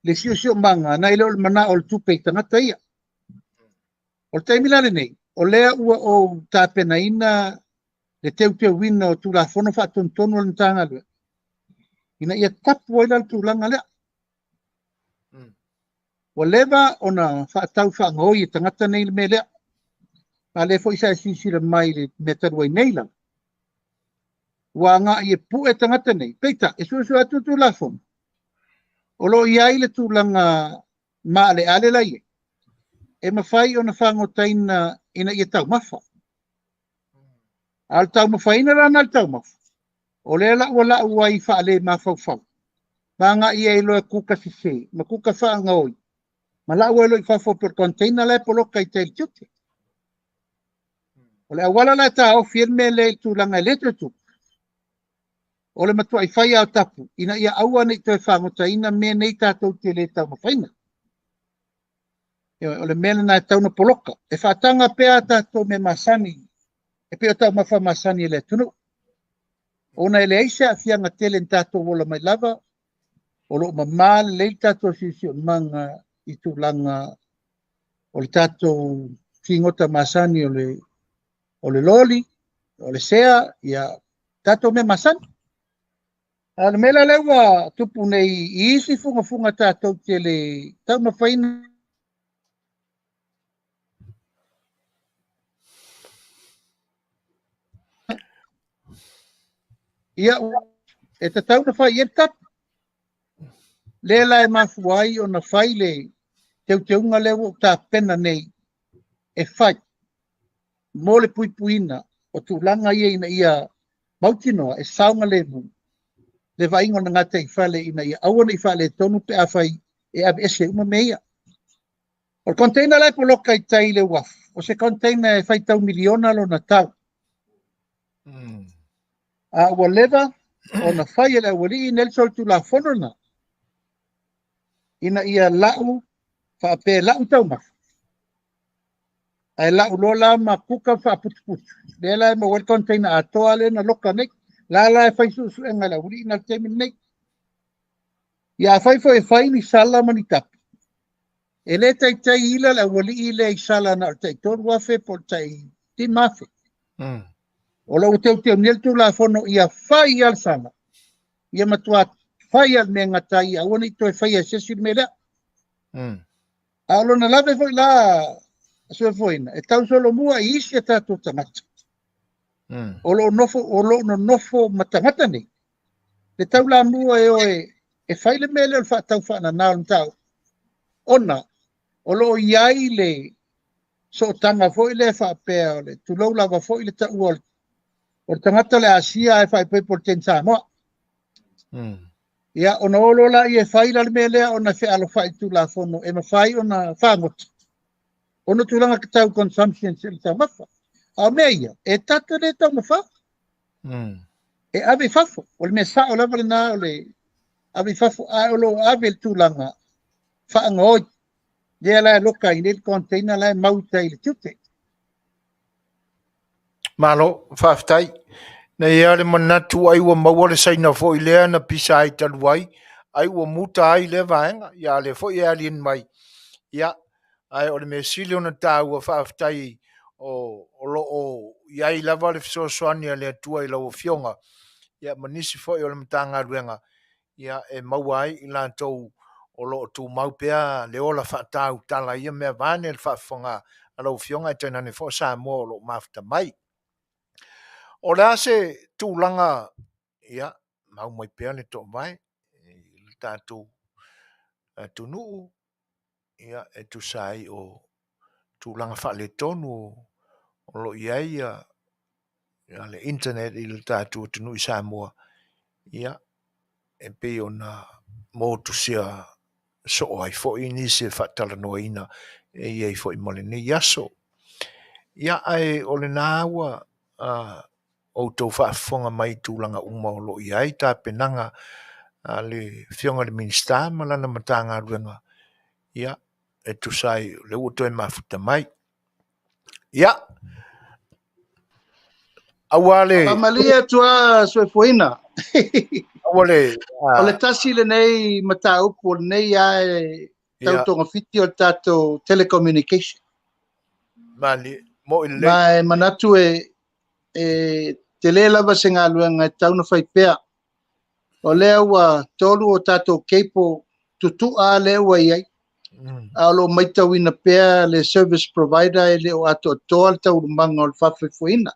le siosiomaga nai lo le manao o le tupe i tagata ia. O le taimi la lenei, o lea ua ou tapenaina le teuteuina o Tulafono Faatonutonu a le Matagaluega, ina ia tapu ai la le tulaga lea. Ua leva ona faatau faagaoi e tagata nei le mea lea. A lea foi sa e silasila mai i le mea talu ai nei lava. Ua agai e pue tagata nei. Peitai, e suesue atu le Tulafono, o lo o i ai le tulaga maaleale la i ai, e mafai ona fagotaina ina ia taumafa. A o le taumafaina la na le taumafa, o lea la ua lau ai faale mafaufau, ma agai ai loa e kuka sese, ma kuka faagaoi, ma lau ai loa i fafo pe o le container la e poloka i tai i le tiute. O le auala la e taofi ai le mea lea i le tulaga e le toe tupu, o le matuai fai lava o tapu, ina ia aua ne i toe fagotaina mea nei tatou te le taumafaina. Ioe, o le mea lena e tatau ona poloka. E faataga pea a tatou mea masani, e pei o taumafa masani a le atunuu. Ona e leai se aafiaga tele na tatou ola mai lava, o lo o mama lelei le tatou siosiomaga i tulaga o le tatou figota masani o le, o le loli, o le sea, ia, tatou mea masani. A o le mea la lea ua tupu nei i isi fugafuga tatou te le taumafaina, ia, e tatau ona fai i ai le tapu. Lea la e mafua ai ona fai le teuteuga lea ua ou tapena nei e fai mo le puipuiina o tulaga ia ina ia mautinoa e saogalemu le vaaiga o le gataifale ina ia aua ne i faaletonu pe afai e aveese uma mea ia. O le container la e poloka i tai i le uafu, o se container e faitau miliona lona tau. A ua leva ona fai e le aualii Nelson le Tulafono lena ina ia lau Faapea lau taumafa, ae lau loa la ma kuka ma faaputuputu, lea la e maua ai le container atoa lea na loka nei. La la e fai suesuega e le aualii na le taimi lenei. Ia afai foi e fai ni sala ma ni tapi, e le taitai ila le aualii lea i sala na o le tai 3,000 po o le tai 5,000. O lo o teuteunia le Tulafono ia fai lava le sala, ia matua fai lava le mea e gata ai, ia aua ne i toe faia e se isi le mea lea. A o lona lave foi la soifuaina, e tausolomua i isi a tatou tagata. O lo o nofo, o lo o nonofo ma tagata nei. Le taulamua e o e fai le mea lea o le faatau faanana o le mataupu, ona o lo o i ai le sootaga foi lea faapea o le tulou lava foi le taua o le tagata o le Asia ae faaipoipo le teine Samoa. Ia, ona o loa laia e fai la le mea lea ona e fealofai i le Tulafono e mafai ona fagota ona tulaga tatau consumption i le taumafa. A o mea ia, e tatou te le taumafa. E ave i fafo. O le mea sao lava lena o le ave i fafo, ae o lo o ave i le tulaga faagaoi. Lea la e loka ai nei le container la e mau i tai i le tiute. Malo, faafetai. Na i ai le manatu ai ua maua le Saina foi lea na pisa ai talu ai, ai ua muta ai lea vaega. Ia a lea foi e aliali mai. Ia, ae o le mea sili ona taua faafetai o, o lo o i ai lava le fesoasoani a le Atua i lau Afioga, ia ma nisi foi o le Matagaluega, ia e maua ai i latou o lo o tumau pea le ola faatautala i ia mea vaeane le faafofoga a lau Afioga ae tainane foi o Samoa o lo o mafuta mai. O le a se tulaga, ia, mau mai pea le toovae i le tatou atunuu, ia, e tusa ai o tulaga faaletonu o lo o i ai ia le internet i le tatou atunuu i Samoa, ia, e pei ona motusia soo ai foi nisi e faatalanoaina e i ai foi ma lenei aso. Ia, ae o lena ua outou faafofoga mai i tulaga uma o lo o i ai tapenaga a le Afioga i le Minisita ma lana Matagaluega, ia, e tusa ai o lea ua toe mafuta mai. Ia, aua le... Faamalie atu lava soifuaina. Aua le... O le tasi lenei mataupu o lenei lava e tau togafiti o le tatou telecommunication. Malie, mo'i lelei. Ma e manatu e tele lava se galuega e tatau ona fai pea. O lea ua 3 o tatou cable tutu'a lea ua i ai, a o lo o matauina pea le service provider e le o atoatoa le taualumaga o le faafoefoeina.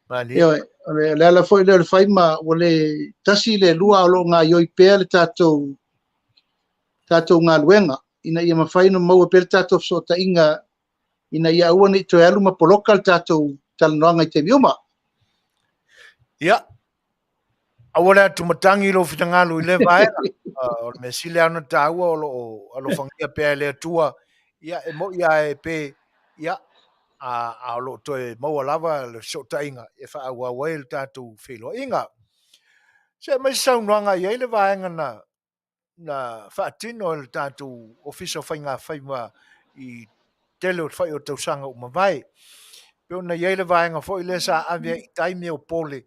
Ioe, o le ala foi lea o le fai ma ua le tasi le lua, a o lo o gaioi pea le tatou galuega ina ia mafai ona maua pea le tatou fesootaiga ina ia aua ne i toe alu ma poloka le tatou talanoaga i taimi uma. Ia, aua le atumatagi lou finagalo i lea vaega. O le mea sili lava ona taua o lo o alofagia pea e le Atua. Ia, e mo'i lava e pe, ia, a o lo o toe maua lava le fesootaiga e faaauau ai le tatou feiloaiga. Se aumai se saunoaga i ai le vaega na faatino e le tatou Ofisa o Faiga Faiva i tele o fai o tausaga ua mavae. Pe ona i ai le vaega foi lea sa ave ai i tai mea o pole,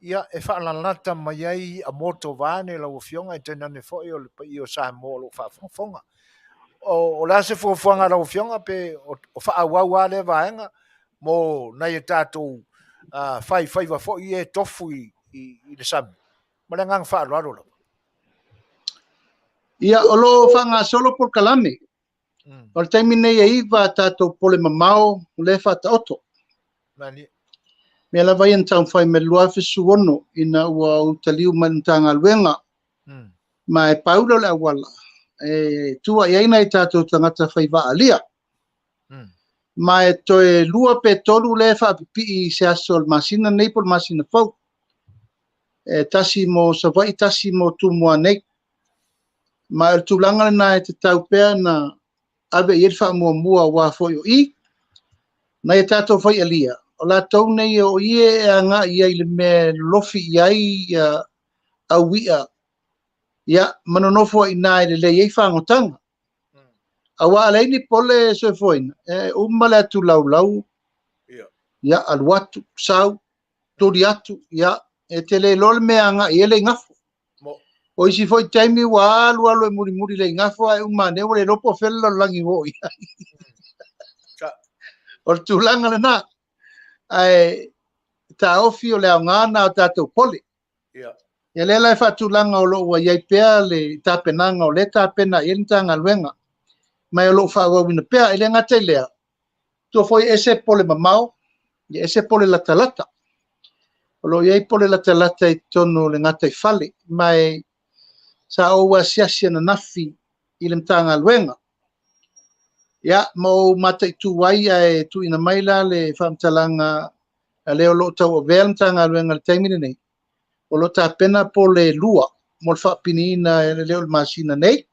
ia e faalalata mai ai a moto vaeane lau Afioga e tainane foi o le paia o Samoa o lo o faafogafoga. O le a se fuafuaga a lau Afioga pe o faaauau lava lea vaega mo nai a tatou fai faiva foi e tofu i le sami? Ma le agaga faaaloalo lava. Ia, o lo o faagasolo polokalame. O le taimi nei e 9 a tatou pole mamao o lea e faataoto. Mea lava ia na taumafai mai le 2016 ina ua ou taliu mai le Matagaluega. Ma e pau lea o le auala e tua i ai nai tatou tagata fai vaalia. Ma e toe 2 pe 3 lea e faapipii i se aso o le masina nei po o le masina fou. E tasi mo Savaii, tasi mo Tumua nei. Ma o le tulaga lena e tatau pea na ave i ai le faamuamua aua foi o i, nai a tatou faialia, o latou nei o i e agai i ai le mea e lolofi i ai auia, ia, ma nonofo ai i ina e lelei ai fagotaga. Auā a leai ni pole e soifuaina, e uma le atu laulau, ia, alu atu, sau, tuli atu, ia, e te le iloa le mea e agai i ai le igafo. O isi foi taimi ua alu alu e mulimuli le igafo ae uma ane ua le iloa po o fea le lalolagi ua oo i ai. O le tulaga lena. Ae taofi o le aoga lena o tatou pole. Ia lea la e faatulaga o lo o ua i ai pea le tapenaga o lea e tapena i ai le Matagaluega, ma o lo o faaauauina pea. E le gata i lea, tua foi ese pole mamao, ia ese pole latalata. O lo o i ai pole latalata i totonu o le gataifale, ma e sa ou asiasi ananafi i le Matagaluega. Ia, ma ou mataitu ai ae tuuina mai la le faamatalaga a le o lo o tauavea le Matagaluega i le taimi lenei, o lo o tapena pole e lua mo le faapiniina e le o le masina nei,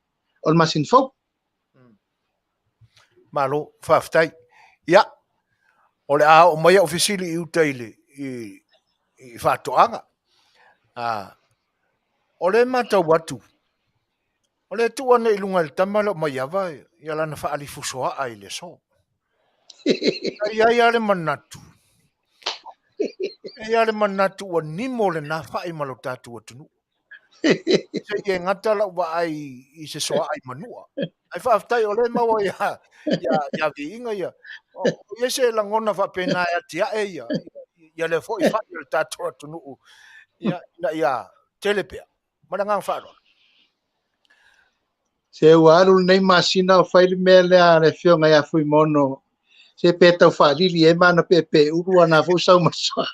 o le masina fou. Malo, faafetai. Ia, o le a oo mai au fesili i uta i le i faatoaga. Ah, o le matau atu, o le tuu ane i luga i le tama lea o Maiava ia lana faalifusoaa i le aso. E i ai lava le manatu, e i ai le manatu ua nimo lena fai ma lo tatou atunuu. Se i e gata lau vaai i se soaa i Manua. Ae faafetai o lea e maua ia, ia, ia Viiga ia. O i se lagona faapena e atiae ia, ia lea foi fai o le tatou atunuu ia, ina ia tele pea. Ma le agaga faaaloalo. Se ua alu lenei masina o fai le mea lea a le afioga ia Fuimaono, se pe tau faalili ai ma ana peepeeulu ana foi sau ma soa.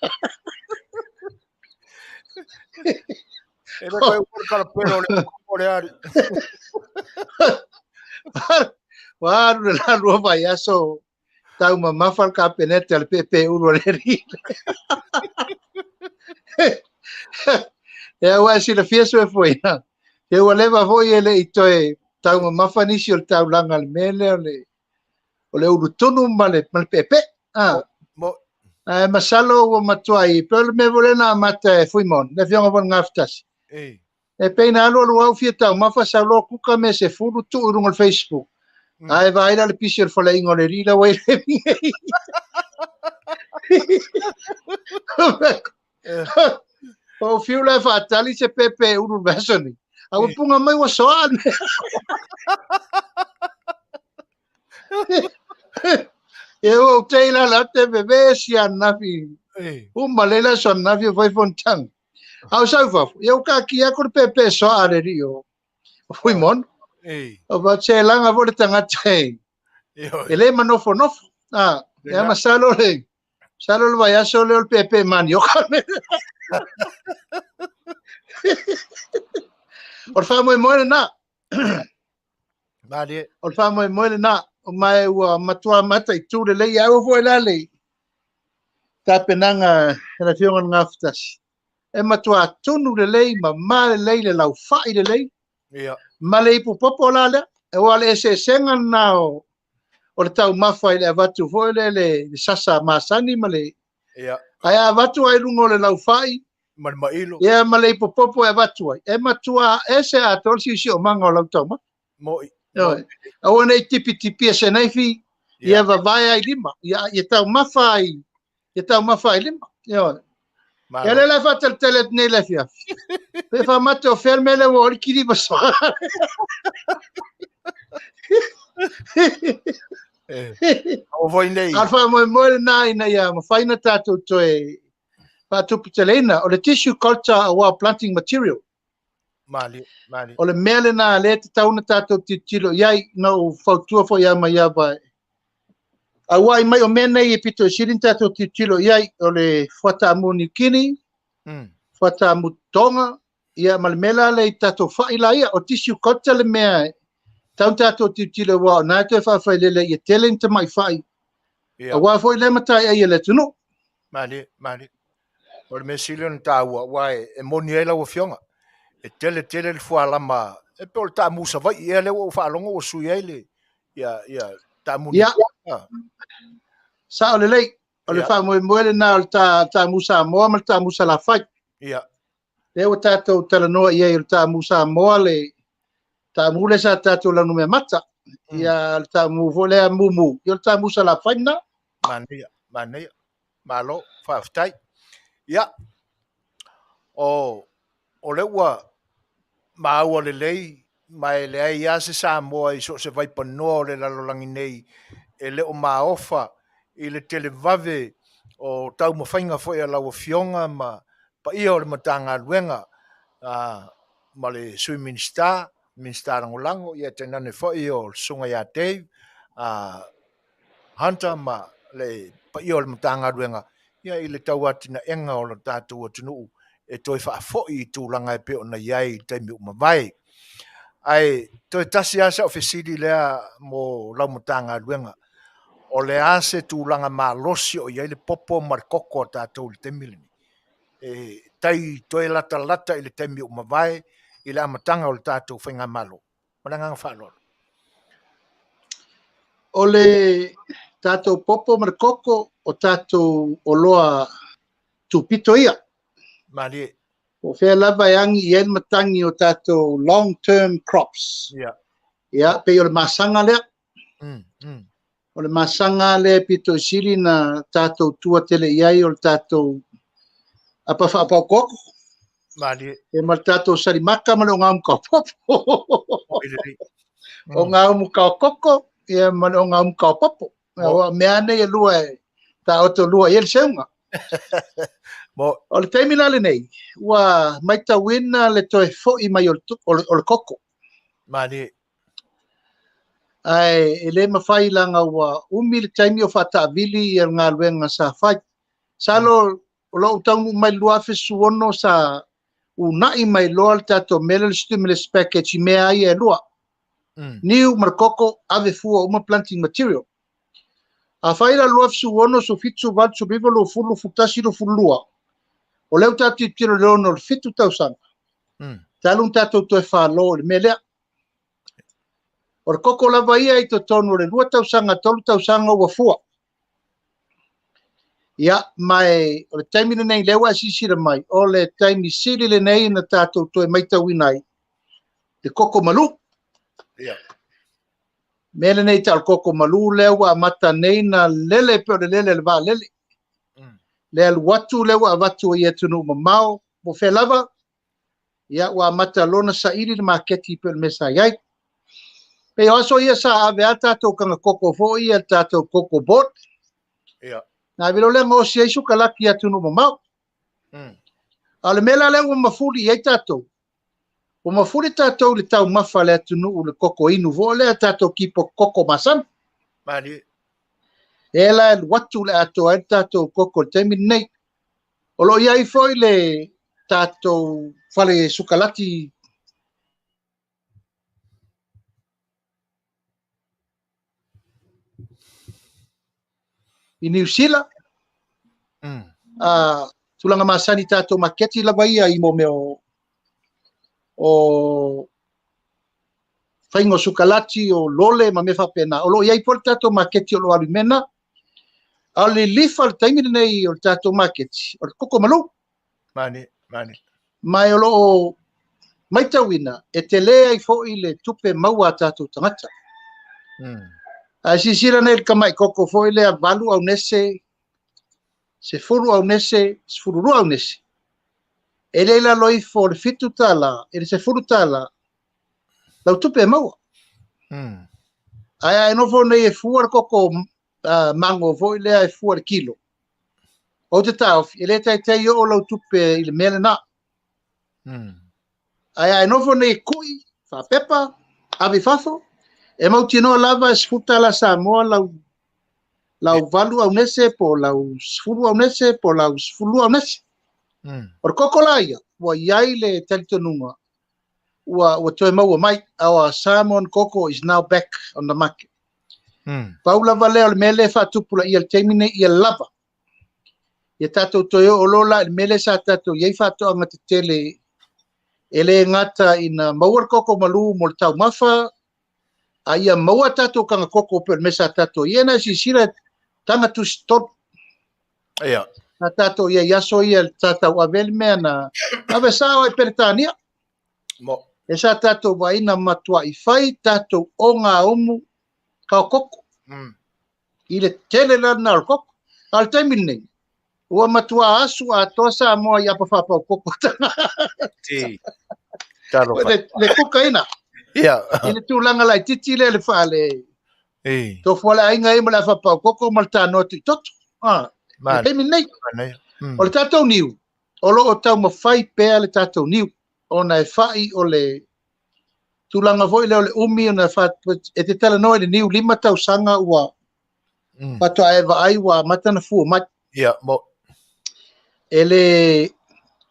E le koe ua kalapelo le o le ali. Ua alu le la lua vaiaso tau mamafa le kapeneta le peepeeulu a le alii. E ua e silafia soifuaina, e ua leva foi e le i toe tau mamafa nisi o le taulaga le mea lea o le ulu tunu ma le peepee. Ah. Ae masalo ua matuai, pe o le mea foi lea na amata e Fuimaono, le afioga foi i le Gafatasi. E pei na alu alu au fia taumafa sau loa kuka mea se fulu tuu i luga o le Facebook. Ae vaai la le pisi o le faleaiga o le alii la ua i le nei. O fiu la e faatali se pepe ulu le vaiaso nei. A ua punga mai ua soa le mea. E ua ou tei la la te vevesi ananafi. Uma lelei le aso ananafi o fai fonotaga. A o sau fafo, ia ua kakia atu le pepe soa a le alii o Fuimaono. O va se laga foi le tagata e e le manofonofo. Ah, ia masalo le masalo le vaiaso lea o le pepe manioka. O le faamoemoe lena. Malie. O le faamoemoe lena. O mae ua matua mataitu lelei. Ae aua foi la le tapenaga e le Afioga i le Gafatasi. E matua tunu lelei, mama lelei, le laufai lelei. Ia. Ma le ipupopo la lea. Aua o le eseesega lena o le taumafa i le avatu foi lea le sasa masani ma le... Ia. Ae a avatu ai luga o le laufai, ma le mailo. Ia, ma le ipopopo e avatu ai. E matua ese atoa le siosiomaga o lau taumafa. Moi. Aua ne i tipitipia se naifi, ia vavae ai lima. Ia, ia taumafa ai, ia taumafa ai lima. Ioe. Ia lea la e faataletale atu nei i le afiafi. Pe faamate o fea le mea lea ua oo i le kili ma soa. O foi nei. A o le faamoemoe lena ina ia mafai ona tatou toe faatuputeleina. O le tissue culture aua planting material. Malie, malie. O le mea lena lea e tatau ona tatou tilotilo i ai, na ou fautua foi ia Maiava auai mai o mea nei e pito i sili ona tatou tilotilo i ai, o le fuataamu Niu Kini, fuataamu Tonga, ia ma le mea la lea i tatou fai la ia, o tissue culture le mea e tatau ona tatou tilotilo aua o na e toe faafailele ia tele ni tamai fai, aua foi lea mataiai a le atunuu. Malie, malie. O le mea sili ona taua, aua e moni ai lau Afioga, e tele tele le fualama, e pei o le taamu Savaii ea lea ua ou faalogo ua sui ai le ia, ia taamu Ia, sao lelei, o le faamoemoe lena o le taamu Samoa ma le taamu Salafai. Ia. Lea ua tatou talanoa i ai o le taamu Samoa le taamu lea sa tatou lanumeamata. Ia le taamu foi lea mumu, ia o le taamu Salafai lena. Manaia, manaia. Malo, faafetai. Ia, o, o lea ua maua lelei ma e leai lava se Samoa i so o se vaipanoa o le lalolagi nei e le o maofa i le televave o taumafaiga foi a lau Afioga ma paia o le Matagaluega ma le Sui Minisita, Minisita Lagolago, ia tainane foi o le Susuga ia Dave Hunter ma le paia o le Matagaluega ia i le tauatinaega o le tatou atunuu e toe faafoi i tulaga e pei ona i ai i le taimi ua mavae. Ae toe tasi lava sau fesili lea mo lau Matagaluega, o le a se tulaga malosi o i ai le popo ma le koko a tatou i le taimi lenei? E tai toe latalata i le taimi ua mavae i le amataga o le tatou faigamalo. Ma le agaga faaaloalo. O le tatou popo ma le koko o tatou oloa tupito ia. Malie. Po o fea lava e agi i ai le matagi o tatou long term crops. Ia, pei o le masaga lea. O le masaga lea e pito i sili na tatou tua tele i ai o le tatou apa faapaokooko. Malie. E ma le tatou salimaka ma le ogaumu kaopopo. Ogaumu kaokoko, ia ma le ogaumu kaopopo. Aua mea nei e lua e taoto lua i ai le seuga. O le taimi la lenei, ua matauina le toe foi mai o le koko. Malie. Ae e le mafai laga ua umi le taimi o faataavili ia le galuega sa fai. Salo o lou taunuu mai le 2016 sa una'i mai loa le tatou mea lea o le stimulus package i mea ia e lua. Niu ma le koko ave fua uma planting material. A fai la 2016, 17, 18, 19, 20, 21, 22, o lea ua tatou tilotilo i le 6 o le 7 tausaga. Talu ona tatou toe falo i le mea lea. O le koko lava ia i totonu o le 2 tausaga, 3 tausaga ua fua. Ia, ma e, o le taimi lenei lea ua e silasila mai, o le taimi sili lenei na tatou toe matauina ai le koko malu. Mea lenei tau o le koko malu lea ua amata nei na lele pe o le lele o le vaalele. Le alu atu lea ua avatu i atunuu mamao, po o fea lava, ia ua amata loa ona saili le maketi pei o le mea sa i ai. Pei o aso ia sa ave lava tatou kagakoko foi ia le tatou coco board. Na ave loa lea gaosi ai sukalaki i atunuu mamao. A o le mea la lea ua mafuli i ai tatou, ua mafuli tatou i le taumafa a le atunuu le koko inu foi lea, tatou kipo koko masani. Malie. E la e alu atu le atoa ai le tatou koko i le taimi lenei. O lo o i ai foi le tatou fale sukalati i Niu Sila. Tulaga masani tatou maketi lava ia i mea o faiga o sukalati, o lole ma mea faapena. O lo o i ai foi le tatou maketi o lo o alu i mea na. A o le lilifa le taimi lenei o le tatou maketi, o le koko malu. Mani, mani. Ma o lo o matauina e tele ai foi le tupe maua a tatou tagata. Ae silasila nei i le tamai koko foi lea 8 aunese, 10 aunese, 12 aunese. E le i lalo ifo o le $7 i le $10 lau tupe e maua. Ae a e nofo nei e fua le koko mango foi lea e fua le kilo. Ou te taofi, e le taitai oo lau tupe i le mea lena. Ae a e nofo nei e kui, faapepa, ave i fafo, e mautinoa lava e $10 Samoa lau 8 aunese, po lau 10 aunese, po lau 12 aunese. O le koko la ia, ua i ai le talitonuga, ua toe maua mai. Our Samoan coco is now back on the market. Pau lava lea o le mea lea e faatupulaia i le taimi nei ia lava. Ia tatou toe oo loa la i le mea lea sa tatou i ai faatoaga tetele e le gata ina maua le koko malu mo le taumafa, a ia maua tatou kagakoko pei o le mea sa tatou i ai. Na e silasila taga tusi tolu. Sa tatou i ai i aso ia sa tauave ai le mea na ave sao ai Peretania. E sa tatou vaaiina matuai fai tatou ogaumu taokoko. I le tele la lena o le koko. A o le taimi lenei, ua matua asu atoa Samoa i apa faapaukoko. Ti. Talofa. Le kukaina. Ia. I le tulaga laitiiti lea le faale. Ei. Tofu le aiga ai ma le afapaukoko ma le tanoa tuitoto. Ah, le taimi lenei. O le tatou niu, o lo o taumafai pea le tatou niu, ona e fai o le tulaga foi lea o le umi ona e te talanoa i le niu 5 tausaga ua faatoa e vaai ua amata ona fua mai. Ia, mo. E le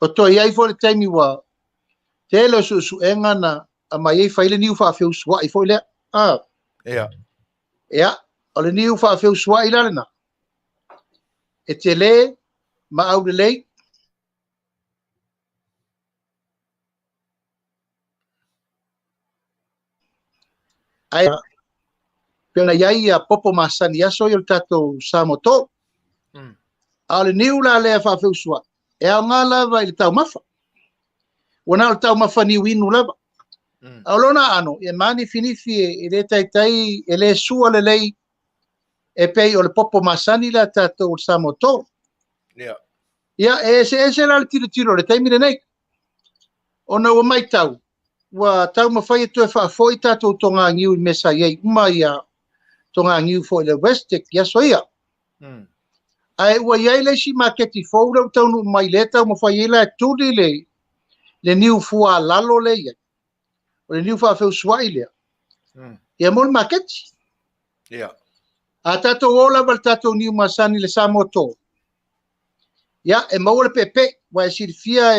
o toe i ai foi le taimi ua tele o suesuega na aumai ai fai le niu faafeusuai foi lea. Ah. Ia. Ia, o le niu faafeusuai la lena. E tele ma aulelei. Ae pei ona i ai ia popo masani i aso ia o le tatou Samoa Tall. A o le niu la lea faafeusuai, e aoga lava i le taumafa. Ua na o le taumafa niu inu lava. A o lona aano, e manifinifi e le taitai, e le sua lelei, e pei o le popo masani la tatou o le Samoa Tall. Ia. Ia, e eseese la le tilotilo i le taimi lenei. Ona ua matau, ua taumafai e toe faafoi tatou togagiu i mea sa i ai uma ia togagiu foi le Westec i aso ia. Ae ua i ai le isi maketi fou lea ua taunuu mai lea e taumafai ai la e tuli le niu fualalo lea i ai. O le niu faafeusuai lea. Ia mo le maketi. Ia. A tatou o lava le tatou niu masani le Samoa Tall. Ia, e maua le pepe, ua e silafia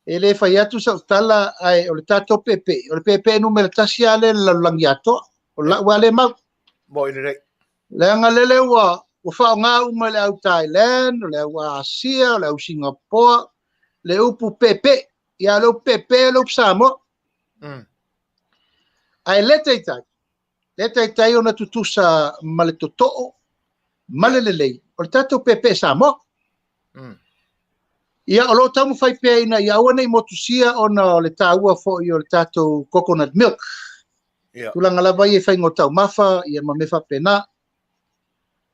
e le fai atu sau tala, ae o le tatou pepe, o le pepe numera 1 lava lea i le lalolagi atoa, o lau lava lea mau. Mo i lelei. Leaga lele ua faaaoga uma e le au Thailand, o le au Asia, o le au Singapore, le upu pepe, ia le upu pepe, le upu Samoa. Ae le taitai, le taitai ona tutusa ma le totoo, ma le lelei, o le tatou pepe Samoa. Ia, o lo o taumafai pea ina ia aua nei motusia ona o le taua foi o le tatou coconut milk. Ia. Tulaga lava ia i faiga o taumafa, ia ma mea faapena.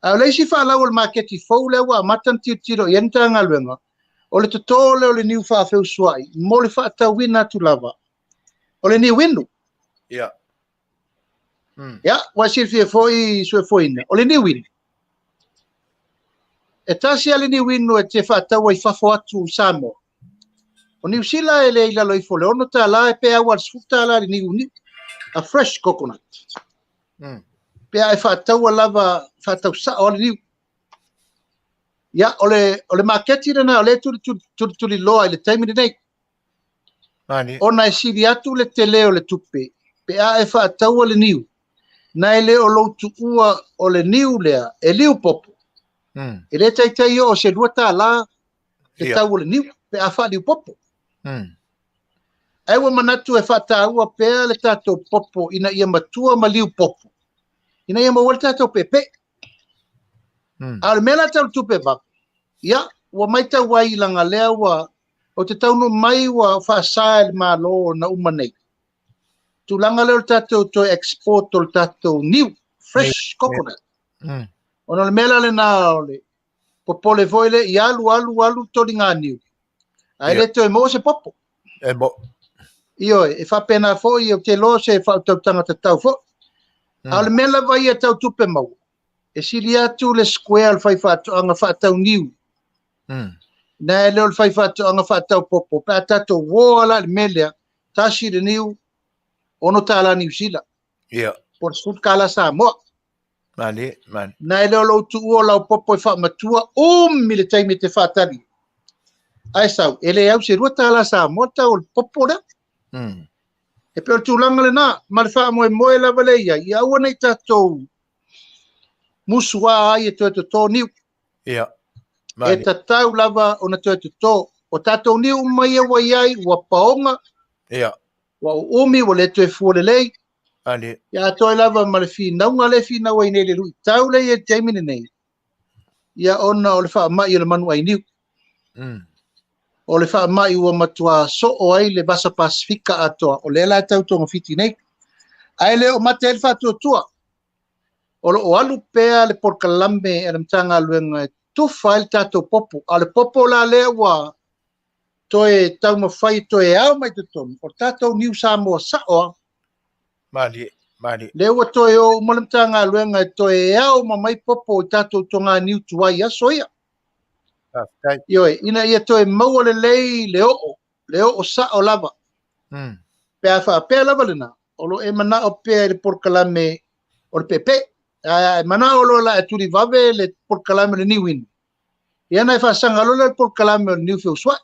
A o le isi faalau o le maketi fou lea ua amata ona tilotilo i ai le Matagaluega, o le toto lea o le niu faafeusuai mo le faatauina atu lava o le niu inu. Ia. Ia, ua silafia foi suefuaina, o le niu inu. E tasi lava le niu inu e te faataua i fafo atu i Samoa. O Niu Sila e le i lalo ifo le $6 e pe au a le $10 le niu niu. A fresh coconut. Pe a e faataua lava, faatau sao le niu. Ia, o le maketi lena o le tulituli loa i le taimi lenei. Ona e sili atu le tele o le tupe, pe a e faataua le niu, na e le o lou tuua o le niu lea, e liu popo. E le taitai o se $2 le tau o le niu, pe a faaliu popo. Ai ua manatu e faataua pea le tatou popo ina ia matua ma liu popo, ina ia maua le tatou pepe. A o le mea la tau le tupe vave, ia, ua maitau ai i laga lea ua o te taunu mai ua faasa e le Malo na uma nei. Tulaga lea o le tatou toe export o le tatou niu, fresh coconut. Ona o le mea la lena o le popole foi le i alu, alu, alu toliga niu. Ae le toe maua se popo. E mo. Ioe, e faapena foi o te loa se faautautaga tatau foi. A o le mea lava ia tau tupe maua, e sili atu le square o le fai faatoaga faatau niu. Na e leo le fai faatoaga faatau popo, pe a tatou uoa la le mea lea, tasi le niu, $6 Niu Sila. Ia. Po o le $10 Samoa. Mani, mani. Na e leo lou tuua lau popo e faamatua, umi le taimi e te faatali. Ae sau, e le au se $2 Samoa tau o le popo lea. E pei o le tulaga lena, ma le faamoemoe lava le ia, ia aua nei tatou musuā ai e toe totō niu. Ia. E tatau lava ona toe totō. O tatou niu uma ia ua iai, ua paoga, Ia. ua uumi, ua le toe fua lelei. Mani. Ia atoa lava ma le finauga le finau ai nei le lui tau le ia taimi lenei. Ia ona o le faamai o le manu ai niu. O le faamai ua matua soo ai le Vasa Pasifika atoa, o lea la e tau togafiti nei. Ae le o mate ai le faatuatua. O lo o alu pea le polokalame a le Matagaluega e tufa ai le tatou popo. A o le popo la lea ua toe taumafai e toe ao mai totonu, o le tatou Niu Samoa sao lava. Malie, malie. Lea ua toe o uma le Matagaluega e toe ao uma mai popo i tatou toganiu tuai i aso ia. Faafetai. Ioe, ina ia toe maua lelei le oo, le oo sao lava. Pe a faapea lava lena, o lo o e manao pea i le polokalame o le peepee. Ae a e manao loa la e tulivave le polokalame o le niu inu, ia ona e faasaga loa lea i le polokalame o le niu feusuai.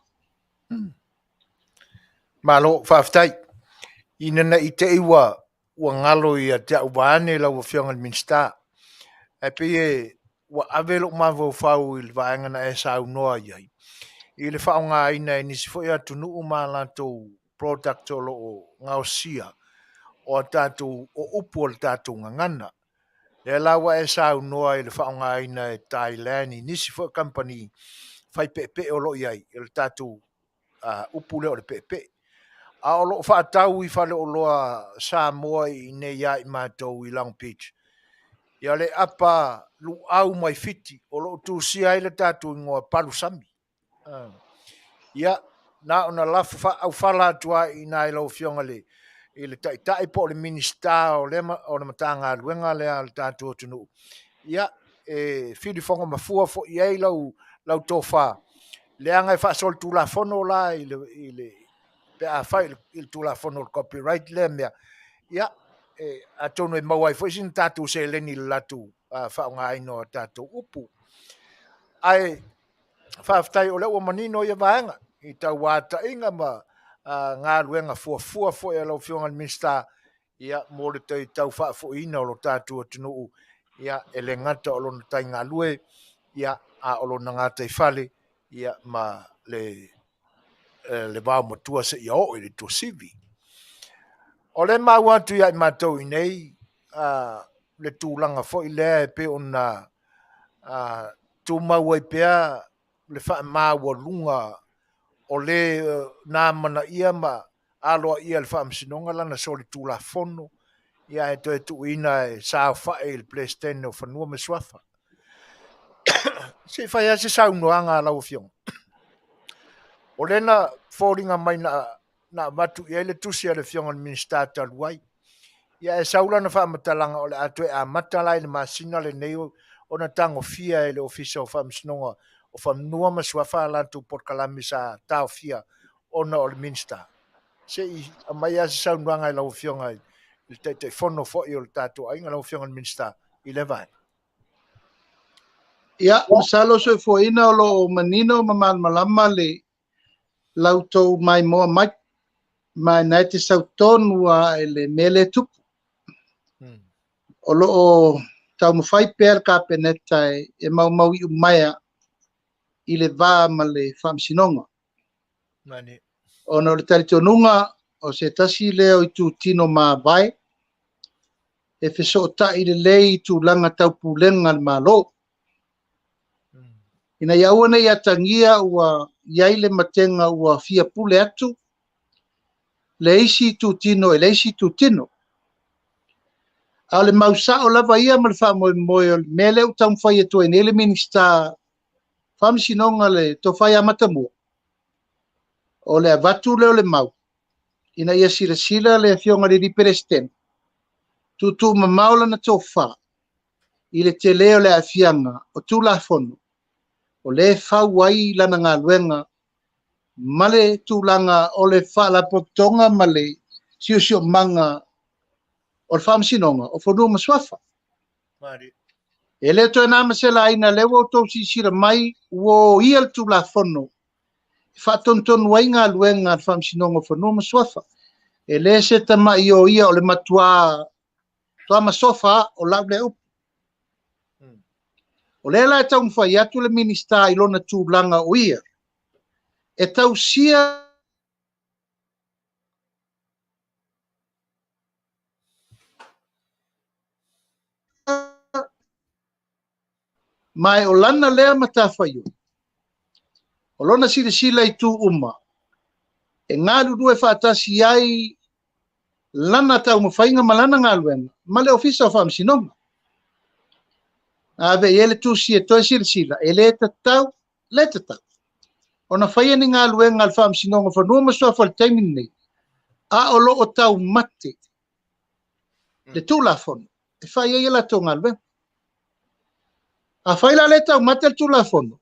Malo, faafetai. Ina ne i te i ua ua galo ia te au vaeane lau Afioga i le Minisita, ae pei e ua ave lou mafaufau i le vaega na e saunoa i ai, i le faaaogaina e nisi foi atunuu ma a latou product o lo o gaosia o a tatou o upu o le tatou gagana. Lea la ua e saunoa i le faaaogaina e Thailand i nisi foi kamupani fai peepee o lo o i ai, o le tatou upu lea o le peepee. A o lo o faatau i faleoloa Samoa i inei ia i matou i Long Beach, ia le apa luau mai Fiti o lo o tusia ai le tatou igoa palusami. Ia, na ona lafo faaaufala atu lava i ina i lau Afioga i le Taitai po o le Minisita o le Matagaluega lea a le tatou atunuu, ia, e filifoga mafua foi i ai lau tofa, leaga e faasolitulafono la i le pe a fai i le Tulafono o le Copyright lea mea, ia, e, atonu e maua ai foi sina tatou seleni i le latou faaaogaina o tatou upu. Ae faafetai o lea ua manino ia vaega i tauataiga ma galuega fuafua foi a lau Afioga i le Minisita, ia, mo le toe tau faafoiina o lo tatou atunuu, ia, e le gata o lona taigalue, ia, a o lona gataifale, ia, ma le le vaomatua seia oo i le tuasivi. O lea e maua atu ia i matou i inei le tulaga foi lea e pei ona tumau ai pea le faamaualuga o le na amanaia ma aloaia e le Faamasinoga lana solitulafono, ia ae toe tuuina e saofai i le Peresetene o Fanua ma Suafa. Se i fai lava se saunoaga a lau Afioga. O lea na foliga mai na avatu i ai le tusi a le Afioga i le Minisita talu ai. Ia ae sau lana faamatalaga o le a toe amata la i le masina lenei ona tagofia e le Ofisa o Faamasinoga o Fanua ma Suafa a latou polokalame sa taofia ona o le Minisita. Se i aumai lava se saunoaga i lau Afioga i le Taitaifono foi o le tatou aiga, lau Afioga i le Minisita, i lea vaega. Ia, masalo soifuaina o lo o manino ma malamalama le la outou maimoa mai, ma na e te sau tonu lava i le mea lea e tupu. O lo o taumafai pea le Kapeneta e maumau iumaea i le va ma le Faamasinoga. Ona o le talitonuga o se tasi lea o itutino mavae e fesootai lelei i tulaga tau pulega a le Malo. Ina ia aua ne i atagia ua i ai le matega ua fia pule atu le isi itutino i le isi itutino. A o le mau sao lava ia ma le faamoemoe o le mea lea ua taumafai atu ai nei le Minisita Faamasinoga le Tofa ia Matamua, o le avatu lea o le mau ina ia silasila le Afioga i le Peresetene, tuutuumamao lana tofa i le tele o le aafiaga o Tulafono o lea e fau ai lana galuega ma le tulaga o le faalapotopotoga ma le siosiomaga o le Faamasinoga o Fanua ma Suafa. E le toe na ma se laina, lea ua outou silasila mai ua oia le Tulafono e faatonutonu ai galuega a le Faamasinoga o Fanua ma Suafa. E le se tamai oia o le matua toa masofa o lau lea upu. O lea la e taumafai atu le Minisita i lona tulaga o ia e tausia ma e o lana lea matafaioi. O lona silasila i itu uma, e galulue faatasi ai lana taumafaiga ma lana galuega ma le Ofisa o Faamasinoga. Na ave i ai le tusi e toe silasila, e le tatau, le tatau ona faia ni galuega a le Faamasinoga o Fanua ma Suafa i le taimi lenei, a o lo o taumate le Tulafono e fai ai a latou galuega. Afai la le taumate le Tulafono,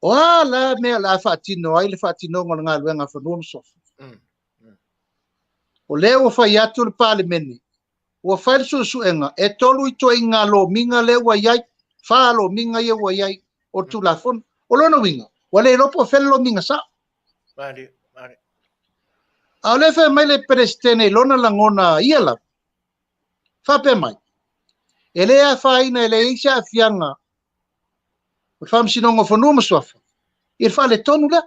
o a la mea o le a faatino ai le faatinoga o le galuega a Fanua ma Suafa? O lea ua fai atu le Palemene, ua fai le suesuega, e 3 ituaiga lomiga lea ua i ai, 4 lomiga ia ua i ai o le Tulafono. O lona uiga, ua le iloa po o fea le lomiga sao. A o lea fai mai le Peresetene i lona lagona ia lava, faapea mai, e le afaina e leai se aafiaga o le Faamasinoga o Fanua ma Suafa i le faaletonu lea.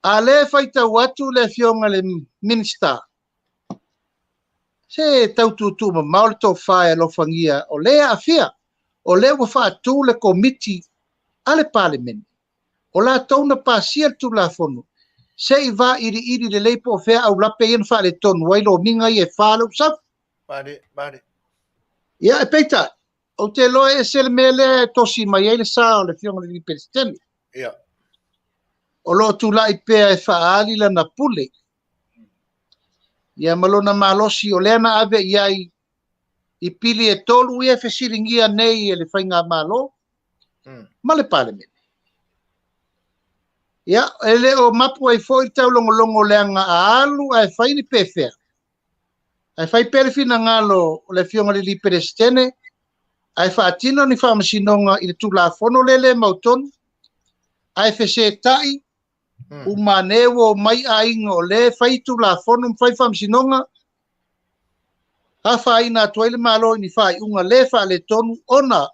A lea faitau atu le afioga i le Minisita, se tau tuutuu mamao le tofa e alofagia o lea aafia, o lea ua faatu le komiti a le Palemene, o latou na pasia le Tulafono, se i vailiili lelei po o fea aulape ia na faaletonu ai lomiga ia e 4 lea ua sau. Ia, e peitai, ou te iloa e ese le mea lea e tosi mai ai le sa o le afioga i le Peresetene. O lo o tulai pea e faaali lana pule. Ia ma lona malosi o lea na ave i ai i pili e 3 ia e fesiligia nei e le Faigamalo ma le Palemene. Ia, e le o mapu ai foi le taulogologo leaga a alu ae fai ni pefea. Ae fai pea le finagalo o le afioga i le Peresetene, ae faatino ni faamasinoga i le Tulafono lea le mautonu, ae fesetai umane ua o mai aiga o lea fai Tulafono ma fai faamasinoga, afaina atu ai le Malo i ni faaiuga le faaletonu ona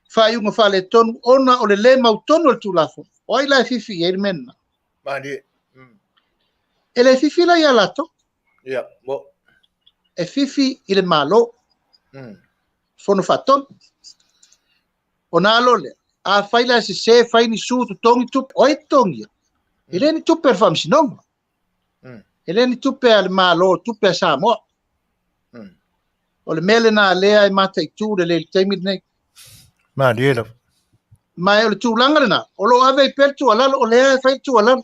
faaiuga faaletonu ona o le le mautonu o le Tulafono. O ai la e fifi i ai le mea lena? E le fifi la ia latou. E fifi i le Malo. Fono faatonu. Ona alo lea, a fai la se se fai ni su totogi tupe, o ai totogia? E le ni tupe a le Faamasinoga. E le ni tupe a le Malo, tupe a Samoa. O le mea lena lea e mataitu le le taimi lenei. Ma o le tulaga lena, o lo o ave i pea le tuualalo, o lea e fai le tuualalo.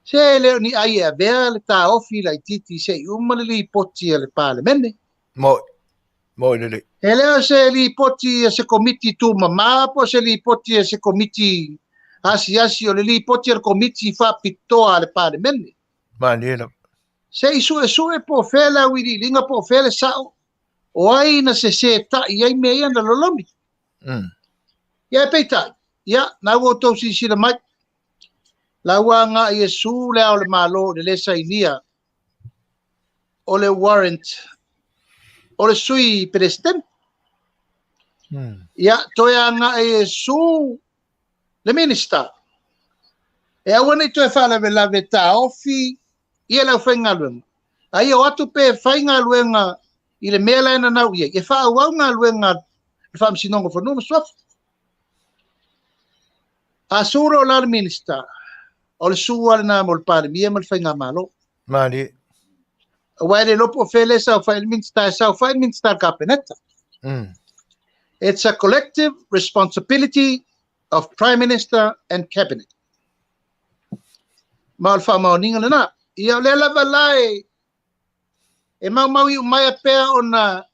Se le o ni ai e avea le taofi laitiiti se i uma le lipoti a le Palemene. E le o se lipoti a se komiti tumama po o se lipoti a se komiti asiasi, o le lipoti a le komiti faapitoa a le Palemene. Se i suesue po o fea le auiliiliga po o fea le sao, o ai na se setai ai mea ia na lolomi. Ia e peitai, ia, na ua outou silasila mai, la ua agai e su le ao le Malo i le le sainia o le warrant o le sui Peresetene. Ia, toe agai e su le Minista. E aua nei toe faalavelave taofi ia le aufaigaluega. A ia o atu pe faigaluega i le mea la e nanau i ai, e faaauau galuega le Faamasinoga o Fanua ma Suafa. A su loa la le Minista, o le su lava lena mo le Palemia ma le Faigamalo. Aua e le iloa po o fea le saofai le Minista, e saofai le Minista le Kapeneta. It's a collective responsibility of Prime Minister and Cabinet. Ma o le faamaoniga lena. Ia o lea lava la e maumau i umaia pea ona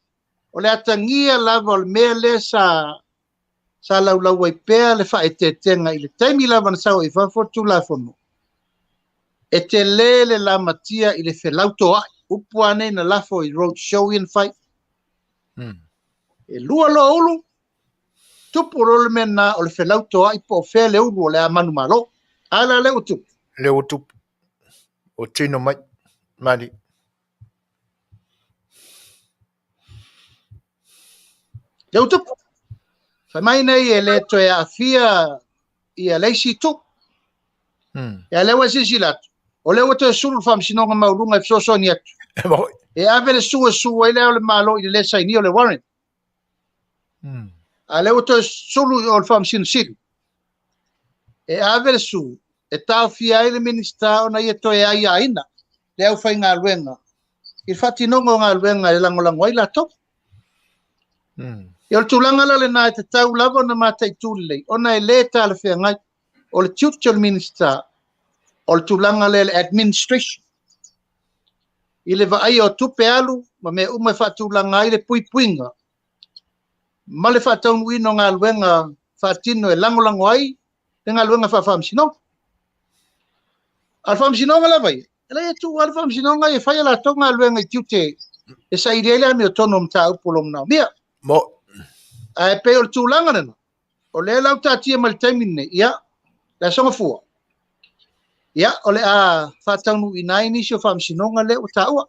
o le atagia lava o le mea lea sa laulau ai pea le faaeteetega i le taimi lava na sau ai fafo le Tulafono. E tele le lamatia i le felautoai. Upu lava nei na lafo i road show ia na fai. E lua loa ulu, tupu loa le mea lena o le felautoai po o fea le ulu o le a manumalo. A la lea ua tupu. Lea ua tupu. O tino mai. Mali. Lea ua tupu. Fai mai nei e le toe aafia ia le isi itu. Ia lea ua silasila atu. O lea ua toe sulu le Faamasinoga Maualuga e fesoasoani atu. E ave le su e su ai lea o le Malo i le le sainia o le warrant. A lea ua toe sulu o le Faamasino Sili. E ave le sue e taofia ai le Minisita ona ia toe aiaina le aufaigaluega i le faatinoga o galuega e lagolago ai latou. Ia o le tulaga la lena e tatau lava ona mataitu lelei ona e le talafeagai. O le tiute o le Minisita o le tulaga lea le administration i le vaaia o tupe alu ma mea uma e faatulaga ai le puipuiga ma le faataunuuina o galuega faatino e lagolago ai le galuega faafaamasinoga. A o le faamasinoga lava ia, e leai e tuu lava le faamasinoga e fai a latou galuega i tiute e saili ai le amiotonu o mataupu o lo o manaomia. Mo. Ae pei o le tulaga lena, o lea la ua taatia mai le taimi lenei, ia, le Aso Gafua, ia, o le a faataunuuina ai nisi o faamasinoga lea ua taua.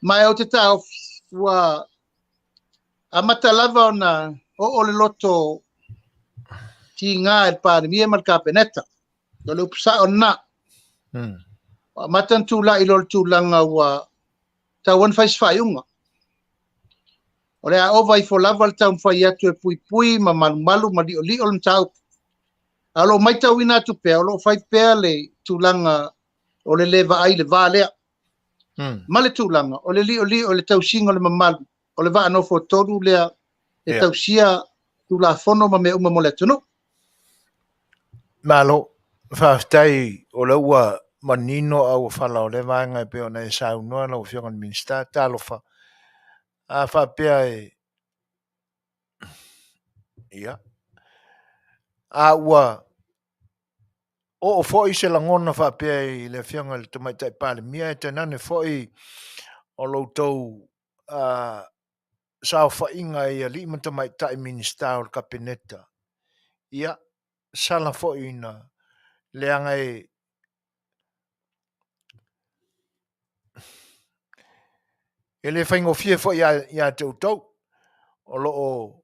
Ma ou te taofi, ua amata lava ona oo le loto tiga i le Palemia ma le Kapeneta. O le upu sao lena. Ua amata ona tulai loa le tulaga ua tatau ona fai se faaiuga. O le a ova ifo lava le taumafai atu e puipui ma malumalu ma liolio le mataupu. A o lo o matauina atu pea, o lo o fai pea le tulaga o le le vaai i le va lea. Ma le tulaga o le liolio o le tausiga o le mamalu o le vaa nofo tolu lea e tausia Tulafono ma mea uma mo le atunuu. Malo, faafetai o lea ua manino a ua fala o lea vaega e pei ona e saunoa lau Afioga i le Minisita. Talofa, a faapea e ia a ua oo foi se lagona faapea i le Afioga i le Tamaitai Palemia e tainane foi o lo outou saofaiga i alii ma tamaitai Minisita o le Kapeneta, ia sala foi ina leaga e le faigofie foi ia te outou o lo o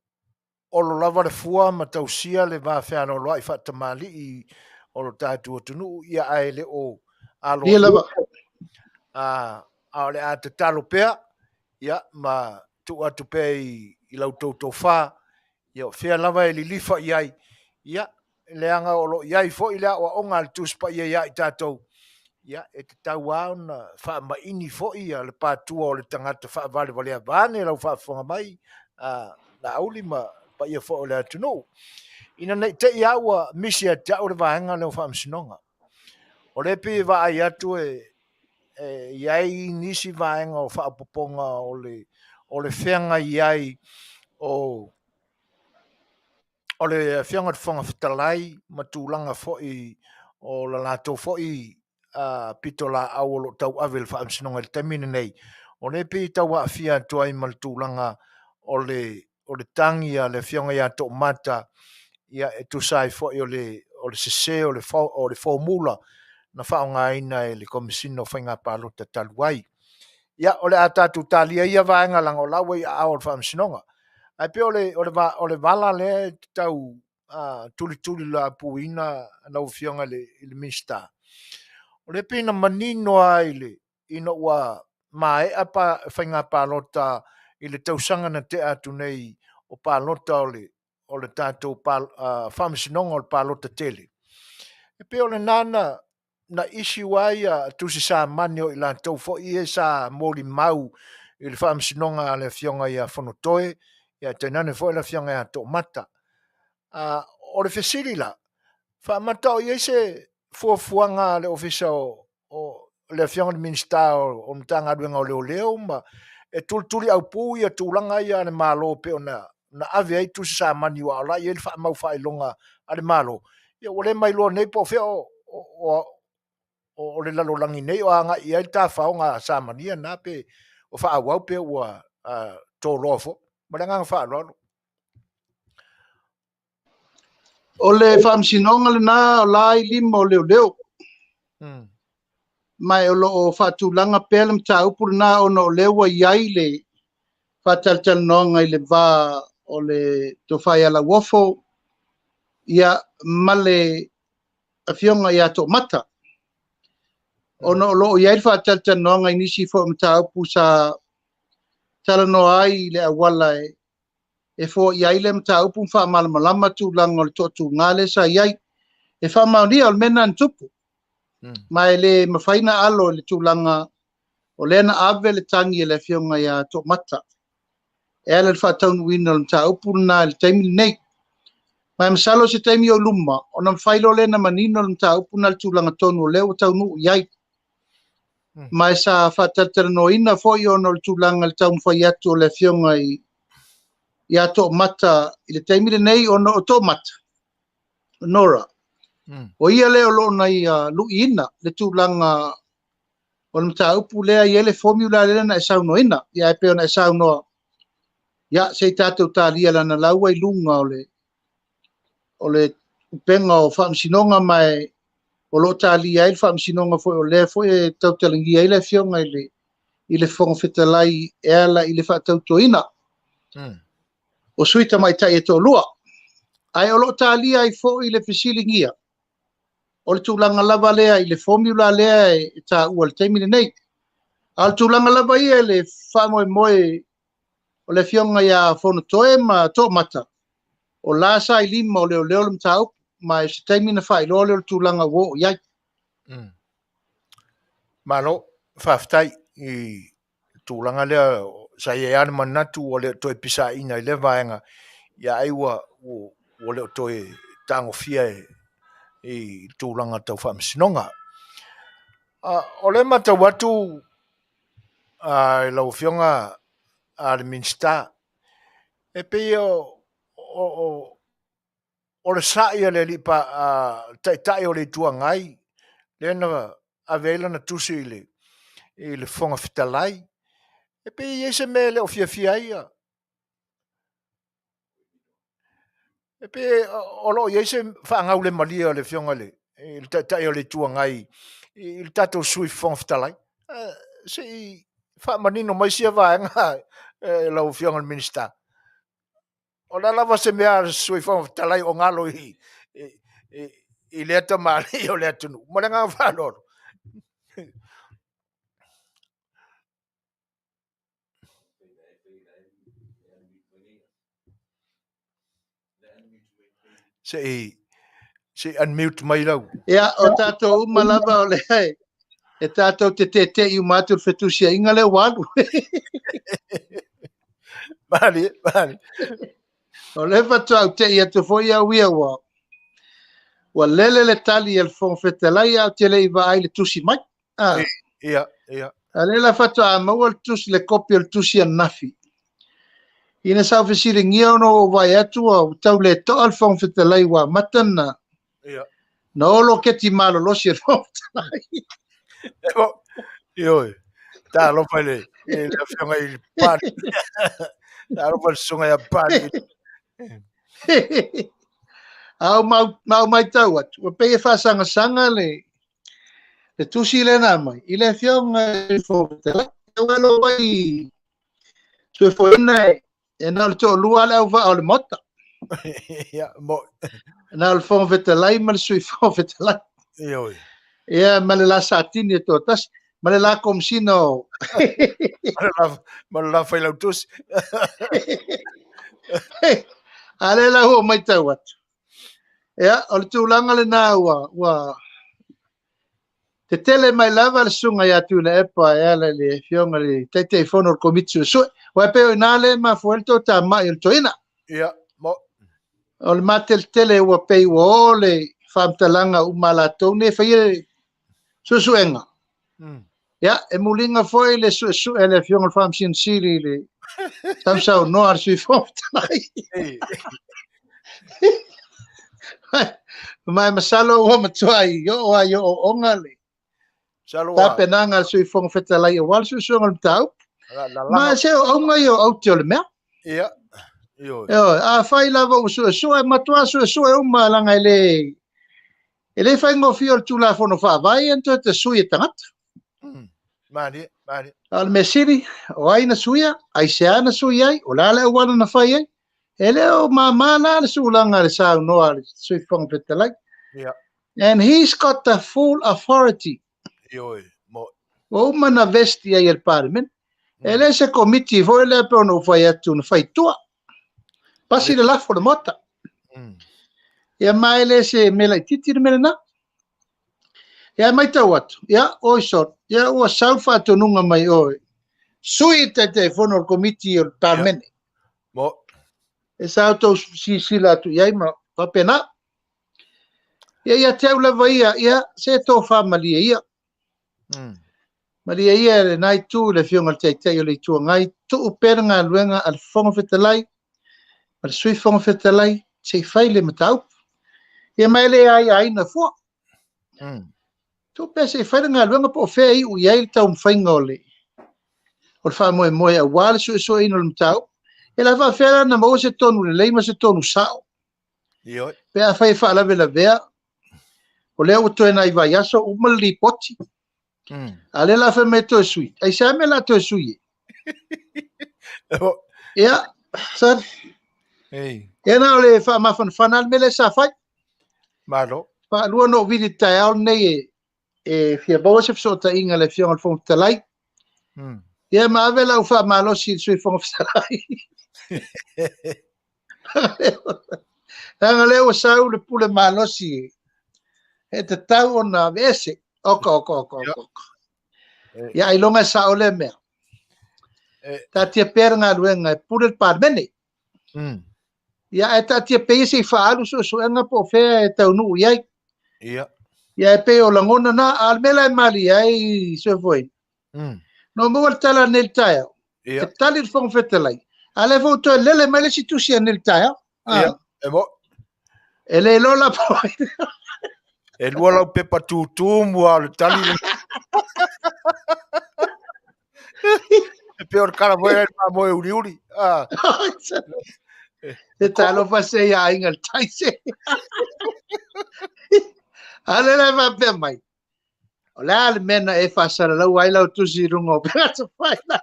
olo lava le fua ma tausia le va fealoaloai faatamalii o lo tatou atunuu, ia ae le o alo a o le a tatalo pea ia ma tuu atu pea i lau tou tofa, ia o fea lava e lilifa i ai, ia leaga o lo o i ai foi le aoaoga a le Tusi Paia ia i tatou, ia e tatau lava ona faamaini foi ia le patua o le tagata faavalevalea vaeane lau faafofoga mai Laauli ma paia foi o le atunuu. Ina ne i te i lava ua misi ia te au le vaega lea o faamasinoga. O lea e pei e vaai atu e i ai nisi vaega o faaopoopoga o le feagai ai o le Afioga i le Fofoga Fetalai ma tulaga foi o le latou foi pitolaau o lo o tauave i le faamasinoga i le taimi lenei, o lea e pei e tau aafia atu ai ma le tulaga o le tagi a le Afioga ia Toomata, ia e tusa ai foi o le sese o le formula na faaaogaina e le Komesina o Faiga Palota talu ai. Ia, o le a tatou talia ia vaega leaga o la ua i aao o le faamasinoga. Ae pei o le vala lea e tau tulituliaupuina lau Afioga i le Minisita. O lea pei na manino lava ina ua maea faiga palota i le tausaga na tea atu nei o palota o le tatou faamasinoga o le palota tele. E pei o lena na issue ai tusi samani o i latou foi ia sa molimau i le faamasinoga a le Afioga ia Fonotoe, ia tainane foi le Afioga ia Toomata. O le fesili la, faamata o i ai se fuafuaga a le Ofisa o le Afioga i le Minisita o Matagaluega o Leoleo ma e tulituliaupu ia tulaga ia a le Malo pei ona ave ai tusi samani aua o la e i ai le faamau faailoga a le Malo, ia ua le mailoa nei po o fea o le lalolagi nei o agai i ai le tafaoga a Samania na pe o faaauau pe ua toloa foi. Ma le agaga faaaloalo. O le faamasinoga lena o la i lima o leoleo. Ma o lo o faatulaga pea le mataupu lena ona o lea ua i ai le faatalatalanoaga i le va o le Tofa ia Lauofo ia ma le Afioga ia Toomata. Ona o lo o i ai le faatalatalanoaga i nisi foi o mataupu sa talanoa ai i le auala e foaia ai le mataupu ma faamalamalama tulaga o le toatuga lea sa i ai. E faamaonia o le mea lena na tupu. Ma e le mafai na alo i le tulaga o lea na ave le tagi e le afioga ia Toomata e ala i le faataunuuina o le mataupu lena i le taimi lenei. Ma e masalo se taimi o luma, ona mafai loa lea ona manino le mataupu lena i le tulaga tonu o lea ua taunuu i ai. Ma e sa faatalatalanoaina foi ona o le tulaga i le taumafai atu o le afioga ia Toomata i le taimi lenei ona o Toomata, Nora, o ia lea o lo o na ia luiina le tulaga o le mataupu lea e i ai le formula lea na e saunoaina. Ia e pei ona e saunoa, ia se i tatou talia lana laua i luga o le upega o faamasinoga ma e o lo o talia ai le faamasinoga foi o lea foi e tautalagia ai le afioga i le Fofoga Fetalai e ala i le faatautoina o sui tamaitai e toalua. Ae o lo o talia ai foi le fesiligia o le tulaga lava lea i le formula lea e taua i le taimi lenei. A o le tulaga lava ia i le faamoemoe o le afioga ia Fonotoe ma Toomata, o la sa i lima o leoleo le mataupu, ma e se taimi na faailoa lea o le tulaga ua oo i ai. Malo, faafetai i tulaga lea sa i ai lava le manatu ua le o toe pisaina i lea vaega, ia ai ua le o toe tagofia i tulaga tau faamasinoga. O lea matau atu i lau afioga a le Minisita, e pei o le sa'i a le alii taitai o le Itu Agai lea na ave ai lana tusi i le Fofoga Fetalai, e pei e i ai se mea e le o fiafia ai ia. E pei o lo o i ai se faagaulemalie o le afioga i le Taitai o le Itu Agai i le tatou Sui Fofoga Fetalai. Se i faamanino mai sia vaega lau afioga i le Minisita. O le a lava se mea a le Sui Fofoga Fetalai o galo i lea tamalii o le atunuu. Ma le agaga faaaloalo. Se i unmute mai lau. Ia, o tatou uma lava o le e tatou te tete'i uma atu le fetusiaiga lea ua alu. Mali, mali. O lea faatoa ou te'i atu foi au ia ua lele le tali a le Fofoga Fetalai ae ou te le i vaai i le tusi mai. Ia, ia. A lea la faatoa maua le tusi, le kopi o le tusi ananafi. Ina sa ou fesiligia ona ua ou vaai atu ua tau le to'a le Fofoga Fetalai ua amata na na olo keti malolosi e le Fofoga Fetalai. Ioe, talofa i le afioga i le Pali. Talofa i le susuga ia Pali. A o ma ou matau atu, ua pei e faasagasaga le tusi lea na aumai i le afioga i le Fofoga Fetalai. Ua alo mai soifuaina e na o le toalua le auvaa o le Maota. Ia, mo. Na o le Fofoga Fetalai ma le Sui Fofoga Fetalai. Ioe. Ia, ma le la Satini e toatasi, ma le la Komesina o... ma le la Failautusi. A lea la ua matau atu. Ia, o le tulaga lena ua tetele mai lava le susuga ia Tuilaepa e ala i le afioga i le Taitaifono o le Komiti Suesue. Ua e pei o ina le mafua ai le toatamai o le toeaina. Ia, mo. O le mateletele ua pei ua o le faamatalaga uma a latou nei faia suesuega. Ia, e muliga foi le suesue a le afioga i le Faamasino Sili i le sausaunoa a le Sui Fofoga Fetalai. Ma e masalo ua matua i oo ai ooooga le tapenaga a le Sui Fofoga Fetalai aua le suesuega o le mataupu. Ma se o auga ia o aute o le mea. Ia. Ioe, afai lava ua suesue, matua suesue uma leaga e le faigofie o le Tulafono Faavae ona toe tasui e tagata. Malie, malie. A o le mea sili, o ai na suia, aisea na sui ai, o le a le auala na fai ai. E le o māmā la le sulaga le saunoa a le Sui Fofoga Fetalai. Yeah. And he's got the full authority. Ioe, mo. Ua uma na vest ai e le Parliament. E le se komiti foi lea pe ona ou fai atu na fai tua. Pasi le lafo o le Maota. Ia ma e le se mea laitiiti le mea lena. Ia e matau atu, ia oi sor, ia ua sau le faatonuga mai oe, sui le Taitaifono o le Komiti o le Palemene. Mo. E sa outou silasila atu i ai ma faapena. Ia ia te au lava ia, ia se tofa malie ia. Malie ia lena itu i le Afioga i le Taitai o le Itu Agai, tuu pea le galuega a le Fofoga Fetalai ma le Sui Fofoga Fetalai se i fai le mataupu. Ia ma e le aiaina fua. Tuu pea se i fai le galuega po o fea e iu i ai le taumafaiga o le faamoemoe aua le suesueina o le mataupu. E la faafefea la ona maua se tonu lelei ma se tonu sao. Ioe. Pe afai e faalavelavea, o lea ua toe nai vaiaso uma le lipoti. A lea la fai mai toe sui. Ai se mea la toe sui e? Ia, sorry. Ei. Ia na o le faamafanafana le mea lea sa fai. Malo. Faalua na ou vili i le taeao lenei e fia maua se fesootaiga le Afioga i le Fofoga Fetalai. Ia ma ave lau faamalosi i le Sui Fofoga Fetalai. Leaga lea ua sau le pule malosi e tatau ona aveese. Oka, oka, oka, oka, oka. Ia, ailoga e sao lea mea. Taatia pea le galuega e pule le Palemene. Ia, ae taatia pea ia se i faaalu suesuega po o fea e taunuu i ai. Ia, e pei o lagona na, a o le mea la e malie ai, Soifuaina. No maua le tala nei le taeao. E tali le Fofoga Fetalai. A lea foi ua toe lele mai le isi tusi a nei le taeao. Ia, e mo. E le iloa la po. E lua lau pepa tūtū mua o le tali. E pei o le kala foi le mamoe uliuli. E talofa se ia aiga le tai se. A le la faapea mai. O le a le mea na e faasalalau ai lau tusi i luga o Pegata Whaina.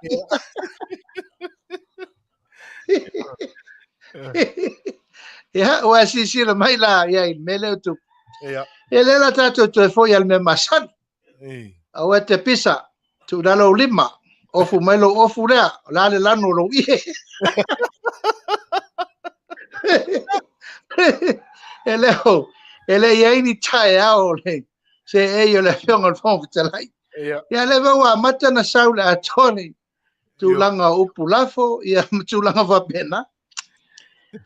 Ia, ua silasila mai la ia i le mea lea o tupu. Ia. E le la tātou toe foi a le mea masani. Aua e te pisa, tuu lalo ou lima, ofu mai lou ofu lea, o le a le lanu o lou ie. E le o, e le i ai ni taeao o le seei o le Afioga i le Fofoga Fetalai. Ia. Ia lea foi ua amata na sau le atoa le tulaga o upu lafo, ia ma tulaga faapena.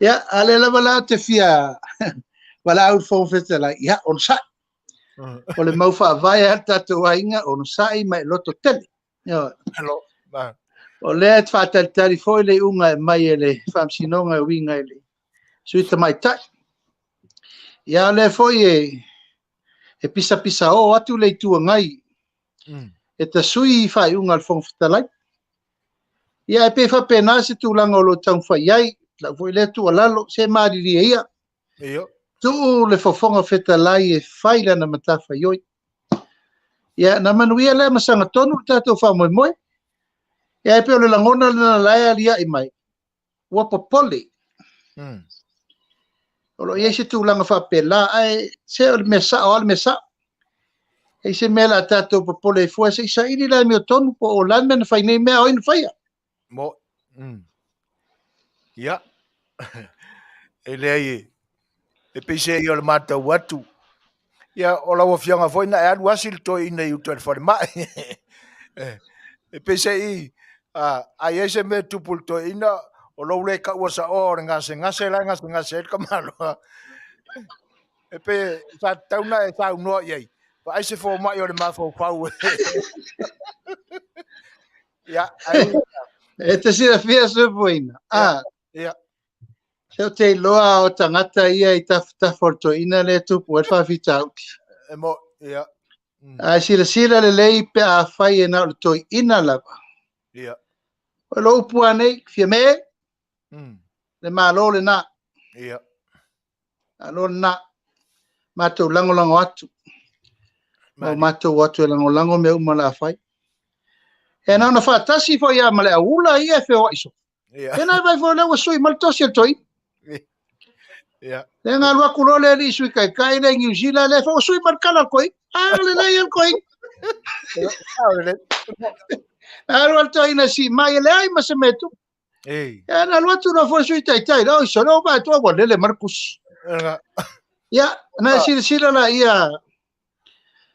Ia, a lea lava la te fia valaau le Fofoga Fetalai, ia, onosai. O le mau faavae a le tatou aiga, onosai ma e loto tele. Ia. Hello. Ma. O lea e faatalitali foi le iuga e mai e le Faamasinoga e uiga i le Sui Tamaitai. Ia, o lea foi e pisapisao atu le Itu Agai e tasui i faaiuga a le Fofoga Fetalai. Ia, e pei faapena se tulaga o lo o taumafai ai, lau foi lea tuualalo, se malilie ia. Iyo. Tuu le Fofoga Fetalai e fai lana matafaioi. Ia, na manuia lea ma sagatonu le tatou faamoemoe. Ia, e pei o le lagona lena la e aliae mai, ua popole. O lo o i ai se tulaga faapela, ae se o le mea sao a le mea sao. E se mea la tatou popole ai fua, se i saili la e mea tonu po o la le mea na fai nei mea o ai na faia. Mo. Ia. E leai e. E pei se ia o le matau atu. Ia, o lau afioga foi na e alu asi le toeaina i uta i le falemai. E pei se i, a i ai se mea e tupu i le toeaina, o lou le kaua saoa o le gasegase la e gasegase ai le tamaloa. E pei sa tatau na e saunoa i ai, vaai se fomai o le mafaufau. Ia, ai. E te silafia Soifuaina. Ia. Se o te iloa o tagata ia i tafatafa o le toeaina lea e tupu ai le faafitauli. E mo, ia. Ae silasila lelei pe a fai e na o le toeaina lava. Ia. O lou upu lava nei, Fiame, le Malo lena. Ia. Malo lena. Matou lagolago atu. Ma o matou atu e lagolago mea uma la fai. E na ona faatasi foi ia ma le auula ia e feoai so. Ia. E nai vai foi lea ua sui ma le tosi e le toeaina. Ia. Le nga alu atu loa le alii Sui Taitai lea i New Zealand, lea foi ua sui ma le kala o le toeaina. A lelei ia le toeaina. Alu le toeaina si mai e leai ma se mea e tupu. Ei. Ia, na alu atu loa foi le Sui Taitai, oi sole o vaai atu ua lele mai le tusi. Ia, na e silasila laia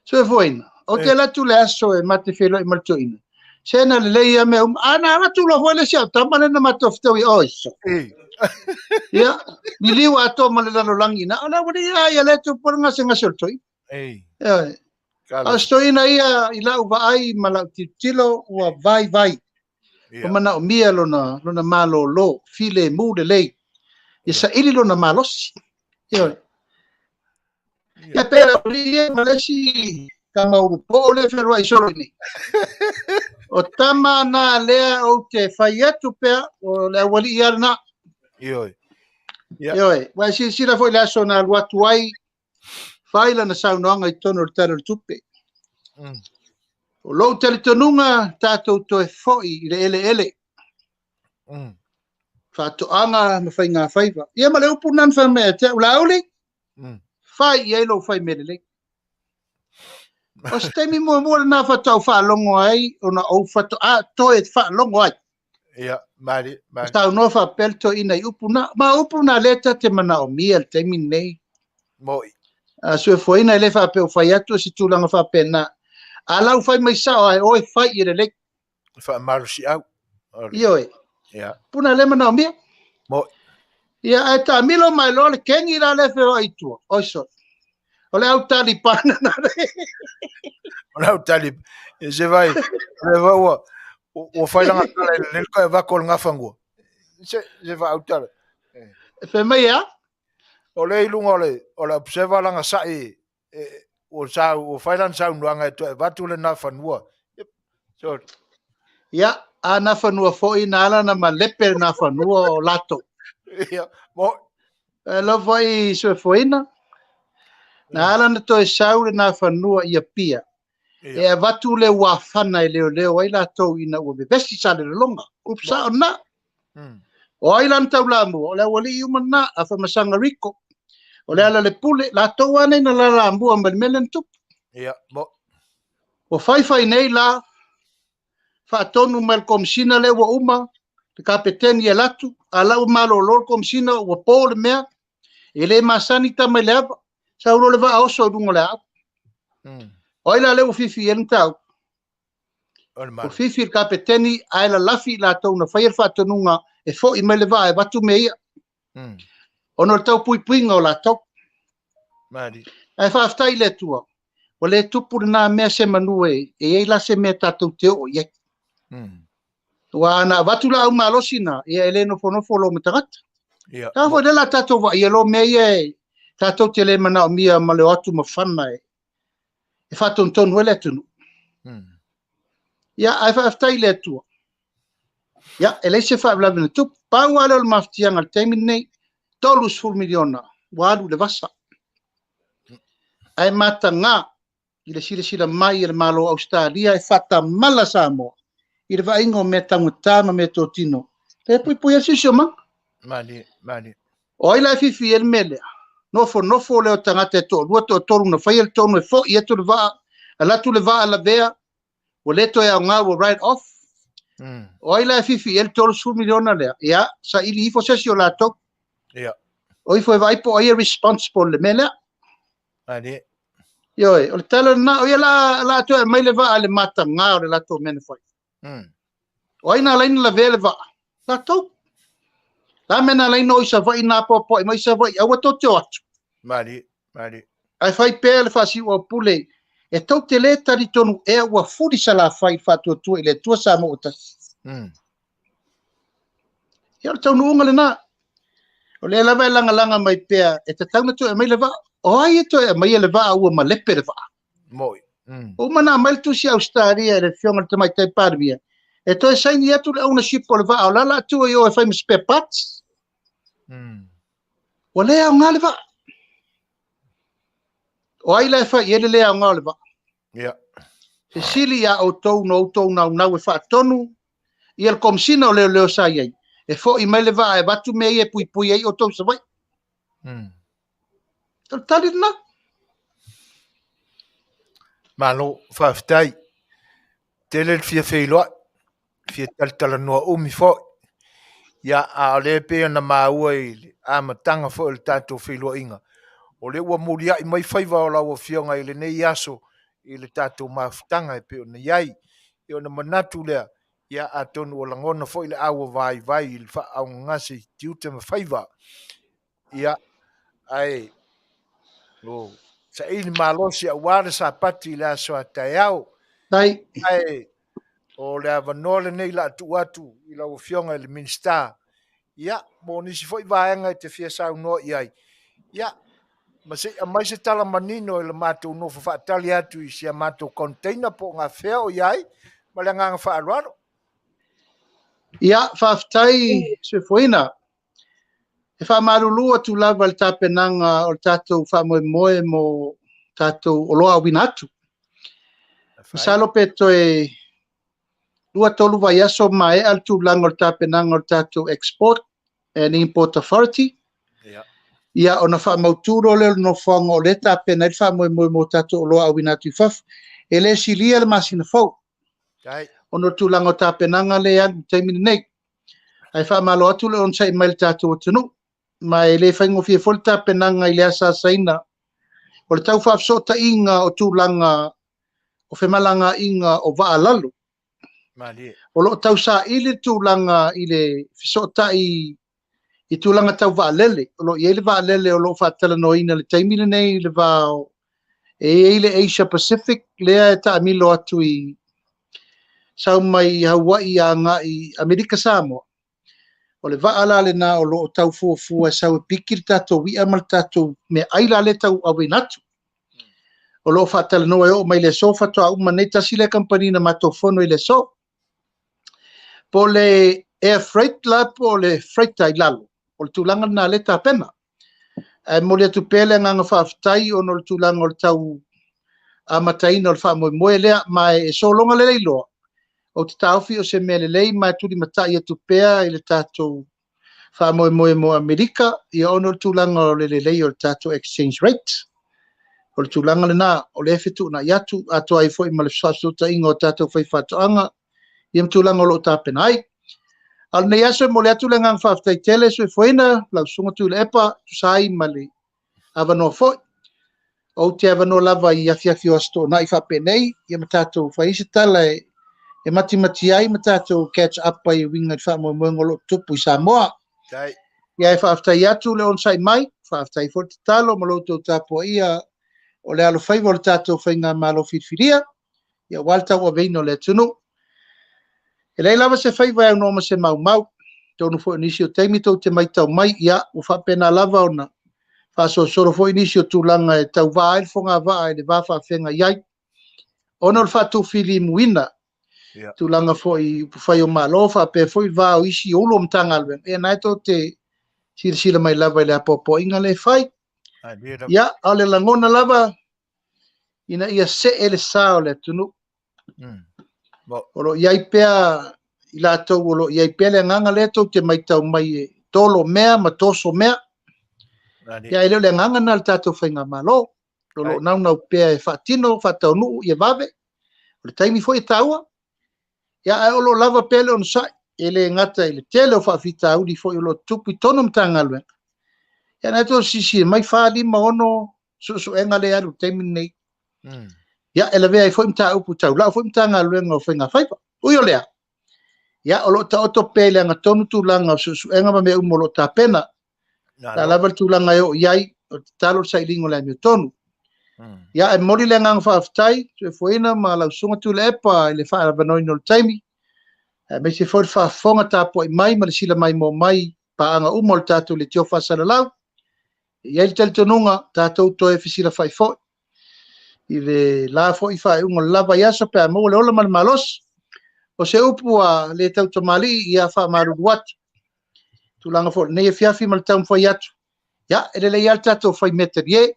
soifuaina. Ou te alu atu le aso e ma te feiloai ma le toeaina. Se na lelei ia mea uma. A na alu atu loa foi le isi au tama lea na matou fetaui, oi sole. Ia, liliu atoa ma le lalolagi ina. O le aualii lava ia lea tupu le gasegase o le toeaina. Ei. Ioe. A o se toeaina ia i lau vaai ma lau tilotilo ua vaivai. Ua manaomia lona, lona malolo, filemu lelei. Ia saili lona malosi. Ioe. Ia pei o le ia ma le isi tama ulupoo lea e fealuai solo i inei. O tama na lea ou te fai atu pea, o le aualii lava lena. Ioe. Ia. Ioe. Ua e silasila foi i le aso na alu atu ai, fai lana saunoaga i totonu o le Tala o le Tupe. O lou talitonuga, tatou toe foi i le eleele. Faatoaga ma faigafaiva. Ia ma le upu lena na fai mai ia te au, Laauli, fai i ai lou fai mea lelei. O se taimi muamua lena faatoa ou faalogo ai, ona ou faatoa toe faalogo ai. Ia, malie, malie. Saunoa faapea le toeaina i upu na. Ma o upu na lea ta te manaomia i le taimi lenei. Moi. A soifuaina e le faapea ua fai atu o se tulaga faapena. A lau fai mai sao ai oe fai i lelei. Faamalosiau. Ioe. Ia. Puna le manaomia. Moi. Ia, ae taamilo mai loa le kengi la le feoai i tua. Oi sole. O le au Taliban na le. O le au Taliban. Se vai, le vai ua, ua fai langa tala i le koe vako o le ngafangua. Se, se va au tala. E fai mai a? O le i lunga o le, o le observer langa sa'i e, ua sa, ua fai lana saunoaga e toe avatu le nafanua. So, Ia, a nafanua foi na ala na malepe le nafanua o latou. Ia, mo. E lava i soifuaina, na ala na toe sau le nafanua i Apia, e avatu le uafana e leoleo ai latou ina ua vevesi Salelologa. Upu sao na. O ai la na taulamua? O le aualii uma lena, Afamasaga Rico. O le Alalepule, latou lava nei na lalamua mai le mea lea na tupu. Ia, mo. Ua faifai nei la, faatonu mai le Komesina lea ua uma, le Kapeteni e alu atu, a la ua malolo le Komesina, ua po le mea, e le masani tama i le ava, sau loa le vaa oso i luga o le aau. O ai la lea ua fifi i ai le mataupu? Ua fifi le Kapeteni ae lalafi i latou na faia le faatonuga e foi mai le vaa e avatu mea ia. Ona o le taupuipuiga o latou. Ae faafetai i le Atua, ua le tupu lena mea semanu e i ai la se mea tatou te oo i ai. Aua ana avatu laau malosi na, ia e le nofonofo loa ma tagata. Taua foi lea o le a tatou vaaia loa mea ia e tatou te le manaomia ma le o atu ma fana e e faatonutonu ai le atunuu. Ia, ae faafetai i le Atua. Ia, e leai se faalavelave na tupu. Pau lava lea o le mafatiaga i le taimi lenei, $30 miliona ua alu i le vasa. Ae mataga i le silasila mai a le Malo o Ausetalia e faatamala Samoa i le vaaiga o mea taugata ma mea totino. E puipui ai le siosiomaga. Malie, malie. O ai la e fifi ai le mea lea? Nofonofo lea o tagata e toalua toatolu na faia le tonu e foi atu le vaa, alu atu le vaa lavea, ua le toe aoga ua write off. O ai la e fifi i ai le 30 miliona lea? Ia, saili ifo se isi o latou. Ia. O ifo e vaai po o ai e responsible i le mea lea. Malie. Ioe, o le tala lena, o ia la, la toe aumai le vaa i le mataga o le latou mea na fai. O ai na ala ai na lavea le vaa? Latou. La mea na ala ai na o i Savaii na apoapoai mai Savaii, aua tou te o atu. Malie, malie. Ae fai pea le faasiuaupule, e tou te le talitonu ea ua fuli Salafai i le faatuatua i le Atua Samoa ua tasi. Ia o le taunuuga lena. O lea lava e lagalaga mai pea, e tatau ona toe aumai le vaa. O ai e toe aumaia le vaa ua malepe le vaa? Moi. Ua uma ona aumai le tusi a Ausetalia e le Afioga i le Tamaitai Palemia e toe saini atu le ownership o le vaa o la o le a tuu i o e fai ma spare parts. Ua le aoga le vaa. O ai la e fai i ai le le aoga o le vaa? Yeah. Fesili ia outou na outou naunau e faatonu ia le Komesina o Leoleo sa i ai, e foi mai le vaa e avatu mea ia e puipui ai outou i Savaii. O le tali lena. Malo, faafetai. Tele le fia feiloai, fia talatalanoa umi foi. Ia, a o lea e pei ona maua i le amataga foi o le tatou feiloaiga, o lea ua muliai mai faiva o lau Afioga i lenei aso i le tatou mafutaga e pei ona i ai. Ia ona manatu lea, ia atonu ua lagona foi le auavaivai i le faaaaogagase i tiute ma faiva. Ia, ae o saili malosi aua le Sapati i le aso a taeao. Tai. Ae o le avanoa lenei la tuu atu i lau Afioga i le Minisita, ia, mo nisi foi vaega e te fia saunoa i ai, ia, ma se i aumai se tala manino i le matou nofo faatali atu i si a matou container po o gafea o i ai, ma le agaga faaaloalo. Ia, faafetai Soifuaina. E faamalulu atu lava i le tapenaga o le tatou faamoemoe mo tatou oloa auina atu. Masalo pe toe 2-3 vaiaso maea le tulaga o le tapenaga o le tatou Export and Import Authority. Ia, ona faamautu loa lea o le nofoaga o lea e tapena ai le faamoemoe mo tatou oloa auina atu i fafo. E le silia le masina fou. Ona o le tulaga o tapenaga lea e alu i le taimi lenei. Ae faamalo atu le onosai mai i le tatou atunuu. Ma e le faigofie foi le tapenaga i le asaasaina o le tau faafesootaiga o tulaga o femalagaaiga o vaa lalo. O lo o tausaili le tulaga i le fesootai i tulaga tau vaalele. O lo o i ai le vaalele o lo o faatalanoaina i le taimi lenei i le va o e i ai le Asia Pacific lea e taamilo atu i sau mai Hawaii agai i Amerika Samoa. O le vaa la lena o lo o tau fuafua e sau e piki le tatou i'a ma le tatou meaai la lea e tau auina atu. O lo o faatalanoa e oo mai le aso faatoa uma nei, tasi lea kamupani na matou fono i le aso. Po o le air freight la po o le freighter i lalo, o le tulaga lena lea e tapena. Ae momoli atu pea le agaga faafetai ona o le tulaga o le tau amataina o le faamoemoe lea, ma e sologa lelei loa. Ou te taofi o se mea lelei ma e tulimatai atu pea i le tatou faamoemoe mo Amerika, ia ona o le tulaga o le lelei o le tatou exchange rate. O le tulaga lena, o lea e fetuunai atu, atoa ai foi ma le faafesootaiga o tatou faifaatoaga, ia ma tulaga o lo o tapena ai. A o lenei aso e momoli atu le agaga faafetai tele Soifuaina, lau Susuga Tuilaepa, tusa ai ma le avanoa foi. Ou te avanoa lava i afiafi o Aso Toonai faapenei, ia ma tatou fai ai se tala e matimati ai ma tatou catch up ai e uiga i le faamoemoega o lo o tupu i Samoa. Ia e faafetai atu le onosai mai, faafetai foi le tatalo ma lo outou tapuaia o le alofaiva o le tatou faigamalo filifilia, ia aua le tauaveina o le atunuu. E leai lava se faiva e aunoa ma se maumau. Atonu foi o nisi o taimi tou te matau mai, ia, ua faapena lava ona faasolosolo foi nisi o tulaga e tauva ai le fogavaa i le va faafeagai ai, ona o le faatufilimuina tulaga foi i upufai o Malo faapea foi le va o isi o Ulu o Matagaluega. Ia, na e tou te silasila mai lava i le apoapoaiga lea e fai. Ia, a o le lagona lava ina ia see le sa o le atunuu. O lo o i ai pea i latou o lo o i ai pea le agaga lea tou te matau mai e tolo mea ma toso mea. Ia, e le o le agaga lena o le tatou faigamalo. O lo o naunau pea e faatino, faataunuu, ia vave. O le taimi foi e taua. Ia, ae o lo o lava pea le onosai, e le gata i le tele o faafitauli foi o lo o tutupu i totonu o Matagaluega. Ia, na tou silasila mai, 4, 5, 6 suesuega lea e alu i le taimi lenei. Ia, e lavea ai foi mataupu tau lau foi Matagaluega o Faiga Faiva. Ui o lea, ia, o lo o taoto pea i le agatonu tulaga o suesuega ma mea uma o lo o tapena. La lava le tulaga e oo i ai, o le tatalo le sailiga o le amiotonu. Ia, e momoli le agaga faafetai, Soifuaina ma lau Susuga Tuilaepa i le faaavanoaina o le taimi, aemaise foi le faafofoga tapuai mai ma le sila maimoa mai paaga uma o le tatou leitio faasalalau. E i ai le talitonuga, tatou toe fesilafai foi i le la foi faaiuga o le la vaiaso pe a maua le ola ma le malosi. O se upu a le tautamalii, ia faamalulu atu. Tulaga foi o lenei afiafi ma le taumafai atu, ia, e lelei lava le tatou fai mea talie.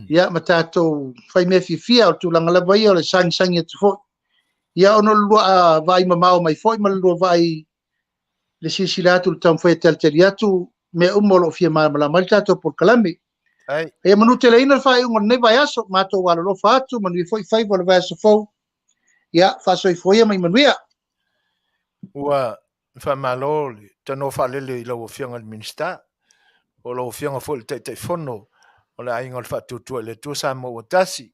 Ia, ma tatou fai mea fiafia, o le tulaga lava ia o le sagisagi atu foi. Ia, ona o le lua vaai mamao mai foi ma le lua vaai le silasila atu, le taumafai e talitali atu mea uma o lo o fia malamalama ai le tatou polokalame. Ia manuteleina le faaiuga o lenei vaiaso, matou alolofa atu, manuia foi faiva o le vaiaso fou. Ia, faasoifua ia ma ia manuia. Ua Faamalo le tanoa faalele i lau Afioga i le Minisita, po o lau Afioga foi i le Taitaifono o le Aiga o le Faatuatua i le Atua Samoa ua Tasi.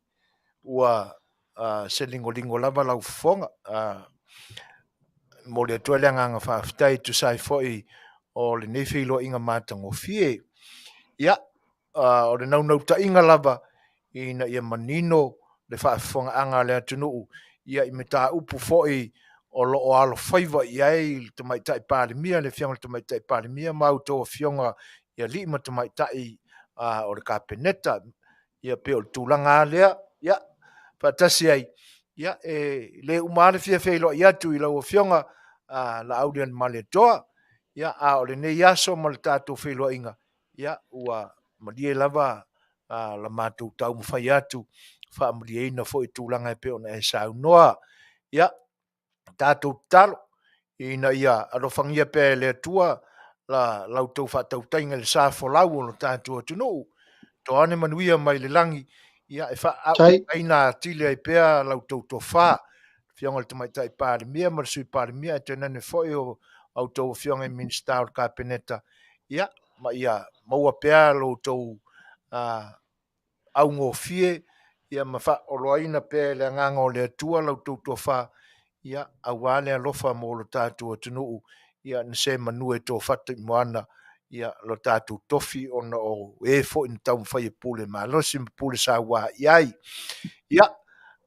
Ua se ligoligo lava lau fofoga. Momoli atu ai le agaga faafetai e tusa ai foi o lenei feiloaiga matagofie. Ia, o le naunautaiga lava ina ia manino le faafofogaaga a le atunuu ia i mataupu foi o lo o alofaiva i ai le Tamaitai Palemia, le Afioga i le Tamaitai Palemia ma a outou afioga i alii ma tamaitai o le Kapeneta. Ia pei o le tulaga lava lea, ia, faatasi ai, ia, e le uma lava le fia feiloai atu i lau Afioga Laaulialemalietoa, ia, a o lenei aso ma le tatou feiloaiga, ia, ua malie lava la matou taumafai atu, faamalieina foi tulaga e pei ona e saunoa. Ia, tatou tatalo ina ia alofagia pea e le Atua la la outou faatautaiga i le sa folau o lo tatou atunuu. Toa ane manuia mai le lagi, ia e faaauauina atili ai pea la outou tofa. Afioga i le Tamaitai Palemia ma le Sui Palemia, ae tainane foi o a outou afioga i Minisita o le Kapeneta, ia, ma ia maua pea lo outou augofie ia ma faaoloaina pea e le agaga o le Atua la outou tofa, ia, aua le alofa mo lo tatou atunuu, ia na se manu e tofata i moana ia lo tatou tofi ona o e foi na taumafai e pule malosi ma pule saua i ai. Ia,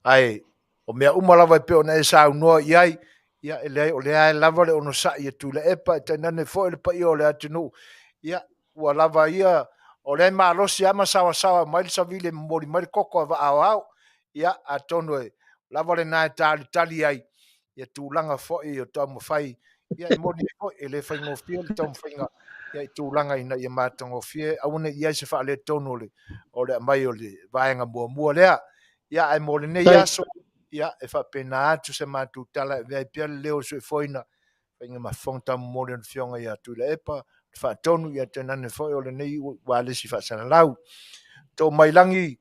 ae o mea uma lava e pei ona e saunoa i ai, ia, e leai, o lea e lava le onosai a Tuilaepa, e tainane foi le paia o le atunuu, ia, ua lava ia, o lea e malosi lava ma saoasaoa mai le savili e momoli mai le koko a vaa aoao. Ia, atonu e lava lena e talitali ai ia tulaga foi o taumafai, ia e moni foi, e le faigofie le taumafaiga ia i tulaga ina ia matagofie, aua ne i i ai se faaletonu o le aumai o le vaega muamua lea. Ia, ae mo lenei aso, ia, e faapena atu se matou tala e avea ai pea le leo o le soifuaina, faiga ma fofoga taumomoli o le Afioga ia Tuilaepa, le Faatonu, ia tainane foi o lenei ualesi faasalalau. Too mai lagi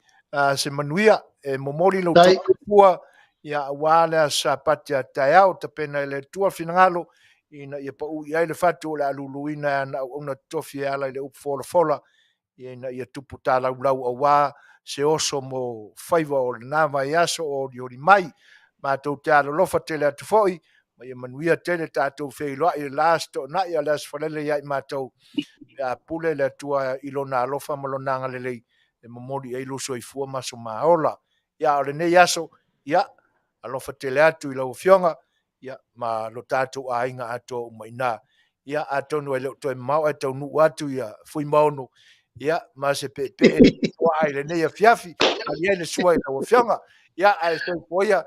se manuia e momoli lo outou soifua, ia aua le aso Sapati a taeao, tapena e le Atua finagalo ina ia pau i ai le fatu o le a luluina e ana auauna totofi e ala i le upu folafola, ina ia tupu talaulau aua se oso mo faiva o lena vaiaso o olioli mai. Matou te alolofa tele atu foi, ma ia manuia tele tatou feiloai i le la Aso Toonai a o le Aso Faraile ia i matou, pe a pule le Atua i Lona alofa ma Lona agalelei e momoli i ai lou soifua ma aso maola. Ia, a o lenei aso, ia, alofa tele atu i lau Afioga, ia, ma lo tatou aiga atoa uma i ina. Ia, atonu e le o toe mamao ae taunuu atu ia Fuimaono, ia, ma se peepee puaa i lenei afiafi, ali ai le sua i lau Afioga. Ia, ae soifua ia.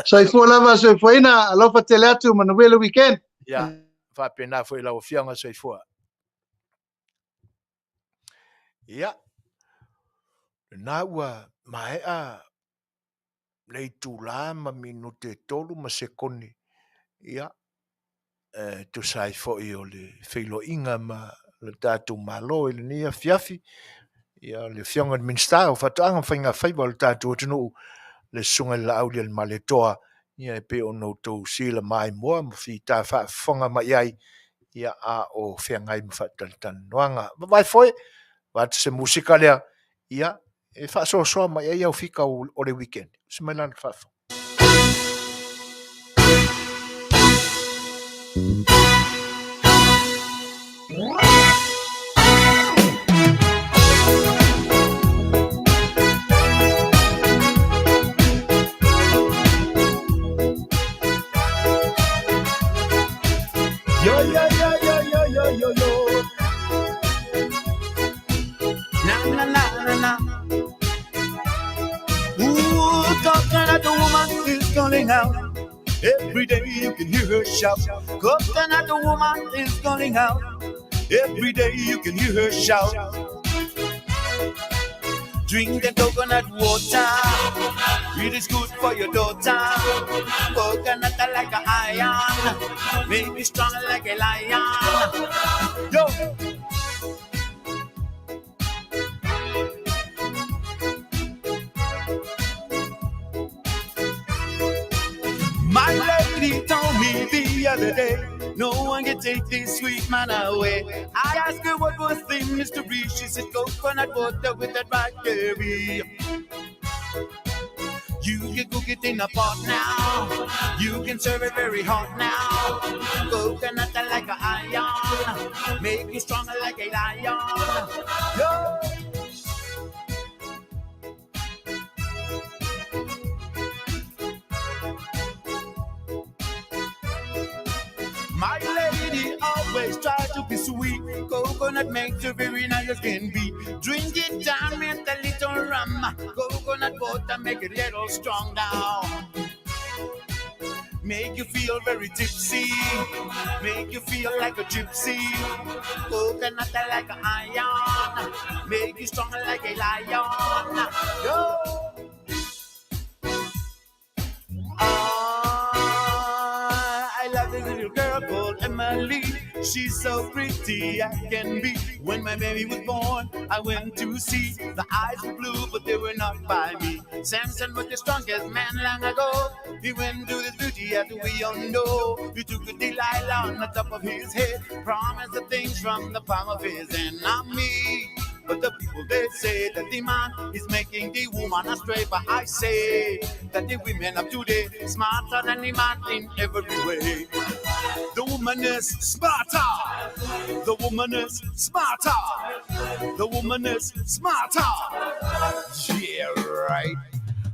Soifua lava, soifuaina, alofa tele atu, manuia le weekend. Ia, faapena foi lau Afioga, soifua. Ia, lena ua maea le itula ma minute e 3 ma sekone, ia, e tusa ai foi o le feiloaiga ma le tatou Malo i lenei afiafi, ia, le Afioga i le Minisita o Faatoaga ma Faiga Faiva o le tatou atunuu, le Susuga i le Laaulialemalietoa, ia, e pei ona outou sila maimoa ma fita faafofoga mai ai, ia, a o feagai ma faatalatalanoaga. Vavae foe, vaeatu se musika lea, ia, e faasoasoa mai ai au fika o le weekend. Se mai lana faafofoga. Yo yo yo yo yo yo yo yo. Na na na na na. Ooh, coconut woman is calling out. Every day you can hear her shout. Coconut woman is calling out. Every day you can hear her shout. Drink the coconut water. It is good for your daughter. Coconut like an iron. Make you strong like a lion. Yo. My lady told me the other day. No one can take this sweet man away. I asked her what was the mystery. She said coconut water with that right berry. You can cook it in a pot now. You can serve it very hot now. Coconut like a iron. Make you stronger like a lion. Yo! My lady always tried to be sweet. Coconut makes you very nice as can be. Drink it down with a little rum. Coconut water make it little strong now. Make you feel very tipsy. Make you feel like a gypsy. Coconut like an iron. Make you strong like a lion. Yo! Ah, I love this little girl called Emily. She's so pretty, I can be. When my baby was born, I went to see. The eyes were blue, but they were not by me. Samson was the strongest man long ago. He went to this beauty as we all know. He took a Delilah on the top of his head. Promised the things from the palm of his hand, not me. But the people they say that the man is making the woman astray. But I say that the women of today smarter than the man in every way. The woman is smarter. The woman is smarter. The woman is smarter. Yeah, right.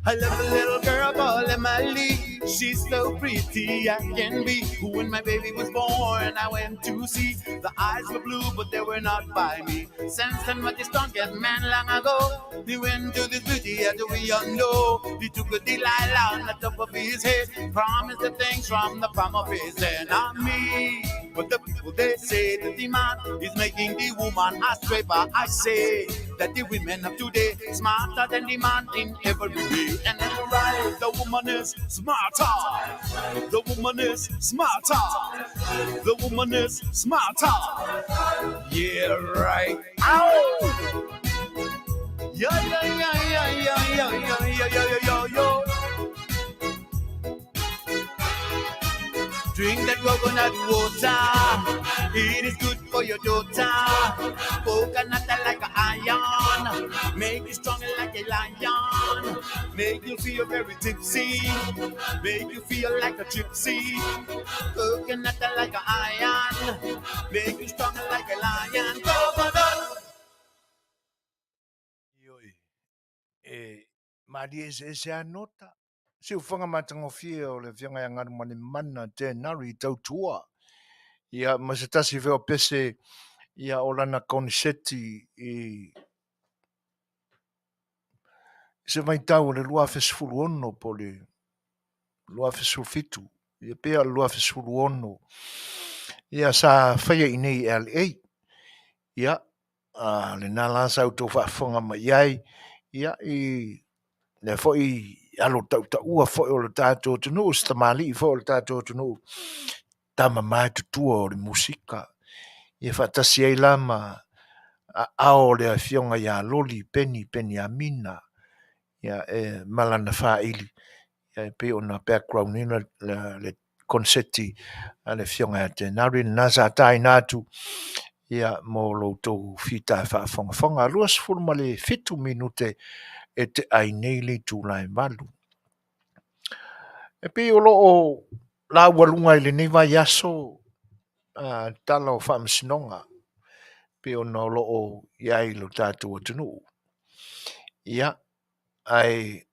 I love a little girl called Emily. She's so pretty, I can be. When my baby was born, I went to see. The eyes were blue, but they were not by me. Samson was the strongest man long ago. He went to this beauty as we all know. He took a Delilah on the top of his head. Promised the things from the palm of his hand. Not me. But the people they say that the man is making the woman astray. But I say that the women of today smarter than the man in every way. And that's right, the woman is smarter. The woman is smarter. The woman is smarter. Yeah, right. Ow! Yeah, yeah, yeah, yeah, yeah, yeah, yeah, yeah, yeah, yeah, yeah. Drink that coconut water. It is good for your daughter. Coconut like an iron. Make you strong like a lion. Make you feel very tipsy. Make you feel like a gypsy. Coconut like an iron. Make you strong like a lion. Coconut. Ioe, e malie eseese a nota. Siufaga matagofie o le Afioga ia Galumalemana Denari Tautua. Ia, ma se tasi foi o pese ia o lana koniseti i se vaitau o le 2016 po o le 2017, ia pea o le 2016, ia sa faia i inei i LA. Ia, a lena la sa outou faafofoga mai ai, ia, i lea foi alo tautaua foi o le tatou atunuu, se tamalii foi o le tatou atunuu, tama matutua o le musika. Ia faatasi ai la ma aao o le afioga ia Loli Peni Peniamina, ia e ma lana faaili, ia e pei ona background ina le koniseti a le afioga ia Tenari, lena sa taina atu ia mo lo outou fita faafogafoga. 27 minute e tea ai nei le itula e 8. E pei o lo o laualuga i lenei vaiaso a tala o faamasinoga pei ona o lo o i ai lo tatou atunuu. Ia, ae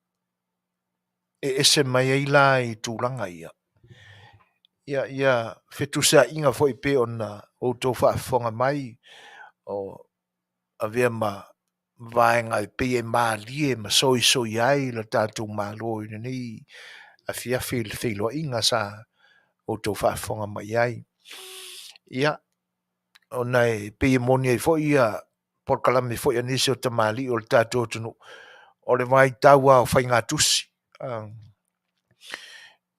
e ese mai ai la i tulaga ia. Ia, ia fetuseaiga foi pei ona outou faafofoga mai o avea ma vaega e pei e malie ma soisoi ai lo tatou Malo i lenei afiafi i le feiloaiga sa outou faafofoga mai ai. Ia, ona e pei e moni ai foi ia polokalame foi a nisi o tamalii o le tatou atunuu, o le vaitau lava o faigatusi.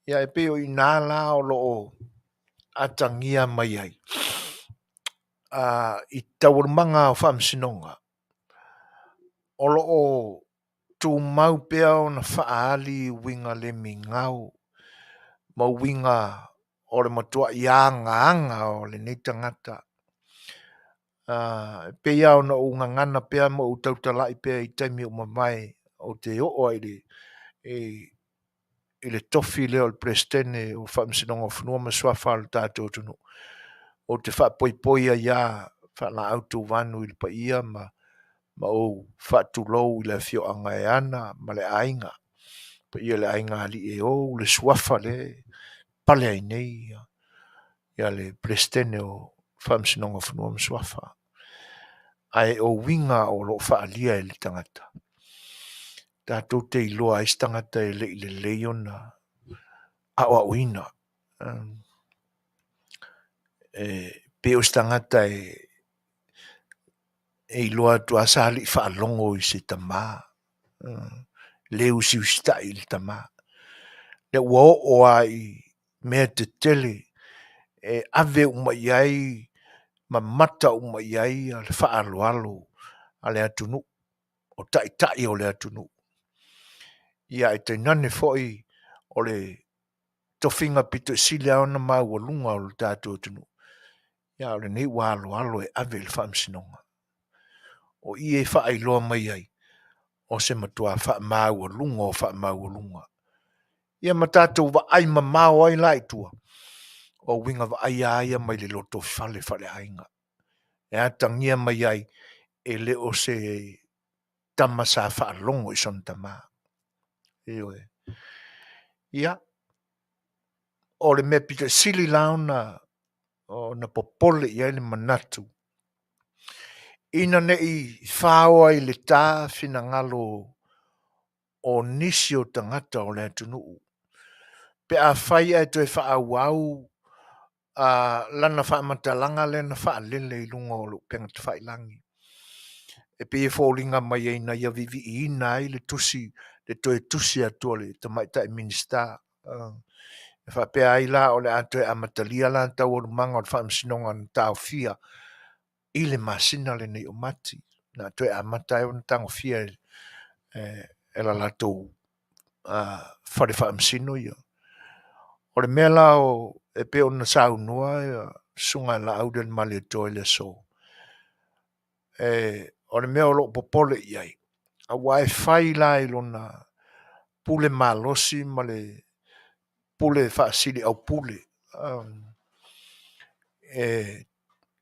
Ia, e pei o i ina la o lo o atagia mai ai i taualumaga o faamasinoga, o lo o tumau pea ona faaali uiga le migao ma uiga O le matua'i agaaga o lenei tagata. E pei lava ona ou gagana pea ma ou tautala'i pea i taimi ua mavae ou te oo ai i le tofi lea o le Peresetene o Faamasinoga o Fanua ma Suafa a lo tatou atunuu, ou te faapoipoi ai lava faalaau tuvanu i le paia ma ou faatulou i le afioaga e Ana ma le aiga, paia i le aiga alii e ou le suafa lea e pale ai nei ia le Peresetene o Faamasinoga o Fanua ma Suafa. Ae o uiga o lo o faaalia e le tagata, tatou te iloa ai se tagata e le i lelei ona aoaoina. E pei o se tagata e iloa atu lava sa le i faalogo i se tama, le usiusitai i le tama. Lea ua oo lava i mea tetele e ave uma i ai ma mata uma i ai le faaaloalo a le atunuu, o taitai o le atunuu. Ia ae tainane foi o le tofiga pito i sili lava ona maualuga o le tatou atunuu, ia a o lenei ua aloalo e ave i le faamasinoga. O i e faailoa mai ai, o se matua faamaualuga o faamaualuga. Ia ma tatou vaai mamao ai la i tua, o uiga vaaia lava ia mai le lotoifale faaleaiga. E atagia mai ai, e le o se tama sa faalogo i sona tama. Ioe. Ia, o le mea pito sili la ona popole i ai le manatu, ina ne i faoa i le ta finagalo o nisi o tagata o le atunuu, pe afai ae toe faaauau lana faamatalaga lea na faalele i luga o le upega tafailagi, e pei e foliga mai ai na ia viiviiina ai le tusi, le toe tusi atu a le tamaitai Minisita. E faapea ai la o le a toe amatalia la taualumaga o le faamasinoga na taofia i le masina lenei o Mati, na toe amata ai ona tagofia e la latou fale faamasino ia. O le mea la o, e pei ona saunoa susuga ia Laaulialemalietoa i le aso, o le mea o lo o popole i ai, aua e fai la i lona pule malosi ma le pule faasiliaupule, e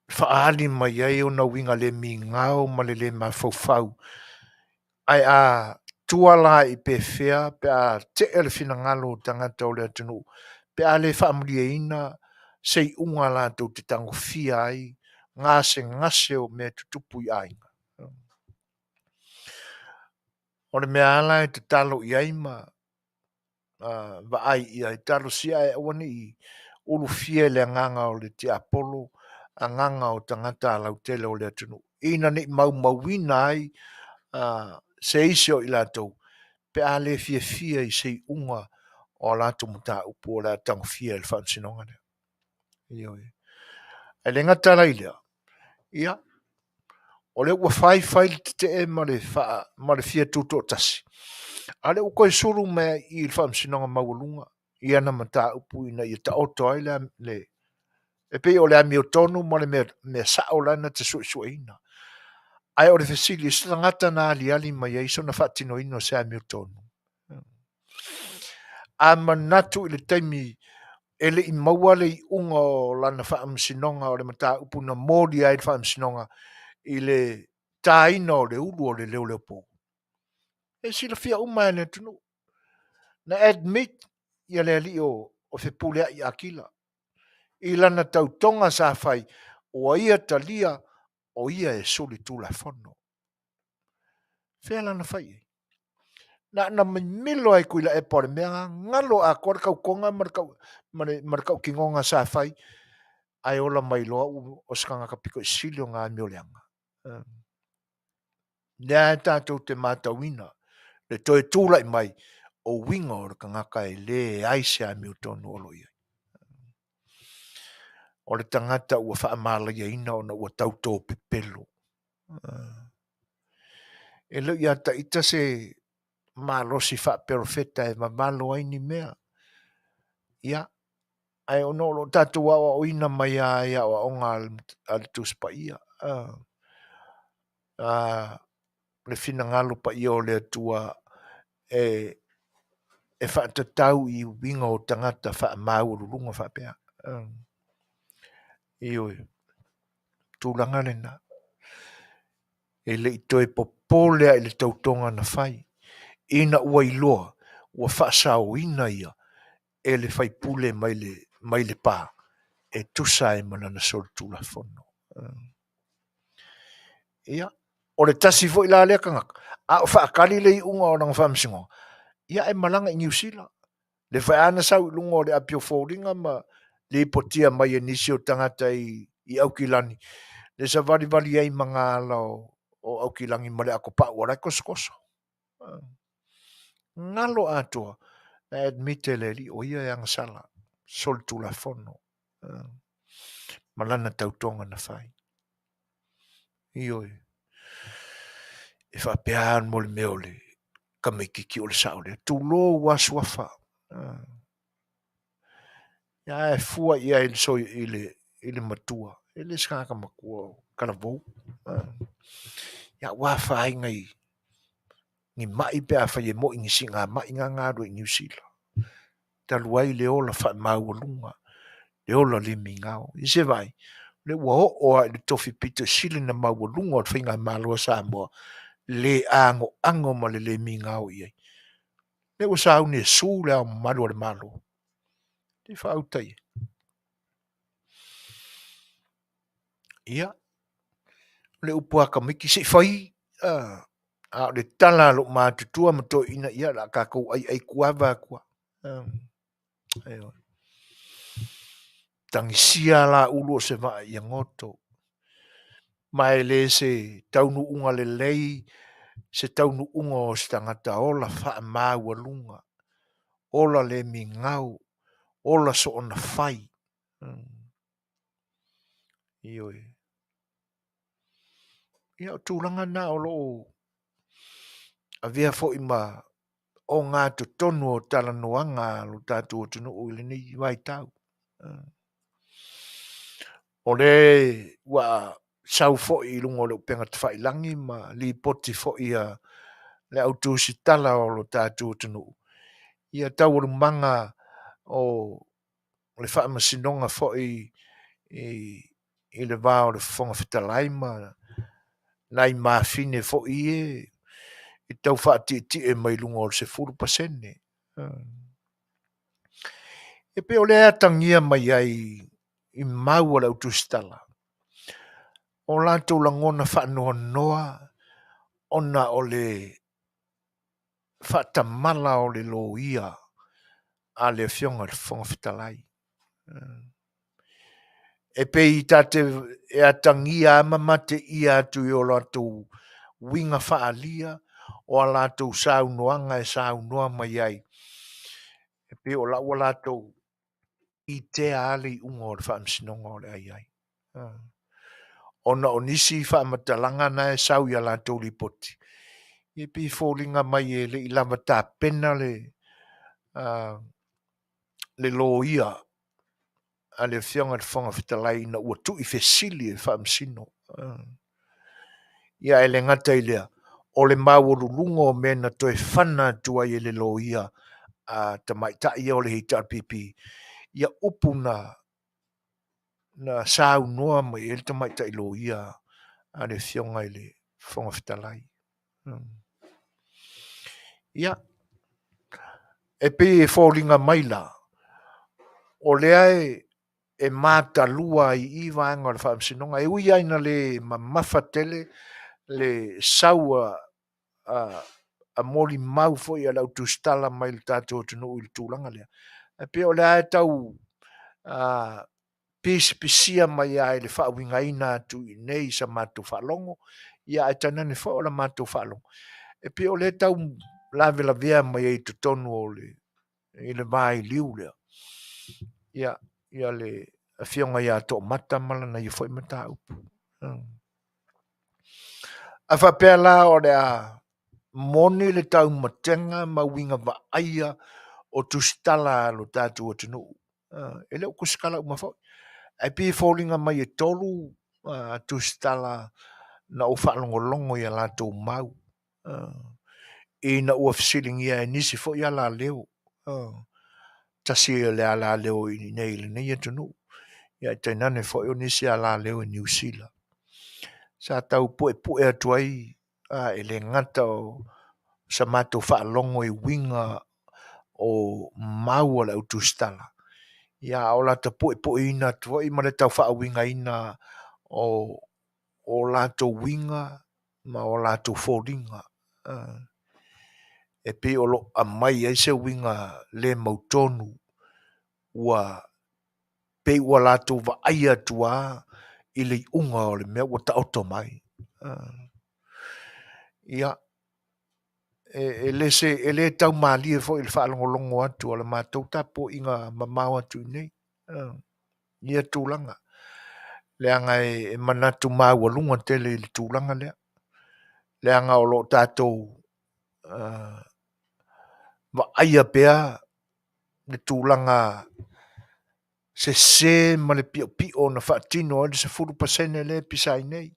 faaali mai ai ona uiga le migao ma le le mafaufau. Ae a tua la i pefea pe a tea le finagalo o tagata o le atunuu, pe a le faamalieina se iuga latou te tagofia ai gasegase o mea tutupu i aiga. O le mea lava la e tatalo i ai ma vaai i ai, talosia ae aua ne i ulufia e le agaga o le tiapolo, agaga o tagata lautele o le atunuu, ina ne i maumauina ai se isi o i latou, pe a le fiafia i se iuga o a latou mataupu o le a tagofia e le faamasinoga lea. Ioe. Ae le gata la i lea, ia, o lea ua fai fai le tetee ma le fia tutoatasi, a o lea ua toe sulu mai i le faamasinoga maualuga i ana mataupu ina ia taoto ai le e pei o le amiotonu ma le mea sao la na te suesueina. Ae o le fesili, o se tagata na aliali mai ai sona faatinoina o se amiotonu. A manatu i le taimi e le i maua le iuga o lana faamasinoga o le mataupu na molia ai le faamasinoga i le taina o le ulu o le leoleopo. E silafia uma e le atunuu. Na admit ia le alii o Fepuleai Akila i lana tautoga sa fai, ua ia talia o ia e solitulafono. Fea lana fai ai? Na ona mimilo ai Tuilaepa o le mea galo atoa le tautoga ma le tautinoga sa fai, ae ola mai loa o se tagata pito i sili ona amioleaga. Lea e tatou te matauina le toe tulai mai o uiga o le tagata e leai se amiotonu o lo o i ai. O le tagata ua faamalaiaina ona ua tauto pepelo. E le o ia te ita se malosi faaperofeta e vavalo ai ni mea. Ia, Ae ona o lo o tatou aoaoina mai lava i aoaoga a le Tusi Paia, le finagalo paia o le Atua e faatatau i uiga o tagata faamaualuluga faapea. Ioe, tulaga lena. E le i toe popole lava i le tautoga na fai, ina ua iloa ua faasaoina ia e le faipule mai le, mai Lepa e tusa ai ma lana solitulafono. Ia, o le tasi foi la lea tagata, a o faatali le iuga o lana faamasinoga, ia ae malaga i Niu Sila. Le foi lava na sau i luga o le api o foliga ma lipotia mai e nisi o tagata i Aukilani, le savalivali ai magaala o Aukilani ma le atopau o la e tosotoso. Galo atoa na admit e le alii o ia e agasala solitulafono ma lana tautoga na fai. Ioe. E faapea lava mo le mea o le tamaititi o le sao lea. Tulou ua suafa. Ia e fua i ai i le matua. E le se tagata matua o talavou. Ia ua afaina i ni mai pe afai e moi ni siigamai na na alu ai i Niu Sila. Talu ai le ola faamaualuga, le ola le migao. I se vaai, o lea ua oo lava i le tofi pito sili ona maualuga o le faigamalo a Samoa, le anoano ma le le migao i ai. Lea ua sauni e sue le Ao Mamalu o le Malo. Se i faauta i ai. Ia, o le upu a tamaiti, se i fai, a o le tala a lou matutua ma toeaiina, ia, o le a tatou aiai kuava atu lava. Ioe. Tagisia la ulu o se vaa ia goto. Ma e le se taunuuga lelei, se taunuuga o se tagata ola faamaualuga, ola le migao, ola soona fai. Ioe. Ia, o tulaga na o lo o avea foi ma ogatotonu o talanoaga a lo tatou atunuu i lenei vaitau. O le ua sau foi i luga o le upega tafailagi ma lipoti foi a le au tusitala o lo tatou atunuu ia taualumaga o le faamasinoga foi i le va o le Fofoga Fetalai ma nai mafine foi ie i tau faatietie mai luga o le 10%. E pei o lea e atagia mai ai i mau a le au tusitala o latou lagona faanoanoa ona o le faatamala o le loia a le Afioga i le Fofoga Fetalai. E pei ta te e atagia lava ma mateia atu i o latou uiga faaalia o a latou saunoaga e saunoa mai ai. E pei o la ua latou itea lava le iuga o le faamasinoga o le a i ai. Ona o nisi faamatalaga na e sau i a latou lipoti, e pei e foliga mai e le i lava tapena le loia a le Afioga i le Fofoga Fetalai ina ua tuuifesili e faamasino. Ia e le gata i lea, o le maualuluga o mea na toe fana atu ai e le loia a tamaitai ia o le HRPP, ia upu na saunoa mai ai le tamaitai loia a le Afioga i le Fofoga Fetalai. Ia, e pei e foliga mai la, o lea e matalua ai i vaega o le faamasinoga, e ui lava ina le mamafa tele le sau a molimau foi a le au tusitala mai le tatou atunuu i le tulaga lea. E pei o lea e tau pisipisia mai lava i le faauigaina atu i inei i sa matou faalogo, ia ae tainane foi o la matou faalogo. E pei o lea e tau lavelavea mai ai i totonu o le i le vailiu lea. Ia, ia le afioga ia Toomata ma lana ia foi mataupu. A faapea la o le a moni le taumatega ma uiga vaaia o tusitala a lo tatou atunuu. E le o tusitala uma foi. Ae pei e foliga mai e tolu tusitala na ou faalogologo i a latou mau ina ua fesiligia e nisi foi alaleo, tasi o le alaleo i inei i lenei atunuu, ia ae tainane foi o nisi alaleo i Niu Sila. Sa tau puepue atu ai e le gata o sa matou faalogo i uiga o mau a le au tusitala, ia a o lata puepueina atu foi ma le tau faauigaina o o latou uiga ma o latou foliga e pei o lo o aumai ai se uiga le mautonu ua pei ua latou vaai atu lava i le iuga o le mea ua taoto mai. Ia, e le se, e le taumalie foi i le faalogologo atu a le matou tapuaiga mamao atu i inei ia tulaga, leaga e manatu maualuga tele i le tulaga lea, leaga o lo o tatou vaaia pea le tulaga sese ma le piopio na faatino ai le 10% lea e pisa ai nei.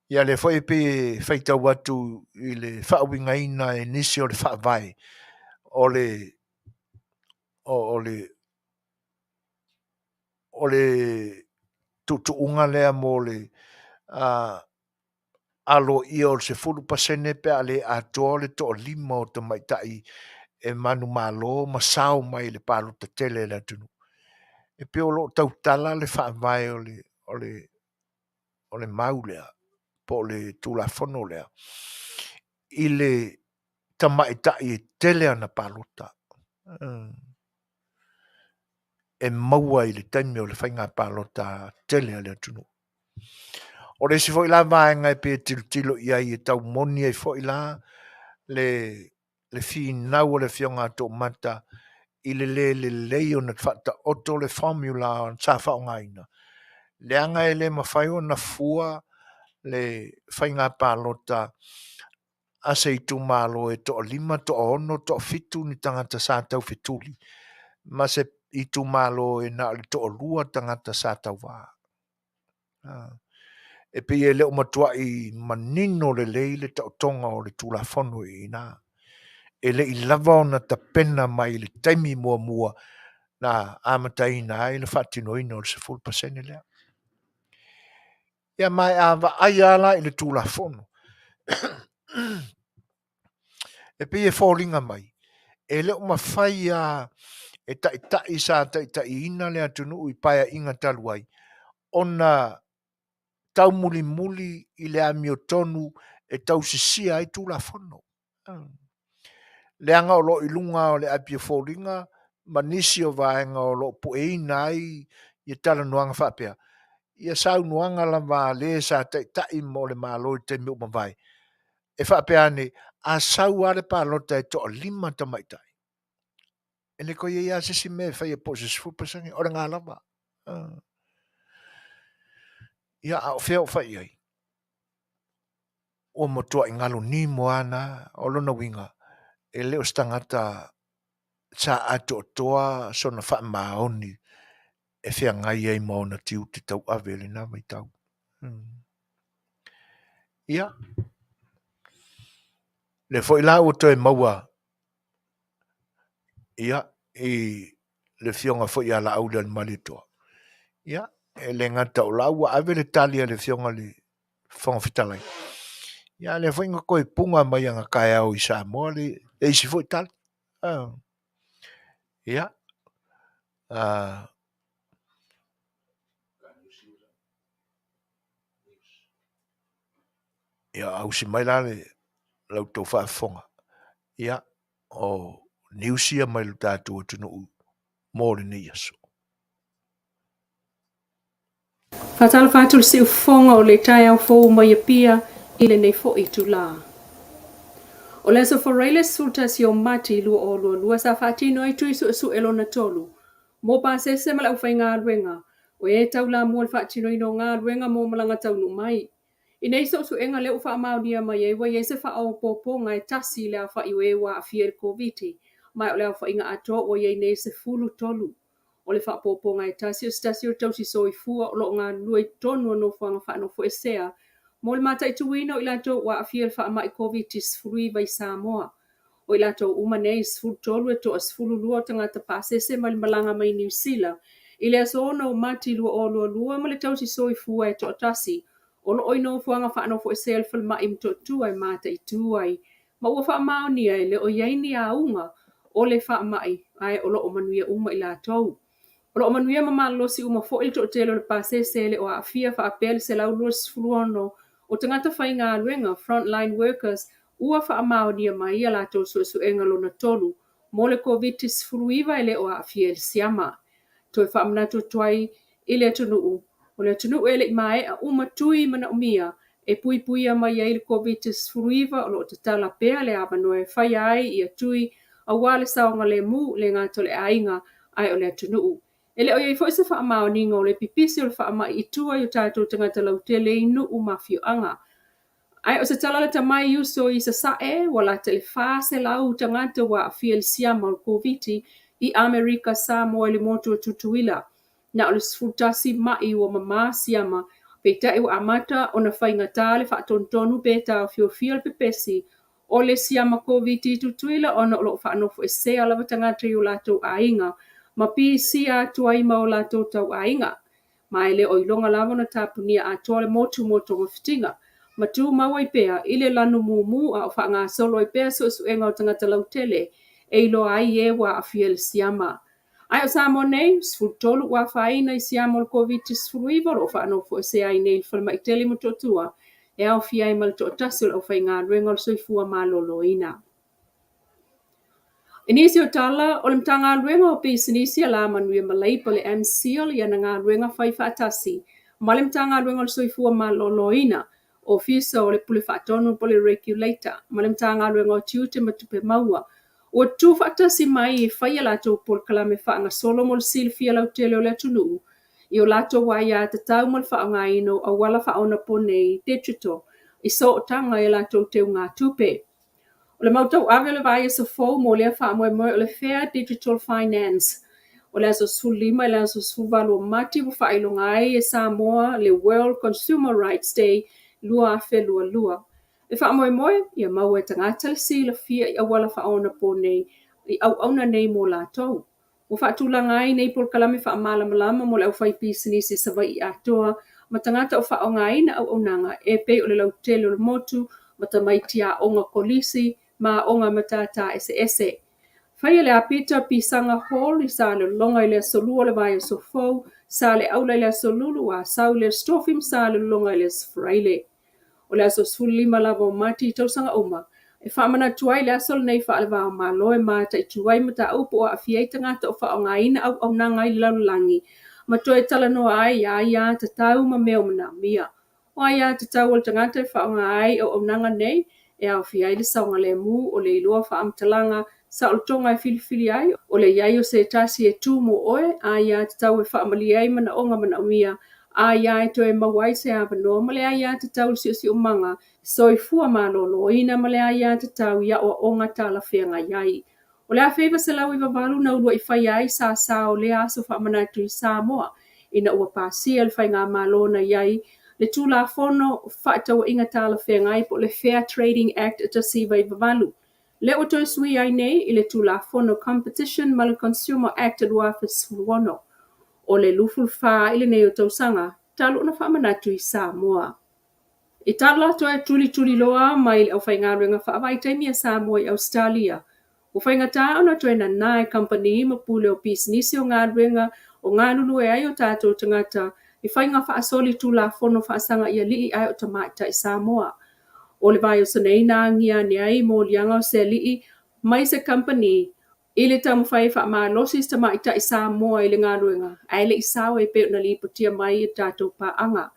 Ia lea foi e pei e faitau atu i le faauigaina e nisi o le faavae o le o le o le tuutuuga lea mo le aloaia o le 10% pe a le atoa le toalima o tamaitai e manumalo ma sao mai i le palota tele a le atunuu. E pei o lo o tautala le faavae o le, o le, o le mau lea, po o le Tulafono lea, i le tamaitai e tele ana palota e maua i le taimi o le faiga palota tele a le atunuu. O le isi foi la vaega e pei e tilotilo i ai e tau moni ai foi la le le finau a le Afioga a Toomata i le le lelei ona faataoto le formula sa faaaogaina, leaga e le mafai ona fua le faiga palota a se itumalo e toalima, toaono, toafitu ni tagata sa taufetuli ma se itumalo e na o le toalua tagata sa tauva. E pei e le o matuai manino lelei le taotoga o le Tulafono i ina. E le i lava ona tapena mai i le taimi muamua na amataina ai le faatinoina o le 10% lea. Ia ma a vaai lava la i le Tulafono, e pei e foliga mai, e le o mafai lava e taitai sa taitaiina le atunuu i paeaiga talu ai ona taumulimuli i le amiotonu e tausisia ai Tulafono. Leaga o lo o i luga o le apiofoliga ma nisi o vaega o lo o pueina ai ia talanoaga faapea, ia saunoaga lava a le sa taitai mo le Malo i le taimi ua mavae, e faapea ane, a sau lava le palota e toalima tamaitai, e le toe i ai lava se isi mea e faia po o se 10%, o lena lava. Ia, a o fea o fai i ai? Ua matuai galo nimo lava na. O lona uiga, e le o se tagata sa atoatoa sona faamaoni e feagai ai ma ona tiute tauave i lena vaitau. Ia, lea foi la ua toe maua ia, i le afioga foi ia Laaulialemalietoa, ia, e le gata o la ua ave le tali a le afioga i le Fofoga Fetalai, ia a lea foi na toe puna mai ana taeao i Samoa le isi foi tali. Ia, ia ausi mai la le la outou faafofoga, ia, o news ia mai lo tatou atunuu mo lenei aso. Faatalofa atu le siufofoga o le taeao fou mai Apia i lenei foi itula. O le aso Faraile 11 o Mati 2022 sa faatino ai tui suesue lona tolu mo pasese ma le aufaigaluega o e taulamua i le faatinoina o galuega mo malaga taunuu mai. I nei suesuega lea ua faamaonia mai ai ua i ai se faaopoopoga e tasi i le aofai o e ua aafia i le Koviti ma o le aofaiga atoa ua i ai nei 13. O le faaopoopoga e tasi o se tasi o tausi soifua o lo o galulue i totonu o nofoaga faanofoesea mo le mataituina o i latou ua aafia i le faamai Koviti-19 i Samoa. O i latou uma nei 13 e toa 12 o tagata pasese mai le malaga mai Niu Sila i le aso 6 o Mati 2022 ma le tausi soifua e toatasi o lo o i nofoaga faanofoesea i le falemai i Motootua e mataitu ai, ma ua faamaonia e le o i ai ni auga o le faamai ae o lo o manuia uma i latou. O lo o manuia ma malolosi uma foi le toatele o le pasese e le o aafia faapea le 126 o tagata faigaluega, frontline workers, ua faamaonia mai a latou suesuega lona tolu mo le Koviti-19 e le o aafia i le siama. Toe faamanatu atu ai i le atunuu, o le atunuu e le i maea uma tui manaomia e puipuia mai ai le Koviti-19 o lo o tatala pea le avanoa e faia ai ia tui aua le saogalemu, le gata o le aiga ae o le atunuu. E le o i ai foi se faamaoniga o le pipisi o le faamai i tua i o tatou tagata lautele i nuu ma afioaga. Ae o se tala lata mai i uso i Sasae, ua lata i le 400 tagata ua aafia i le siama o le Koviti i Amerika Samoa i le motu o Tutuila. Na o le 11 ma'i ua mamā siama, peitai ua amata ona faigata le faatonutonu pe taofiofia le pepesi o le siama Koviti i Tutuila ona o lo o faanofoesea lava tagata i o latou aiga ma pisia atu ai ma o latou tauaiga. Ma e le o iloga lava ona tapunia atoa le motu mo togafitiga, ma tumau ai pea i le lanu mumu a o faagasolo ai pea suesuega o tagata lautele e iloa ai e ua aafia i le siama. Ae o Samoa nei, 13 ua afaina i siama o le Koviti-19 o lo o faanofoesea ai nei i le falemai tele i Motootua, e aofia ai ma le toatasi o le aufaigaluega o le soifua maloloina. I nisi o tala, o le Matagaluega o Pisinisi Alamanuia ma Leipa le MCIL i ana galuega fai faatasi ma le Matagaluega o le Soifua Maloloina, Ofisa o le Pule Faatonu po o le Regulator, ma le Matagaluega o Tiute ma Tupe Maua, ua tutu faatasi mai e fai a latou polokalame faagasolo mo le silafia lautele o le atunuu i o latou aiatatau ma le faaaogaina o auala faaonaponei, digital, i sootaga i a latou teugatupe. O le mau tauave o le vaiaso fou mo lea faamoemoe o le Fair Digital Finance. O le aso 15 i le aso 18 o Mati ua faailoga ai e Samoa le World Consumer Rights Day 2022. E faamoemoe ia maua e tagata le silafia i auala faaonaponei i auauna nei mo latou. Ua faatulaga ai nei polokalame faamalamalama mo le aufaipisinisi i Savaii atoa ma tagata o faaaogaina auaunaga e pei o le lautele o le motu ma tamaiti aoga kolisi ma aoga matata eseese. Faia le apita Pisaga Hall i Salelologa i le aso Lua o le vaiaso fou, Saleaula i le aso Lulu, Asau i le aso Tofi ma Salelologa i le aso Faraile. O le aso 15 lava o Mati i tausaga uma, e faamanatu ai le aso lenei faale-va-o-Malo e mataitu ai mataupu o aafia ai tagata o faaaogaina auaunaga i le lalolagi ma toe talanoa ai i aiatatau ma mea o manaomia. O aiatatau a le tagata e faaaoga ai auaunaga nei e aofia ai le saogalemu, o le iloa faamatalaga saolotoga e filifili ai, o le i ai o se tasi e tu mo oe, aiatatau e faamalie ai manaoga manaomia, aia e toe maua ai se avanoa ma le aiatatau i le siosiomaga soifua maloloina ma le aiatatau i aoaoga talafeagai ai. O le 1998 na uluai faia ai sasa o lea aso faamanatu i Samoa ina ua pasia e le Faigamalo na i ai le Tulafono Fefaatauaiga Talafeagai po o le Fair Trading Act 1998, lea ua toe suia ai nei i le Tulafono Competition ma le Consumer Act 2016. O le 24 i lenei o tausaga talu ona faamanatu i Samoa. I tala toe tulituliloa mai le aufaigaluega faavaitaimi a Samoa i Ausetalia, ua faigata ona toe nanā e kamupani ma pule o pisinisi o galuega o galulue ai o tatou tagata i faiga faasoli tulafono faasaga i alii ae o tamaitai Samoa. O le vaiaso nei na agia ane ai moliaga o se alii mai se kamupani i le taumafai e faamalosi se tamaitai Samoa i le galuega, ae le i sao e pei ona lipotia mai e le tatou paaga.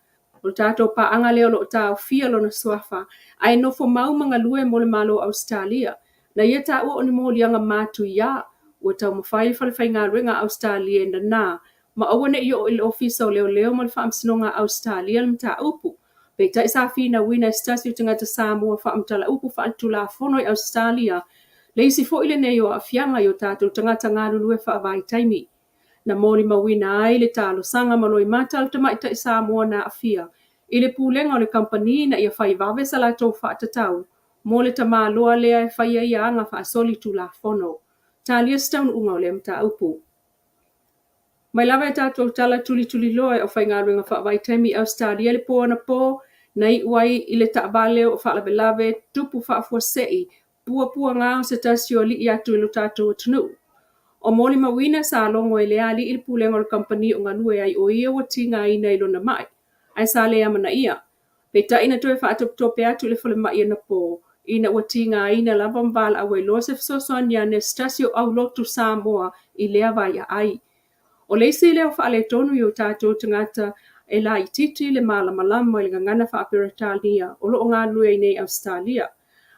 O le tatou paaga lea o lo o taofia lona suafa ae nofo mau ma galue mo le Malo o Ausetalia. Na ia taua o ni moliaga matuia, ua taumafai le Falefaigaluega a Ausetalia e nanā ma aua ne i oo i le Ofisa o Leoleo ma le Faamasinoga a Ausetalia le mataupu. Peitai sa finauina e se tasi o tagata Samoa faamatala upu faaletulafono i Ausetalia. Le isi foi lenei o aafiaga i o tatou tagata galulue faavaitaimi. Na molimauina ai le talosaga ma loimata a le tamaitai Samoa na aafia i le pulega o le kamupani ina ia fai vave sa latou faatatau mo le tamaloa lea e faia ia aga faasolitulafono. Talia se taunuuga o lea mataupu. Mai lava i a tatou tala tulituliloa e aufaigaluega faavaitaimi i Ausetalia i le po anapo na iu ai i le taavale o faalavelave tupu faafuasei puapuaga o se tasi o alii atu i lo tatou atunuu. O molimauina sa logo e lea alii le pulega o le kamupani o galue ai o ia ua tigaina i lona mai, ae sa le amanaia. Peitai na toe faatopetope atu i le falemai anapo ina ua tigaina lava ma valaau ai loa se fesoasoani ane a se tasi o aulotu Samoa i lea vaiaai. O le isi lea o faaletonu i o tatou tagata e laitiiti le malamalama i le gagana faa-Peretania o lo o galulue ai nei i Ausetalia.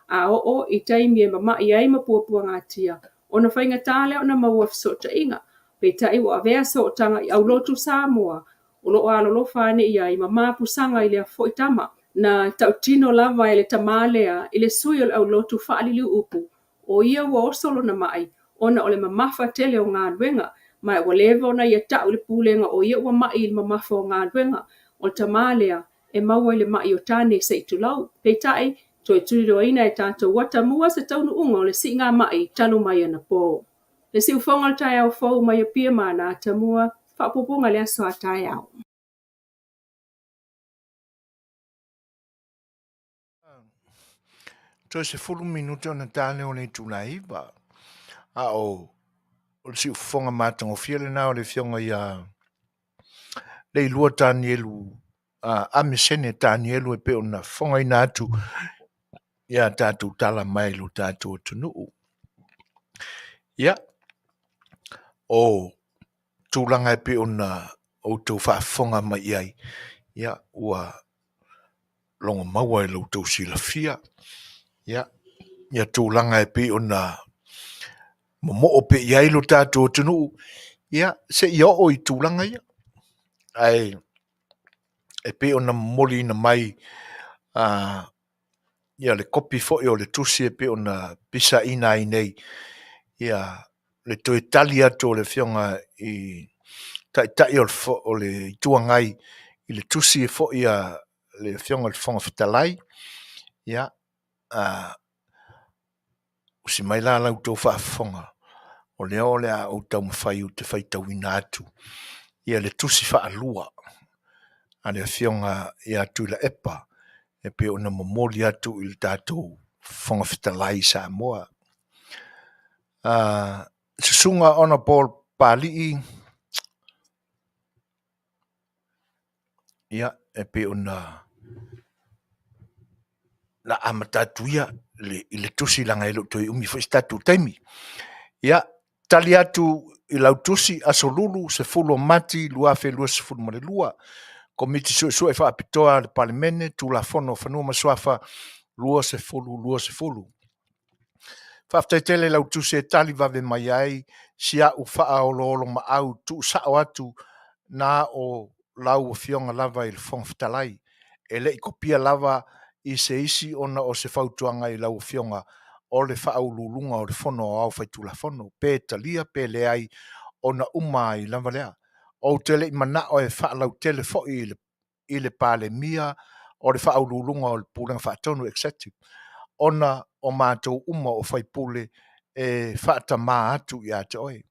A oo i taimi e mama'i ai ma puapuagatia, ona faigata lea ona maua fesootaiga. Peitai ua avea sootaga i aulotu Samoa o lo o alolofa ane i ai ma mapusaga i lea foi tama. Na tautino lava e le tama lea i le sui o le aulotu faaliliu upu, o ia ua oso lona ma'i ona o le mamafa tele o galuega, ma ua leva ona ia ta'u i le pulega o ia ua ma'i i le mamafa o galuega. O le tama lea e maua i le ma'i o tane se i tulou. Peitai, toe tuliloaina e tatou atamua se taunuuga o le siiga ma'i talu mai anapo. Le siufofoga o le taeao fou mai Apia ma ana atamua, faaopoopoga i le aso a taeao. Toe 10 minute ona ta lea o le itula e 9. A o le siufofoga matagofie lena o le afioga ia Leilua Tanielu Amesene Tanielu e pei ona fofogaina atu ia tatou tala mai lo tatou atunuu. Ia, o tulaga e pei ona outou faafofoga mai i ai, ia, ua logo maua i lo outou silafia, ia, ia tulaga e pei ona momoo pea i ai lo tatou atunuu, ia, seia oo i tulaga ia. Ae e pei ona momoliina mai ia le kopi foi o le tusi e pei ona pisaina ai nei ia le toe tali atu o le afioga i Taitai o le Itu Agai i le tusi foi a le afioga i le Fofoga Fetalai. Ia, usi mai la la outou faafofoga, o lea o le a ou taumafai ou te faitauina atu ia le tusi faalua a le afioga ia Tuilaepa e pei ona momoli atu i le tatou Fofoga Fetalai i Samoa. Susuga Honourable Papalii, ia, e pei ona na amata atu ia i le tusi leaga e le o toe umi foi se tatou taimi. Ia, tali atu i lau tusi aso Lulu 10 o Mati 2022, Komiti Suesue Faapitoa a le Palemene, Tulafono o Fanua ma Suafa 2020. Faafetai tele i lau tusi e tali vave mai ai si a'u faaoloolomaau tuusao atu na o lau afioga lava i le Fofoga Fetalai. E le i kopia lava i se isi ona o se fautuaga i lau afioga o le Faauluuluga o le Fono Aoao Faitulafono, pe talia pe leai ona uma ai lava lea. Ou te le i manao e faalautele foi i le Palemia o le Faauluuluga o le Pulega Faatonu, Executive, ona o matou uma o faipule e faatamā atu ia te oe.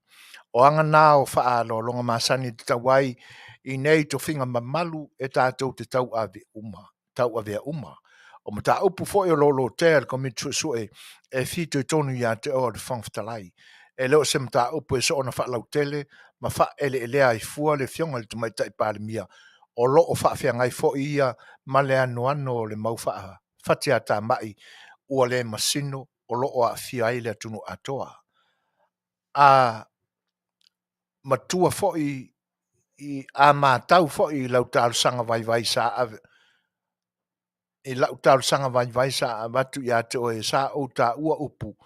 O aga na o faaaloaloga masani e tatau ai i nei tofiga mamalu e tatou te tauave uma, tauavea uma. O mataupu foi o lo o lotea e le Komiti Suesue e fitoitonu ia te oe o le Fofoga Fetalai. E le o se mataupu e soona faalautele ma faaeleelea ai fua le afioga i le Tamaitai Palemia o lo o faafeagai foi ia ma le anoano o le mau fatiatamai ua le masino o lo o aafia ai le atunuu atoa. A matua foi i a matau foi i lau talosaga vaivai sa ave i lau talosaga vaivai sa avatu ia te oe sa ou taua upu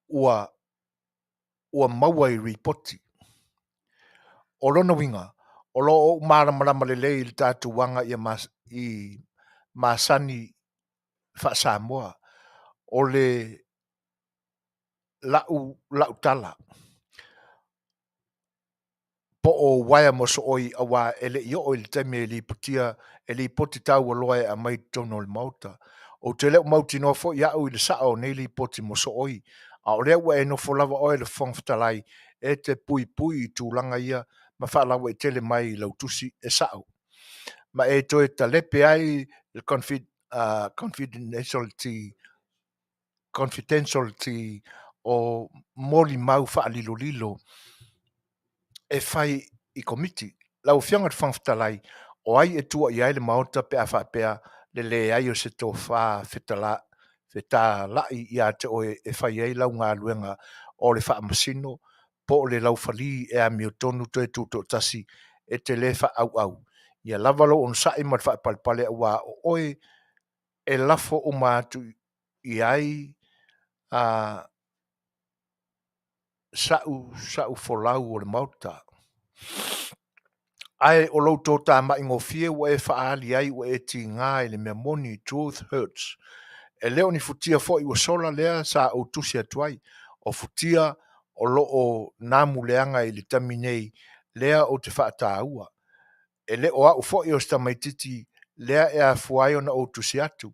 ua maua i ripoti. O lona uiga, o lo o ou malamalama lelei i le tatou aga ia i masani faa-Samoa. O le La'u la'u tala, po o uaea mosooi auā e le i oo i le taimi e lipotia e lipoti taua loa e aumai i totonu o le Maota. Ou te le o mautinoa foi a'u i le sa'o o nei lipoti mosooi, a o lea ua e nofo lava oe le Fofoga Fetalai e te puipui i tulaga ia ma faalauaitele mai i lau tusi e sa'o ma e toe talepe ai le confidentiality confidentiality o molimau faalilolilo e fai i Komiti. Lau Afioga i le Fofoga Fetalai, o ai e tua i ai le Maota pe a faapea le leai o se tofa fetala'i ia te oe e fai ai lau galuega o le faamasino po o le laufali e amiotonu toe tutoatasi e te le faaauau? Ia lava lou onosai ma le faapalepale auā o oe e lafo uma atu i ai a sa'u sa'u folau o le Maota. Ae o lou totāma'i gofie ua e faaali ai ua e tigā i le mea moni, truth hurts. E le o ni futia foi ua sola lea sa ou tusi atu ai. O futia o lo o namu leaga i le taimi nei lea ou te faataua. E le o a'u foi o se tamaitiiti lea e afua ai ona ou tusi atu.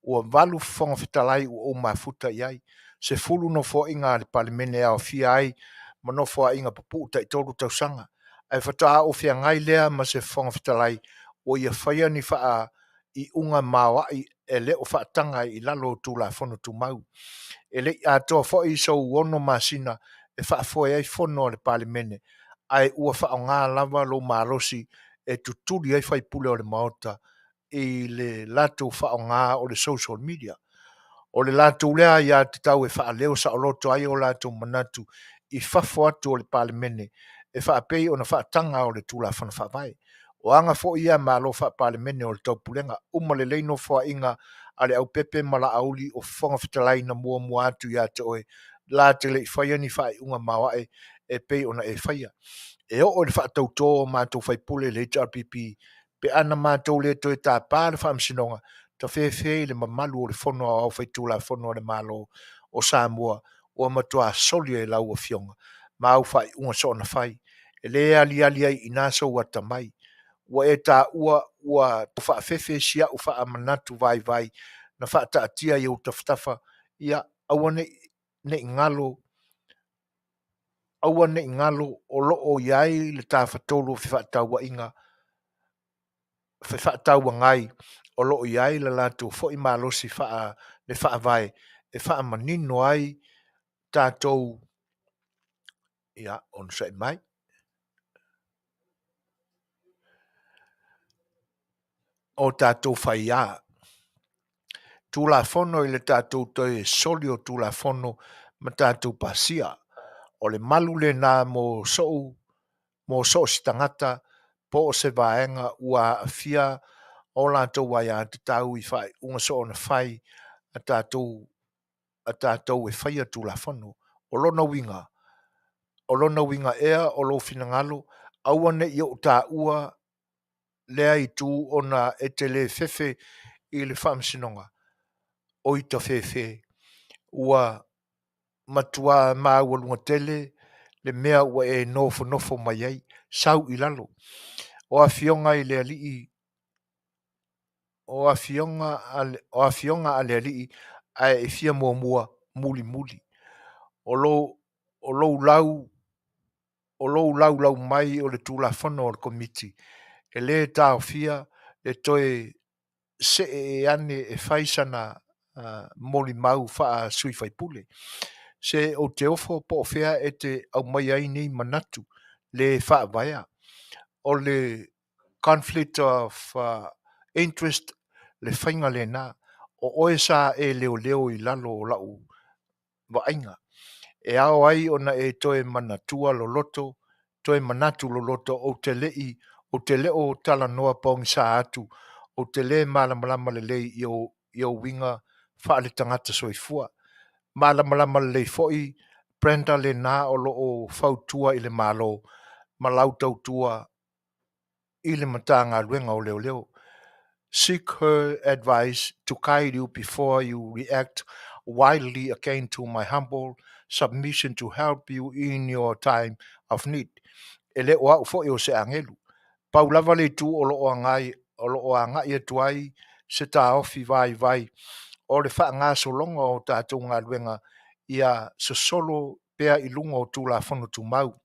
Ua valu Fofoga Fetalai ua ou mafuta i ai. 10 nofoaiga a le Palemene e aofia ai ma nofoaiga pupuu taitolu tausaga. Ae faatoa ou feagai lea ma se Fofoga Fetalai ua ia faia ni faaiuga maoa'i e le o faataga i lalo o Tulafono Tumau. E le i atoa foi sou 6 masina e faafoe ai fono a le Palemene, ae ua faaaoga lava lou malosi e tutuli ai faipule o le Maota i le latou faaaoga o le social media. O le latou lea aiatatau e faaleo saoloto ai o latou manatu i fafo atu o le Palemene e faapei ona faataga o le Tulafono Faavae. O aga foi ia a Malo faa-Palemene o le Taupulega, uma lelei nofoaiga a Leaupepe ma Laauli o Fofoga Fetalai na muamua atu ia te oe la te le i faia ni faaiuga maoae e pei ona e faia. E oo i le faatautō o matou faipule i le HRPP pe a na matou le toe tāpā le Faamasinoga, tafefe i le mamalu o le Fono Aoao Faitulafono a le Malo o Samoa ua matuā soli e lau Afioga ma au faaiuga soona fai. E le aliali ai i inā sou atamai. Ua e taua ua faafefe si au faamanatu vaivai na faataatia i ou tafatafa, ia aua ne i galo aua ne i galo o lo o i ai le tafatolu o fefaatauaiga fefaatauagai o lo o i ai le latou foi malosi faa le faavae e faamanino ai tatou ia onosai mai. O tatou faiā Tulafono i le tatou toe soli o Tulafono ma tatou pasia. O le malu lena mo sou mo so o se tagata po o se vaega ua aafia o latou aiatatau i faaiuga soona fai a tatou a tatou e faia Tulafono. O lona uiga, o lona uiga ea o lou finagalo, aua ne i ou taua lea itu ona e te le fefe i le Faamasinoga, oi tafefe. Ua matuā maualuga tele le mea ua e nofonofo mai ai, sau i lalo. O afioga i le alii o afioga a le, o afioga a le alii ae e fia muamua mulimuli. O lou, o lou lau o lou laulau mai o le Tulafono a le Komiti, e le taofia le toe see ane e fai sana molimau faa-sui faipule. Se ou te ofo po o fea e te aumaia ai nei manatu le faavaea. O le conflict of interest le faiga lena. O oe sa e leoleo i lalo o lau vaaiga. E ao ai ona e toe manatua loloto, toe manatu loloto, ou te le i, ou te le o talanoa pogisa atu, ou te le malamalama lelei i ou, i ou uiga faaletagata soifua. Malamalama lelei foi Brenda lena o lo o fautua i le Malo ma lau tautua i le Matagaluega o Leoleo. Seek her advice to guide you before you react. wildly again to my humble submission to help you in your time of need. E le o au foi o se agelu. Pau lava le itu o lo o agai o lo o agai atu ai se taofi vaivai o le faagasologa o tatou galuega ia sosolo pea i luga o Tulafono Tumau.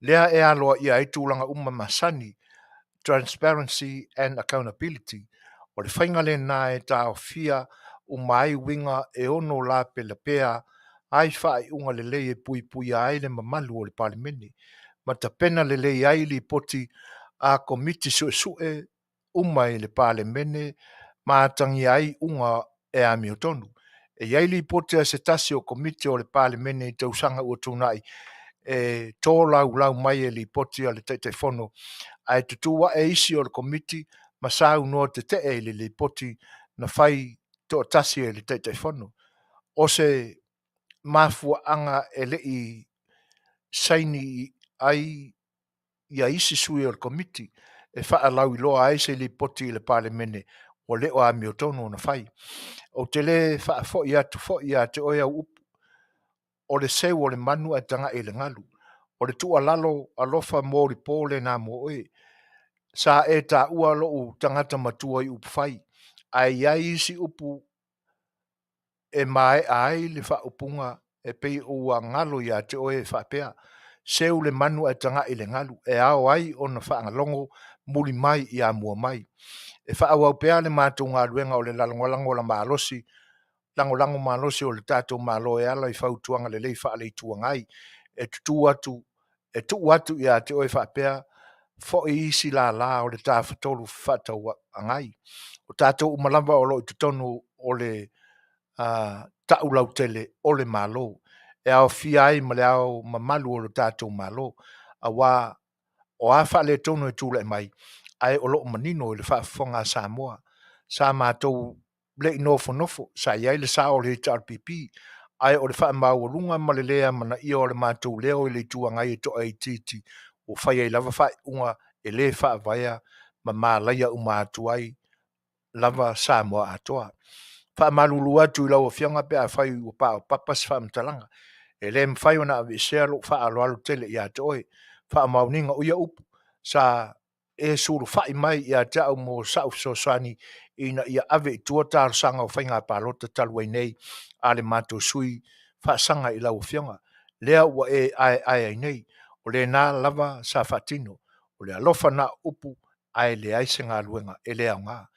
Lea e aloaia ai tulaga uma masani, transparency and accountability. O le faiga lena e taofia uma ai uiga e ono lapelapea ai faaiuga lelei e puipuia ai le mamalu o le Palemene ma tapena lelei ai lipoti a Komiti Suesue uma i le Palemene ma atagia ai iuga e amiotonu. E i ai lipoti a se tasi o Komiti o le Palemene i tausaga ua tuanai e tolaulau mai e lipoti a le Taitaifono, ae tutū ae isi o le Komiti ma saunoa tetee i le lipoti na fai toatasi e le Taitaifono. O se mafuaaga e le i saini ai ia isi sui o le Komiti e faalauiloa ai se lipoti i le Palemene ua le o amiotonu ona fai. Ou te le faafoi atu foi ia te oe au upu, o le seu o le manu ae tagai i le galu. O le tuualalo alofa molipo lena mo oe. Sa e taua lou tagata matua i upufai, ae i ai isi upu e maea ai le faaupuga e pei ua galo ia te oe e faapea, Seu le manu ae tagai i le galu, e ao ai ona faalogologo muli mai ia mua mai. E faaauau pea le matou galuega o le lagolago malosi lagolago malosi o le tatou Malo e ala i fautuaga lelei faale-Itu Agai e tutu atu e tuu atu ia te oe faapea foi isi lala o le Tafatolu Fefaatauagai. O tatou uma lava o lo o i totonu o le ta'u lautele o le Malo, e aofia ai ma le Ao Mamalu o lo tatou Malo, auā o a faaletonu e tulai mai, ae o lo o manino i le faafofoga a Samoa. Sa matou le i nofonofo, sa i ai le sao o le HRPP, ae o le faamaualuga ma le lē amanaia o le matou leo i le Itu Agai e toaitiiti ua fai ai lava faaiuga e lē faavaea ma malaia uma atu ai lava Samoa atoa. Faamalulu atu i lau Afioga pe afai ua paopapa se faamatalaga. E le mafai ona aveesea lou faaaloalo tele ia te oe. Faamaoniga o ia upu, sa e sulufai mai ia te au mo sa'u fesoasoani ina ia ave i tua talosaga o faiga palota talu ai nei a le matou sui faasaga i lau Afioga, lea ua e aeae ai nei. O lena lava sa faatino. O le alofa na o upu ae leai se galuega e le aoga.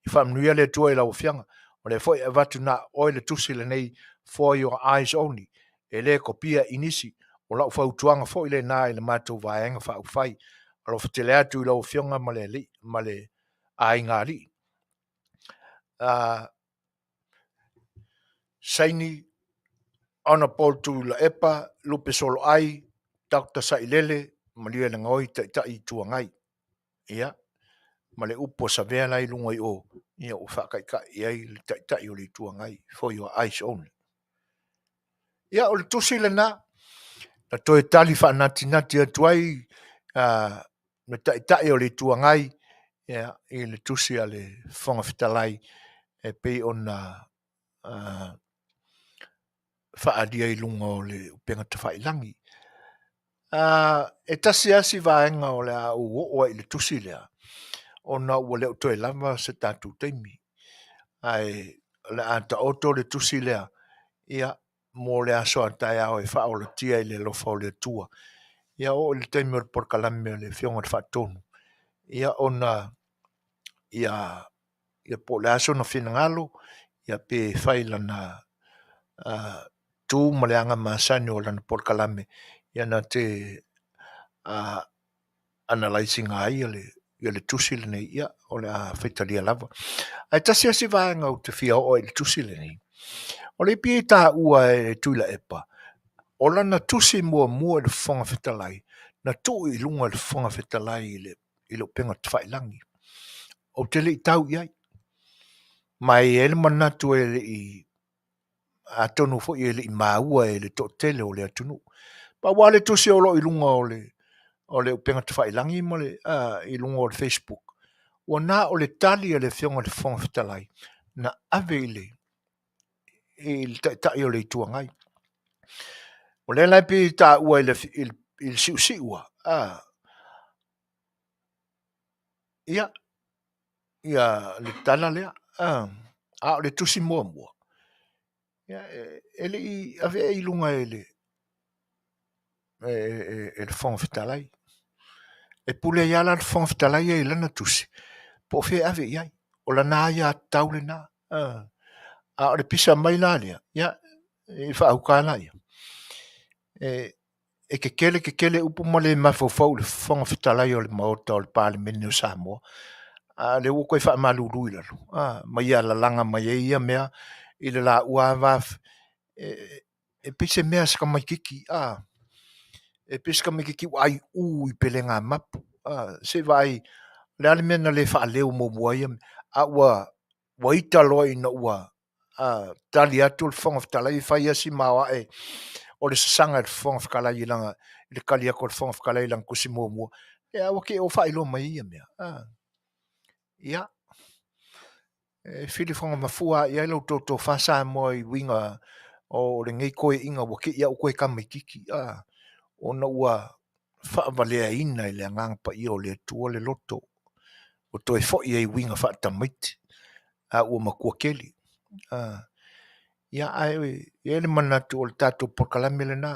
Ia faamanuia le Atua i lau Afioga. O lea foi e avatu na o oe le tusi lenei for your eyes only. E le kopia i nisi. O lau fautuaga foi lena i le matou Vaega Faaupufai. Alofa tele atu i lau Afioga ma le alii ma le aiga alii. Saini Honourable Tuilaepa Lupe Soloai, Doctor Sailele, Malielegaoi Taitai Itu Agai. Ia, ma le upu a Savea la i luga i o, ia ua faataitai i ai le Taitai o le Itu Agai, for your eyes only. Ia, o le tusi lena, na toe tali faanatinati atu ai le Taitai o le Itu Agai ia, i le tusi a le Fofoga Fetalai e pei ona faaalia i luga o le upega tafailagi. E tasi lava si vaega o le a ou oo ai i le tusi lea, ona ua le o toe lava se tatou taimi. Ae o le a taoto le tusi lea, ia, mo le aso a taeao e faaolatia i le alofa o le Atua. Ia oo i le taimi o le polokalame a le Afioga i le Faatonu, ia ona ia ia po o le a sona finagalo, ia pe fai lana tu ma le aga masani o lana polokalame, ia na te analyse ina ai ia le, ia le tusi lenei, ia o le a faitalia lava. Ae tasi lava si vaega ou te fia oo ai i le tusi lenei, o le pei e taua e Tuilaepa, o lana tusi muamua i le Fofoga Fetalai, na tuu i luga e le Fofoga Fetalai i le i le upega tafailagi. Ou te le i tau i ai. Ma e i ai le manatu e le i atonu foi e le i maua e le toatele o le atunuu. Pau lava le tusi o lo o i luga o le o le upega tafailagi ma le i luga o le Facebook, ua na o le tali a le Afioga i le Fofoga Fetalai na ave i le i le Taitai o le Itu Agai. O lea la e pei e taua i le, i le, i le siusiu a, ia, ia le tala lea, a o le tusi muamua, ia, e le i avea i luga e le, e le Fofoga Fetalai. E pule ai lava la le Fofoga Fetalai ia i lana tusi, po o fea e ave i ai. O lana aiatatau lena. A o le pisa mai la lea, ia, e faauka laia. E kekele kekele upu ma le mafaufau i le Fofoga Fetalai o le Maota o le Palemene o Samoa, a o lea ua toe faamalulu i lalo, ma ia lalaga mai ai ia mea i le laua va e pei se mea a se tamaitiiti, a, e pei se tamaitiiti ua aiu i pelega mapu, a, se i vaai, o le a le mea na le faaleo muamua ai ia mea, a ua ua ita loa ina ua a, tali atu le Fofoga Fetalai e fai lava si maoae o le sasaga e le Fofoga Fetalai i lana i le tali atu a le Fofoga Fetalai i lana tusi muamua, ia aua te i o faailoa mai ia mea, a. Ia, e filifoga mafua i ai lo outou tofa Samoa i uiga o lenei toeaiina ua te i lava ua toe tamaitiiti, a, ona ua faavaleaina e le Agaga Paia o le Atua le loto, ua toe foi ai i uiga faatamaiti, a ua matua tele. A, ia, ae i ai le manatu o le tatou polokalame lena,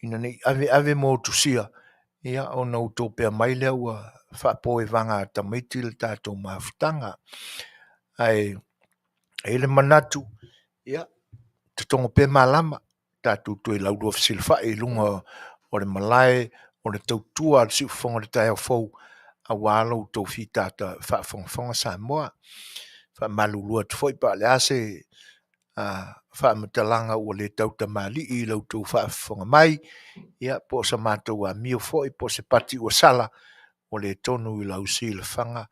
ina ne i ave ave motusia, ia ona outou pea mai lea ua faapoevaga a tamaiti le tatou mafutaga. Ae e i ai le manatu, ia, totogo pea malama, tatou toe laulua fesilafai i luga o le malae o le tautua a le Siufofoga o le taeao fou aua lo outou fitata faafogafoga Samoa. Faamalulu atu foi pe a o le a se faamatalaga ua le tautamalii i la outou faafofoga mai, ia po o sa matou amio foi po o se pati ua sala ua le tonu i lau silafaga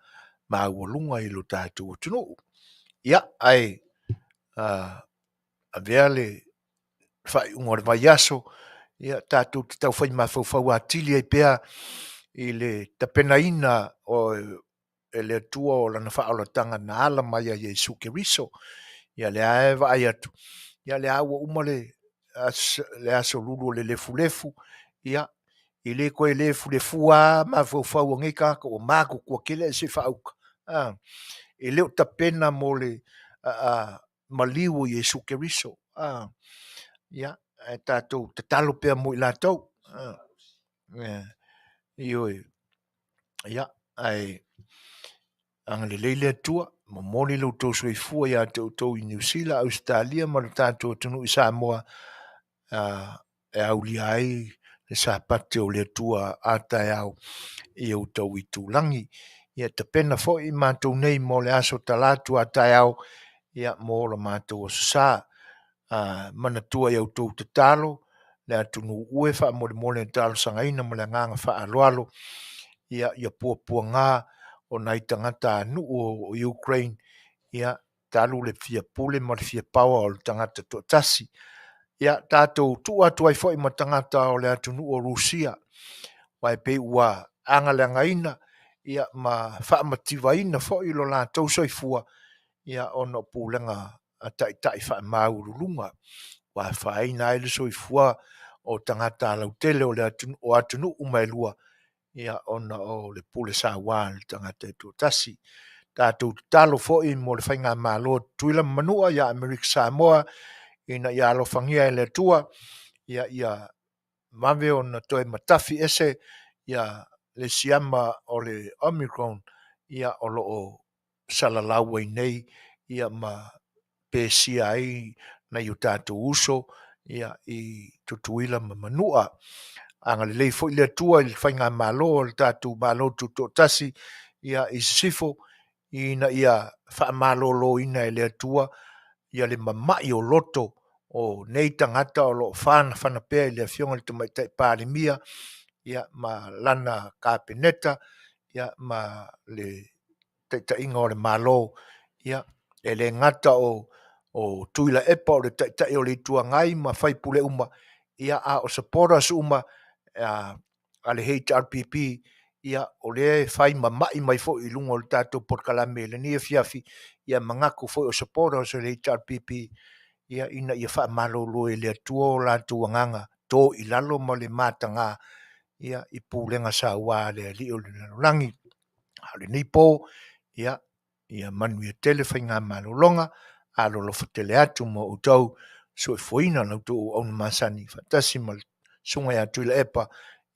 maualuga i lo tatou atunuu. Ia, ae avea le faaiuga o le vaiaso, ia tatou te taufai mafaufau atili ai pea i le tapenaina o e le Atua o lana faaolataga na ala mai ai ia Iesu Keriso. Ia lea e vaai atu, ia lea ua uma le le aso lulu o le lefulefu, ia e le toe lefulefua lava mafaufau o nei tagata ua matutua tele ae se i faauta. A, e le o tapena mo le maliu o Iesu Keriso. A, ia, ae tatou tatalo pea mo i latou. A, ioe. Ia, ae agalelei le Atua, momoli lo outou soifua ia te outou i Niu Sila, Ausetalia ma le tatou atunuu i Samoa, e aulia ai le Sapati o le Atua a taeao i outou itulagi. Ia tapena foi matou nei mo le aso Talatu a taeao, ia mo lo matou aso Sa. Manatua i a outou tatalo le atunuu e faamolemole e talosagaina ma le agaga faaaloalo ia ia puapuaga o nai tagata a nuu o Ukraine ia talu le fia pule ma le fia paoa o le tagata toatasi. Ia tatou tuu atu ai foi ma tagata o le atunuu o Rusia, aua e pei ua agaleagaina ia ma faamativaina foi lo latou soifua ia ona o pulega a taitai faamaualuluga ua afaina ai le soifua o tagata lautele o le atunuu, o atunuu uma e lua ia ona o le pule saua a le tagata e toatasi. Tatou tatalo foi mo le faigamalo a Tutuila ma Manua ia Amerika Samoa ina ia alofagia e le Atua ia ia vave ona toe matafi ese ia le siama o le Omicron ia o lo o salalau ai nei ia ma pesia ai nai o tatou uso ia i Tutuila ma Manua. Agalelei foi le Atua i le faigamalo o le tatou Malo Tutoatasi ia i Sisifo ina ia faamaloloina e le Atua ia le mamai o loto o nei tagata o lo o fanafana pea i le Afioga i le Tamaitai Palemia ia ma lana Kapeneta ia ma le taitaiga o le Malo, ia, e le gata o o Tuilaepa o le Taitai o le Itu Agai ma faipule uma, ia, a o supporters uma a le HRPP, ia, o lea e fai mama'i mai foi i luga o le tatou polokalame i lenei afiafi, ia manatu foi o supporters o le HRPP, ia, ina ia faamalōlō e le Atua o latou agaga to i lalo ma le mataga, ia, i pulega sauā a le Alii o le lalolagi. A o lenei po, ia, ia manuia tele faigamalologa, alolofa tele atu ma outou soifuaina la outou auauna masani faatasi ma le susuga ia Tuilaepa,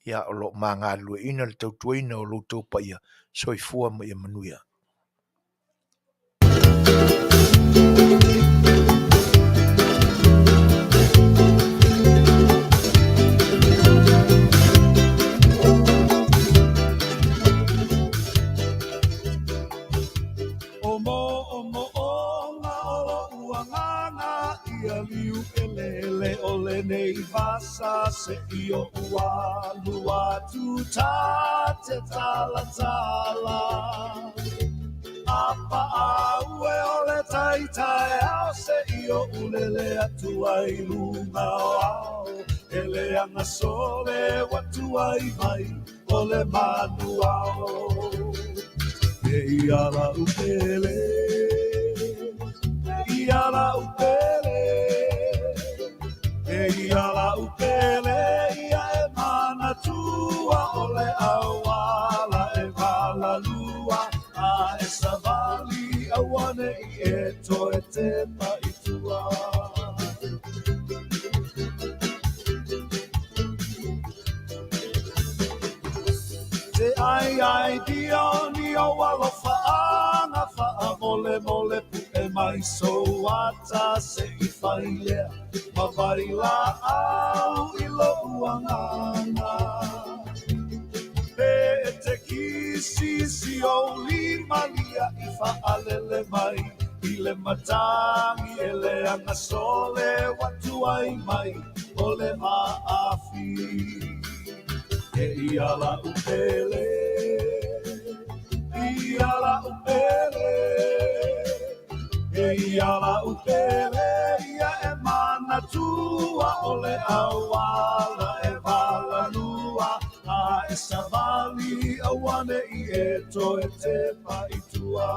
ia, o lo o ma galulueina le tautuaina o lo outou paia. Soifua ma ia manuia. O mo o mo o nga o loʻu agaga ia liu eleele o lenei vasa se i oʻu alu atu ta te talatala a paʻau e o le tai taeao se i oʻu lele atu ai i luga o ao e leaga sole ua tuai mai o le manu ao. E ia la'u pele, e ia la'u pele, e ia la'u pele, ia e manatua o le auala e valalua, a e savali auane'i e toe tepa i tua. Te ai ai dio ni o alofaʻaga faamolemole puʻe mai sou ata se i fai lea ma vai laʻau i loʻu agaga. E te kisi si ou lima lia i faalele mai i le matagi e leaga sole ua tuai mai o le maafi. E ia la'u pele, ia la'u pele, e ia la'u pele, ia e manatua o le auala e valalua, a e savali auane'i e toe tepa i tua.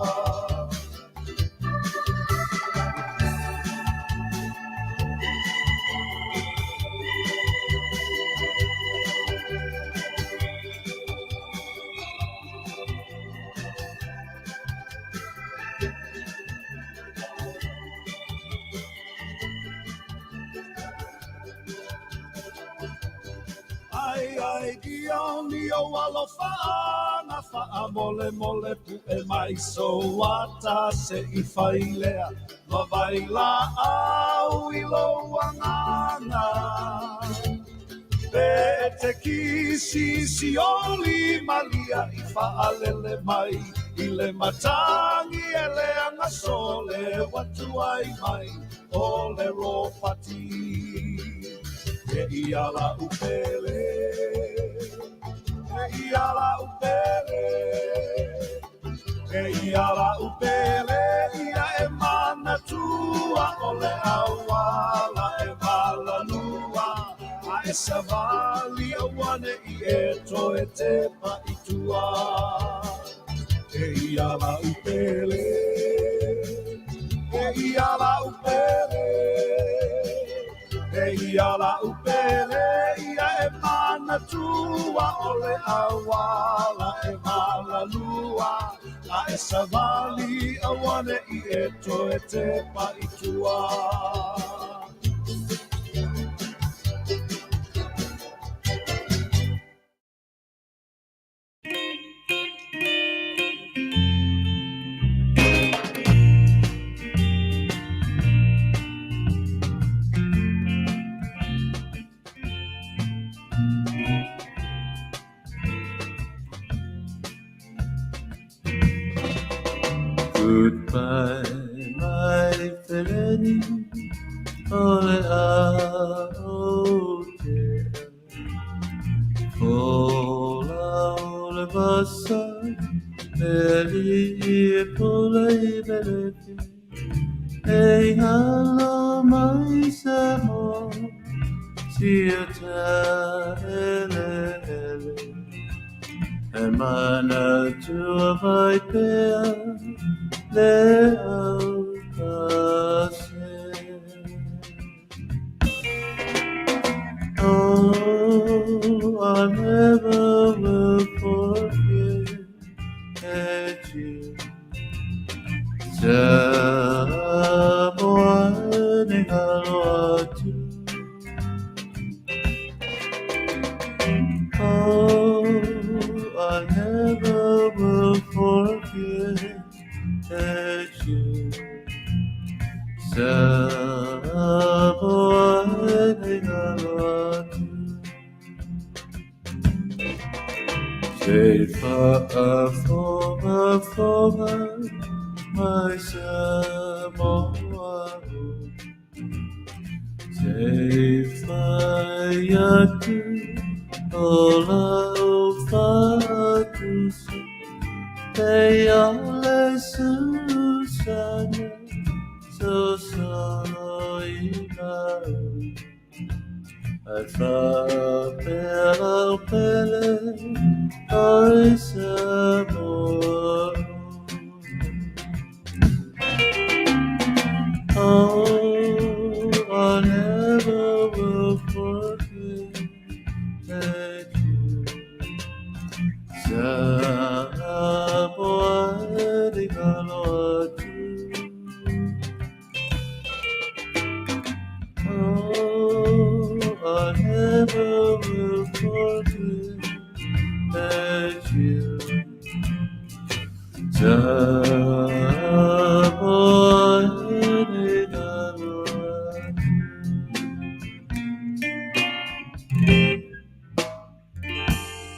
Ai ai dio ni o alofaʻaga faamolemole puʻe mai sou ata se i fai lea ma vai laʻau i lou agaga. E te kisi si ou lima lia i faalele mai i le matagi e leaga sole ua tuai mai o le ropati. E ia la'u pele, e ia la'u pele, e ia la'u pele, ia e manatua o le auala e valalua, a e savali auane'i e toe tepa i tua. E ia la'u pele, e ia la'u pele, e ia la'u pele, ia e manatua o le auala e valalua, a e savali auane'i e toe tepa i tua. Goodbye, my feleni, o le a o te Fola o le vasa, meli i pule i belefi, e ngalo mai sa mo, sia ta ele ele. E mana tua vai pea, le au ka se. atu. Oh, I never will forget you. Samoa nei galo atu. Se faafogafoga mai Samoa Se fai atu o lau fatusa Te ale susana so solo ina Ai whapea au pele oi Samoa. Oh, I never will forget you. Samoa nei galo atu. Oh, I never will forget you. Samoa.